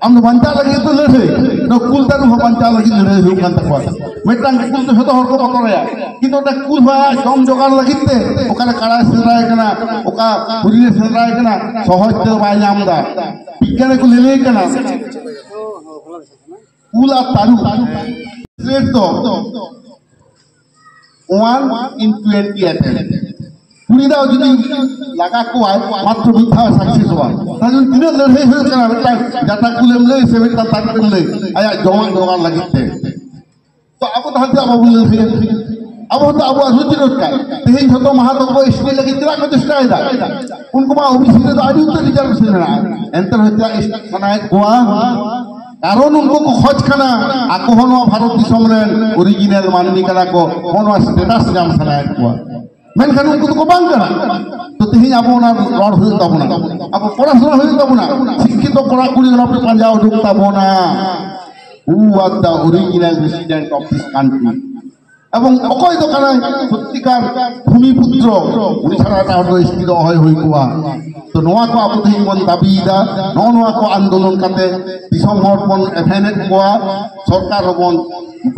ᱟᱢ ᱫᱚ ᱵᱟᱧᱪᱟᱜ ᱞᱟᱹᱜᱤᱫ ᱫᱚ ᱞᱟᱹᱲᱦᱟᱹᱭ᱾ ᱱᱚᱣᱟ ᱠᱩᱞ ᱛᱟᱹᱨᱩᱵ ᱦᱚᱸ ᱵᱟᱧᱪᱟᱣ ᱞᱟᱹᱜᱤᱫ ᱞᱟᱹᱲᱦᱟᱹᱭ ᱦᱩᱭᱩᱜ ᱠᱟᱱ ᱛᱟᱠᱚᱣᱟ᱾ ᱢᱤᱫᱴᱟᱝ ᱠᱩᱞ ᱫᱚ ᱡᱷᱚᱛᱚ ᱦᱚᱲ ᱠᱚ ᱵᱚᱛᱚᱨᱟᱭᱟ᱾ ᱠᱤᱱᱛᱩ ᱚᱱᱟ ᱠᱩᱞ ᱦᱚᱸ ᱟᱡ ᱡᱚᱢ ᱡᱚᱜᱟᱲ ᱞᱟᱹᱜᱤᱫ ᱛᱮ ᱚᱠᱟᱨᱮ ᱠᱟᱲᱟᱭ ᱥᱮᱸᱫᱽᱨᱟᱭ ᱠᱟᱱᱟ, ᱚᱠᱟ ᱦᱩᱨᱤ ᱨᱮ ᱥᱮᱸᱫᱽᱨᱟᱭ ᱠᱟᱱᱟ, ᱥᱚᱦᱚᱡ ᱛᱮ ᱵᱟᱭ ᱧᱟᱢ ᱮᱫᱟ᱾ ᱵᱤᱜᱽᱜᱟᱱᱤ ᱠᱚ ᱞᱟᱹᱞᱟᱹᱭ ᱠᱟᱱᱟ, ᱠᱩᱞ ᱟᱨ ᱛᱟᱹᱨᱩᱵ ᱨᱮᱥ ᱫᱚ one in twenty attempt᱾ ᱠᱩᱲᱤ ᱫᱟᱣ ᱡᱩᱫᱤ ᱞᱟᱜᱟ ᱠᱚᱣᱟᱭ, ᱢᱟᱛᱨᱚ ᱢᱤᱫ ᱫᱷᱟᱣ ᱥᱟᱠᱥᱮᱥᱚᱜᱼᱟ᱾ ᱛᱟᱦᱞᱮ ᱛᱤᱱᱟᱹᱜ ᱞᱟᱹᱲᱦᱟᱹᱭ ᱦᱩᱭᱩᱜ ᱠᱟᱱᱟ ᱢᱤᱫᱴᱟᱝ ᱡᱟᱴᱟ ᱠᱩᱞᱮᱢ ᱞᱟᱹᱭ ᱥᱮ ᱢᱤᱫᱴᱟᱝ ᱛᱟᱹᱨᱩᱵᱮᱢ ᱞᱟᱹᱭ, ᱟᱭᱟᱜ ᱡᱚᱢᱟᱜ ᱡᱚᱜᱟᱲ ᱞᱟᱹᱜᱤᱫ ᱛᱮ᱾ ᱛᱚ ᱟᱵᱚ ᱫᱚ ᱦᱟᱱᱛᱮ ᱟᱵᱚ ᱵᱚᱱ ᱞᱟᱹᱲᱦᱟᱹᱭᱟ᱾ ᱟᱵᱚ ᱦᱚᱸᱛᱚ ᱟᱵᱚᱣᱟᱜ ᱨᱩᱡᱤ ᱨᱳᱡᱽᱜᱟᱨ᱾ ᱛᱮᱦᱮᱧ ᱡᱷᱚᱛᱚ ᱢᱟᱦᱟ ᱫᱚ ᱮᱥ ᱴᱤ ᱞᱟᱹᱜᱤᱫ ᱪᱮᱫᱟᱜ ᱠᱚ ᱪᱮᱥᱴᱟᱭᱮᱫᱟ? ᱩᱱᱠᱩ ᱢᱟ ᱳ ᱵᱤ ᱥᱤ ᱨᱮᱫᱚ ᱟᱹᱰᱤ ᱩᱛᱟᱹᱨ ᱨᱤᱡᱟᱨᱵᱷᱮᱥᱚᱱ ᱢᱮᱱᱟᱜᱼᱟ, ᱮᱱᱛᱮ ᱨᱮᱦᱚᱸ ᱪᱮᱫᱟᱜ ᱮᱥ ᱴᱤ ᱥᱟᱱᱟᱭᱮᱫ ᱠᱚᱣᱟ? ᱠᱟᱨᱚᱱ ᱩᱱᱠᱩ ᱠᱚ ᱠᱷᱚᱡᱽ ᱠᱟᱱᱟ ᱟᱠᱚ ᱦᱚᱸ ᱱᱚᱣᱟ ᱵᱷᱟᱨᱚᱛ ᱫᱤᱥᱚᱢ ᱨᱮᱱ ᱚᱨᱤᱡᱤᱱᱟᱞ ᱢᱟᱹᱱᱢᱤ ᱠᱟᱱᱟ ᱠᱚ, ᱦᱚᱸ ᱱᱚᱣᱟ ᱥᱴᱮᱴᱟᱥ ᱧᱟᱢ ᱥᱟᱱᱟᱭᱮᱫ ᱠᱚᱣᱟ᱾ ᱢᱮᱱᱠᱷᱟᱱ ᱩᱱᱠᱩ ᱫᱚᱠᱚ ᱵᱟᱝ ᱠᱟᱱᱟ᱾ ᱛᱚ ᱛᱮᱦᱮᱧ ᱟᱵᱚ ᱚᱱᱟ ᱨᱚᱲ ᱦᱩᱭᱩᱜ ᱛᱟᱵᱚᱱᱟ, ᱟᱵᱚ ᱯᱚᱲᱟᱥᱩᱱᱟ ᱦᱩᱭᱩᱜ ᱛᱟᱵᱚᱱᱟ, ᱥᱤᱠᱠᱷᱤᱛᱚ ᱠᱚᱲᱟ ᱠᱩᱲᱤ ᱚᱱᱟ ᱯᱮ ᱯᱟᱸᱡᱟ ᱩᱰᱩᱠ ᱛᱟᱵᱚᱱᱟ᱾ Who are the original resident of this country? ᱮᱵᱚᱝ ᱚᱠᱚᱭ ᱫᱚ ᱠᱟᱱᱟᱭ ᱥᱚᱛᱛᱤᱠᱟᱨ ᱵᱷᱩᱢᱤ ᱯᱩᱛᱨᱚ, ᱩᱱᱤ ᱪᱷᱟᱲᱟ ᱮᱴᱟᱜ ᱦᱚᱲ ᱫᱚ ᱮᱥ ᱴᱤ ᱫᱚ ᱚᱦᱚᱭ ᱦᱩᱭ ᱠᱚᱜᱼᱟ᱾ ᱛᱚ ᱱᱚᱣᱟ ᱠᱚ ᱟᱵᱚ ᱛᱮᱦᱮᱧ ᱵᱚᱱ ᱫᱟᱹᱵᱤᱭᱮᱫᱟ, ᱱᱚᱜᱼᱚ ᱱᱚᱣᱟ ᱠᱚ ᱟᱱᱫᱳᱞᱚᱱ ᱠᱟᱛᱮ ᱫᱤᱥᱚᱢ ᱦᱚᱲ ᱵᱚᱱ ᱮᱵᱷᱮᱱᱮᱫ ᱠᱚᱣᱟ, ᱥᱚᱨᱠᱟᱨ ᱦᱚᱸᱵᱚᱱ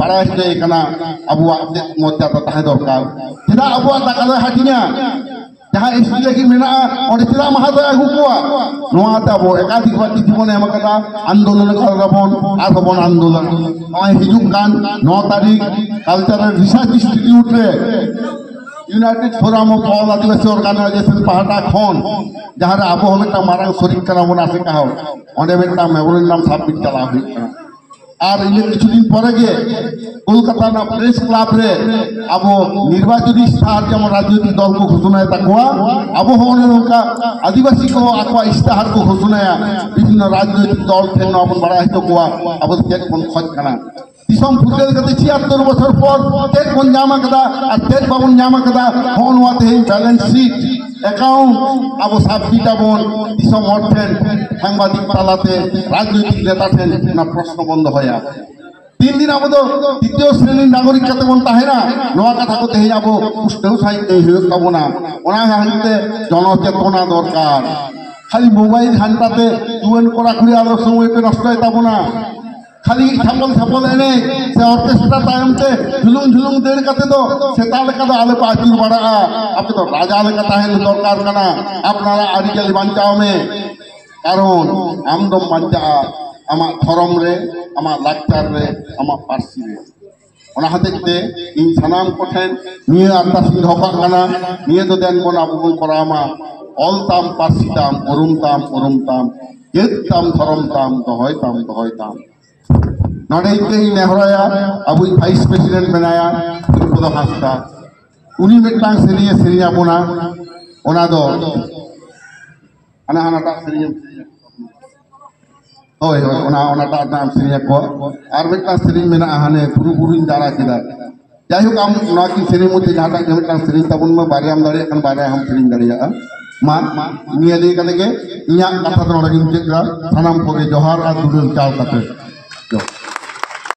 ᱵᱟᱲᱟᱭ ᱦᱚᱪᱚᱭᱮ ᱠᱟᱱᱟ ᱟᱵᱚᱣᱟᱜ ᱪᱮᱫ ᱢᱚᱨᱡᱟᱫᱟ ᱛᱟᱦᱮᱸ ᱫᱚᱨᱠᱟᱨ, ᱪᱮᱫᱟᱜ ᱟᱵᱚᱣᱟᱜ ᱫᱟᱠᱟ ᱫᱚᱭ ᱦᱟᱹᱴᱤᱧᱟ? ᱡᱟᱦᱟᱸ ᱮᱥ ᱴᱤ ᱞᱟᱹᱜᱤᱫ ᱢᱮᱱᱟᱜᱼᱟ, ᱚᱸᱰᱮ ᱪᱮᱫᱟᱜ ᱢᱟᱦᱟ ᱫᱚᱭ ᱟᱹᱜᱩ ᱠᱚᱣᱟ? ᱱᱚᱣᱟ ᱛᱮ ᱟᱵᱚ ᱮᱠᱟᱫᱷᱤᱠ ᱵᱟᱨ ᱪᱤᱴᱷᱤ ᱵᱚᱱ ᱮᱢ ᱟᱠᱟᱫᱟ, ᱟᱱᱫᱳᱞᱚᱱ ᱟᱠᱟᱫᱟ ᱵᱚᱱ, ᱟᱨᱦᱚᱸ ᱵᱚᱱ ᱟᱱᱫᱳᱞᱚᱱ᱾ ᱱᱚᱜᱼᱚᱭ ᱦᱤᱡᱩᱜ ᱠᱟᱱ ᱱᱚ ᱛᱟᱹᱨᱤᱠᱷ ᱠᱟᱞᱪᱟᱨᱟᱞ ᱨᱤᱥᱟᱨᱪ ᱤᱱᱥᱴᱤᱴᱤᱭᱩᱴ ᱨᱮ United Forum of All Adivasi Organization ᱯᱟᱦᱴᱟ ᱠᱷᱚᱱ, ᱡᱟᱦᱟᱸ ᱨᱮ ᱟᱵᱚ ᱦᱚᱸ ᱢᱤᱫᱴᱟᱝ ᱢᱟᱨᱟᱝ ᱥᱚᱨᱤᱠ ᱠᱟᱱᱟ ᱵᱚᱱ ᱟᱥᱮᱠᱟ ᱦᱚᱲ, ᱚᱸᱰᱮ ᱢᱤᱫᱴᱟᱝ ᱢᱮᱢᱳᱨᱮᱱᱰᱟᱢ ᱥᱟᱵᱢᱤᱴ ᱪᱟᱞᱟᱣ ᱦᱩᱭᱩᱜ ᱠᱟᱱᱟ᱾ ᱟᱨ ᱤᱱᱟᱹ ᱠᱤᱪᱷᱩ ᱫᱤᱱ ᱯᱚᱨᱮ ᱜᱮ ᱠᱳᱞᱠᱟᱛᱟ ᱨᱮᱱᱟᱜ ᱯᱨᱮᱥ ᱠᱞᱟᱵᱽ ᱨᱮ ᱟᱵᱚ ᱱᱤᱨᱵᱟᱪᱚᱱᱤ ᱤᱥᱛᱤᱦᱟᱨ ᱡᱮᱢᱚᱱ ᱨᱟᱡᱽᱱᱳᱭᱛᱤᱠ ᱫᱚᱞ ᱠᱚ ᱜᱷᱳᱥᱚᱱᱟᱭ ᱛᱟᱠᱚᱣᱟ, ᱟᱵᱚ ᱦᱚᱸ ᱚᱱᱮ ᱱᱚᱝᱠᱟ ᱟᱹᱫᱤᱵᱟᱹᱥᱤ ᱠᱚ ᱟᱠᱚᱣᱟᱜ ᱤᱥᱛᱤᱦᱟᱨ ᱠᱚ ᱜᱷᱳᱥᱚᱱᱟᱭᱟ, ᱵᱤᱵᱷᱤᱱᱱᱚ ᱨᱟᱡᱽᱱᱳᱭᱛᱤᱠ ᱫᱚᱞ ᱴᱷᱮᱱ ᱱᱚᱣᱟ ᱵᱚᱱ ᱵᱟᱲᱟᱭ ᱦᱚᱪᱚ ᱠᱚᱣᱟ ᱟᱵᱚ ᱫᱚ ᱪᱮᱫ ᱵᱚᱱ ᱠᱷᱚᱡᱽ ᱠᱟᱱᱟ᱾ ᱫᱤᱥᱚᱢ ᱯᱷᱩᱨᱜᱟᱹᱞ ᱠᱟᱛᱮ ᱪᱷᱤᱭᱟᱛᱛᱚᱨ ᱵᱚᱪᱷᱚᱨ ᱯᱚᱨ ᱪᱮᱫ ᱵᱚᱱ ᱧᱟᱢ ᱟᱠᱟᱫᱟ ᱟᱨ ᱪᱮᱫ ᱵᱟᱵᱚᱱ ᱧᱟᱢ ᱟᱠᱟᱫᱟ, ᱦᱚᱸᱜᱼᱚ ᱱᱚᱣᱟ ᱛᱮᱦᱮᱧ ᱵᱮᱞᱮᱱᱥ ᱥᱤᱴ ᱮᱠᱟᱣᱩᱱᱴ ᱟᱵᱚ ᱥᱟᱵᱢᱤᱴ ᱟᱵᱚᱱ ᱫᱤᱥᱚᱢ ᱦᱚᱲ ᱴᱷᱮᱱ, ᱥᱟᱝᱵᱟᱫᱤᱠ ᱛᱟᱞᱟᱛᱮ, ᱨᱟᱡᱽᱱᱳᱭᱛᱤᱠ ᱱᱮᱛᱟ ᱴᱷᱮᱱ ᱚᱱᱟ ᱯᱨᱚᱥᱱᱚ ᱵᱚᱱ ᱫᱚᱦᱚᱭᱟ᱾ ᱛᱤᱱ ᱫᱤᱱ ᱟᱵᱚ ᱫᱚ ᱫᱤᱛᱤᱭᱚ ᱥᱨᱮᱱᱤ ᱱᱟᱜᱚᱨᱤᱠ ᱠᱟᱛᱮ ᱵᱚᱱ ᱛᱟᱦᱮᱱᱟ, ᱱᱚᱣᱟ ᱠᱟᱛᱷᱟ ᱠᱚ ᱛᱮᱦᱮᱧ ᱟᱵᱚ ᱯᱩᱥᱴᱟᱹᱣ ᱥᱟᱺᱦᱤᱡ ᱞᱟᱹᱭ ᱦᱩᱭᱩᱜ ᱛᱟᱵᱚᱱᱟ᱾ ᱚᱱᱟ ᱦᱟᱹᱵᱤᱡ ᱛᱮ ᱡᱚᱱᱚᱪᱮᱛᱚᱱᱟ ᱫᱚᱨᱠᱟᱨ᱾ ᱠᱷᱟᱹᱞᱤ ᱢᱳᱵᱟᱭᱤᱞ ᱜᱷᱟᱱᱴᱟ ᱛᱮ ᱡᱩᱣᱟᱹᱱ ᱠᱚᱲᱟ ᱠᱩᱲᱤ ᱟᱞᱚ ᱥᱚᱢᱚᱭ ᱯᱮ ᱱᱚᱥᱴᱚᱭ ᱛᱟᱵᱚᱱᱟ᱾ ᱠᱷᱟᱹᱞᱤ ᱪᱷᱟᱯᱚᱞ ᱪᱷᱟᱯᱚᱞ ᱮᱱᱮᱡ ᱥᱮ ᱚᱨᱠᱮᱥᱴᱨᱟ ᱛᱟᱭᱚᱢ ᱛᱮ ᱡᱷᱩᱞᱩᱝ ᱡᱷᱩᱞᱩᱝ ᱫᱟᱹᱲ ᱠᱟᱛᱮ ᱫᱚ ᱥᱮᱛᱟ ᱞᱮᱠᱟ ᱫᱚ ᱟᱞᱚ ᱯᱮ ᱟᱹᱪᱩᱨ ᱵᱟᱲᱟᱜᱼᱟ᱾ ᱟᱯᱮ ᱫᱚ ᱨᱟᱡᱟ ᱞᱮᱠᱟ ᱛᱟᱦᱮᱱ ᱫᱚᱨᱠᱟᱨ ᱠᱟᱱᱟ᱾ ᱟᱯᱱᱟᱨᱟᱜ ᱟᱹᱨᱤᱪᱟᱹᱞᱤ ᱵᱟᱧᱪᱟᱣ ᱢᱮ, ᱠᱟᱨᱚᱱ ᱟᱢ ᱫᱚᱢ ᱵᱟᱧᱪᱟᱜᱼᱟ ᱟᱢᱟᱜ ᱫᱷᱚᱨᱚᱢ ᱨᱮ, ᱟᱢᱟᱜ ᱞᱟᱠᱪᱟᱨ ᱨᱮ, ᱟᱢᱟᱜ ᱯᱟᱹᱨᱥᱤ ᱨᱮ᱾ ᱚᱱᱟ ᱦᱚᱛᱮᱡ ᱛᱮ ᱤᱧ ᱥᱟᱱᱟᱢ ᱠᱚᱴᱷᱮᱱ ᱱᱤᱭᱟᱹ ᱟᱨᱫᱟᱥ ᱤᱧ ᱫᱚᱦᱚ ᱠᱟᱜ ᱠᱟᱱᱟ, ᱱᱤᱭᱟᱹ ᱫᱚ ᱫᱮᱱ ᱵᱚᱱ ᱟᱵᱚ ᱵᱚᱱ ᱠᱚᱨᱟᱣ ᱢᱟ᱾ ᱚᱞ ᱛᱟᱢ, ᱯᱟᱹᱨᱥᱤ ᱛᱟᱢ, ᱩᱨᱩᱢ ᱛᱟᱢ, ᱩᱨᱩᱢ ᱛᱟᱢ, ᱡᱟᱹᱛ ᱛᱟᱢ, ᱫᱷᱚᱨᱚᱢ ᱛᱟᱢ, ᱫᱚᱦᱚᱭ ᱛᱟᱢ, ᱫᱚᱦᱚᱭ ᱛᱟᱢ᱾ ᱱᱚᱰᱮ ᱤᱧ ᱛᱮᱧ ᱱᱮᱦᱚᱨᱟᱭᱟ, ᱟᱵᱚᱭᱤᱡ ᱵᱷᱟᱭᱤᱥ ᱯᱨᱮᱥᱤᱰᱮᱱᱴ ᱢᱮᱱᱟᱭᱟ ᱫᱨᱩᱯᱚᱫ ᱦᱟᱸᱥᱫᱟ, ᱩᱱᱤ ᱢᱤᱫᱴᱟᱝ ᱥᱮᱨᱮᱧᱮ ᱥᱮᱨᱮᱧ ᱟᱵᱚᱱᱟ᱾ ᱚᱱᱟ ᱫᱚ ᱦᱟᱱᱟ ᱦᱟᱱᱟᱴᱟᱜ ᱥᱮᱨᱮᱧ ᱮᱢ ᱥᱮᱨᱮᱧᱟ᱾ ᱦᱳᱭ, ᱦᱳᱭ, ᱚᱱᱟ, ᱚᱱᱟᱴᱟᱜ ᱨᱮᱱᱟᱜ ᱮᱢ ᱥᱮᱨᱮᱧ ᱟᱠᱚᱣᱟ᱾ ᱟᱨ ᱢᱤᱫᱴᱟᱝ ᱥᱮᱨᱮᱧ ᱢᱮᱱᱟᱜᱼᱟ, ᱦᱟᱱᱮ ᱵᱩᱨᱩ ᱵᱩᱨᱩᱧ ᱫᱟᱬᱟ ᱠᱮᱫᱟ᱾ ᱡᱟᱭᱦᱳᱠ, ᱟᱢ ᱱᱚᱣᱟ ᱠᱤᱱ ᱥᱮᱨᱮᱧ ᱢᱚᱫᱽᱫᱷᱮ ᱡᱟᱦᱟᱸᱴᱟᱜ ᱜᱮ ᱢᱤᱫᱴᱟᱝ ᱥᱮᱨᱮᱧ ᱛᱟᱵᱚᱱ ᱢᱮ, ᱵᱟᱨᱭᱟᱢ ᱫᱟᱲᱮᱭᱟᱜ ᱠᱷᱟᱱ ᱵᱟᱨᱭᱟ ᱦᱚᱸᱢ ᱥᱮᱨᱮᱧ ᱫᱟᱲᱮᱭᱟᱜᱼᱟ᱾ ᱢᱟ, ᱱᱤᱭᱟᱹ ᱞᱟᱹᱭ ᱠᱟᱛᱮ ᱜᱮ ᱤᱧᱟᱹᱜ ᱠᱟᱛᱷᱟ ᱫᱚ ᱱᱚᱰᱮ ᱜᱤᱧ ᱢᱩᱪᱟᱹᱫ ᱠᱮᱫᱟ᱾ ᱥᱟᱱᱟᱢ ᱠᱚᱜᱮ ᱡᱚᱦᱟᱨ ᱟᱨ ᱫᱩᱞᱟᱹᱲ ᱪᱟᱞ ᱠᱟᱛᱮ ᱡᱚᱦᱟᱨ᱾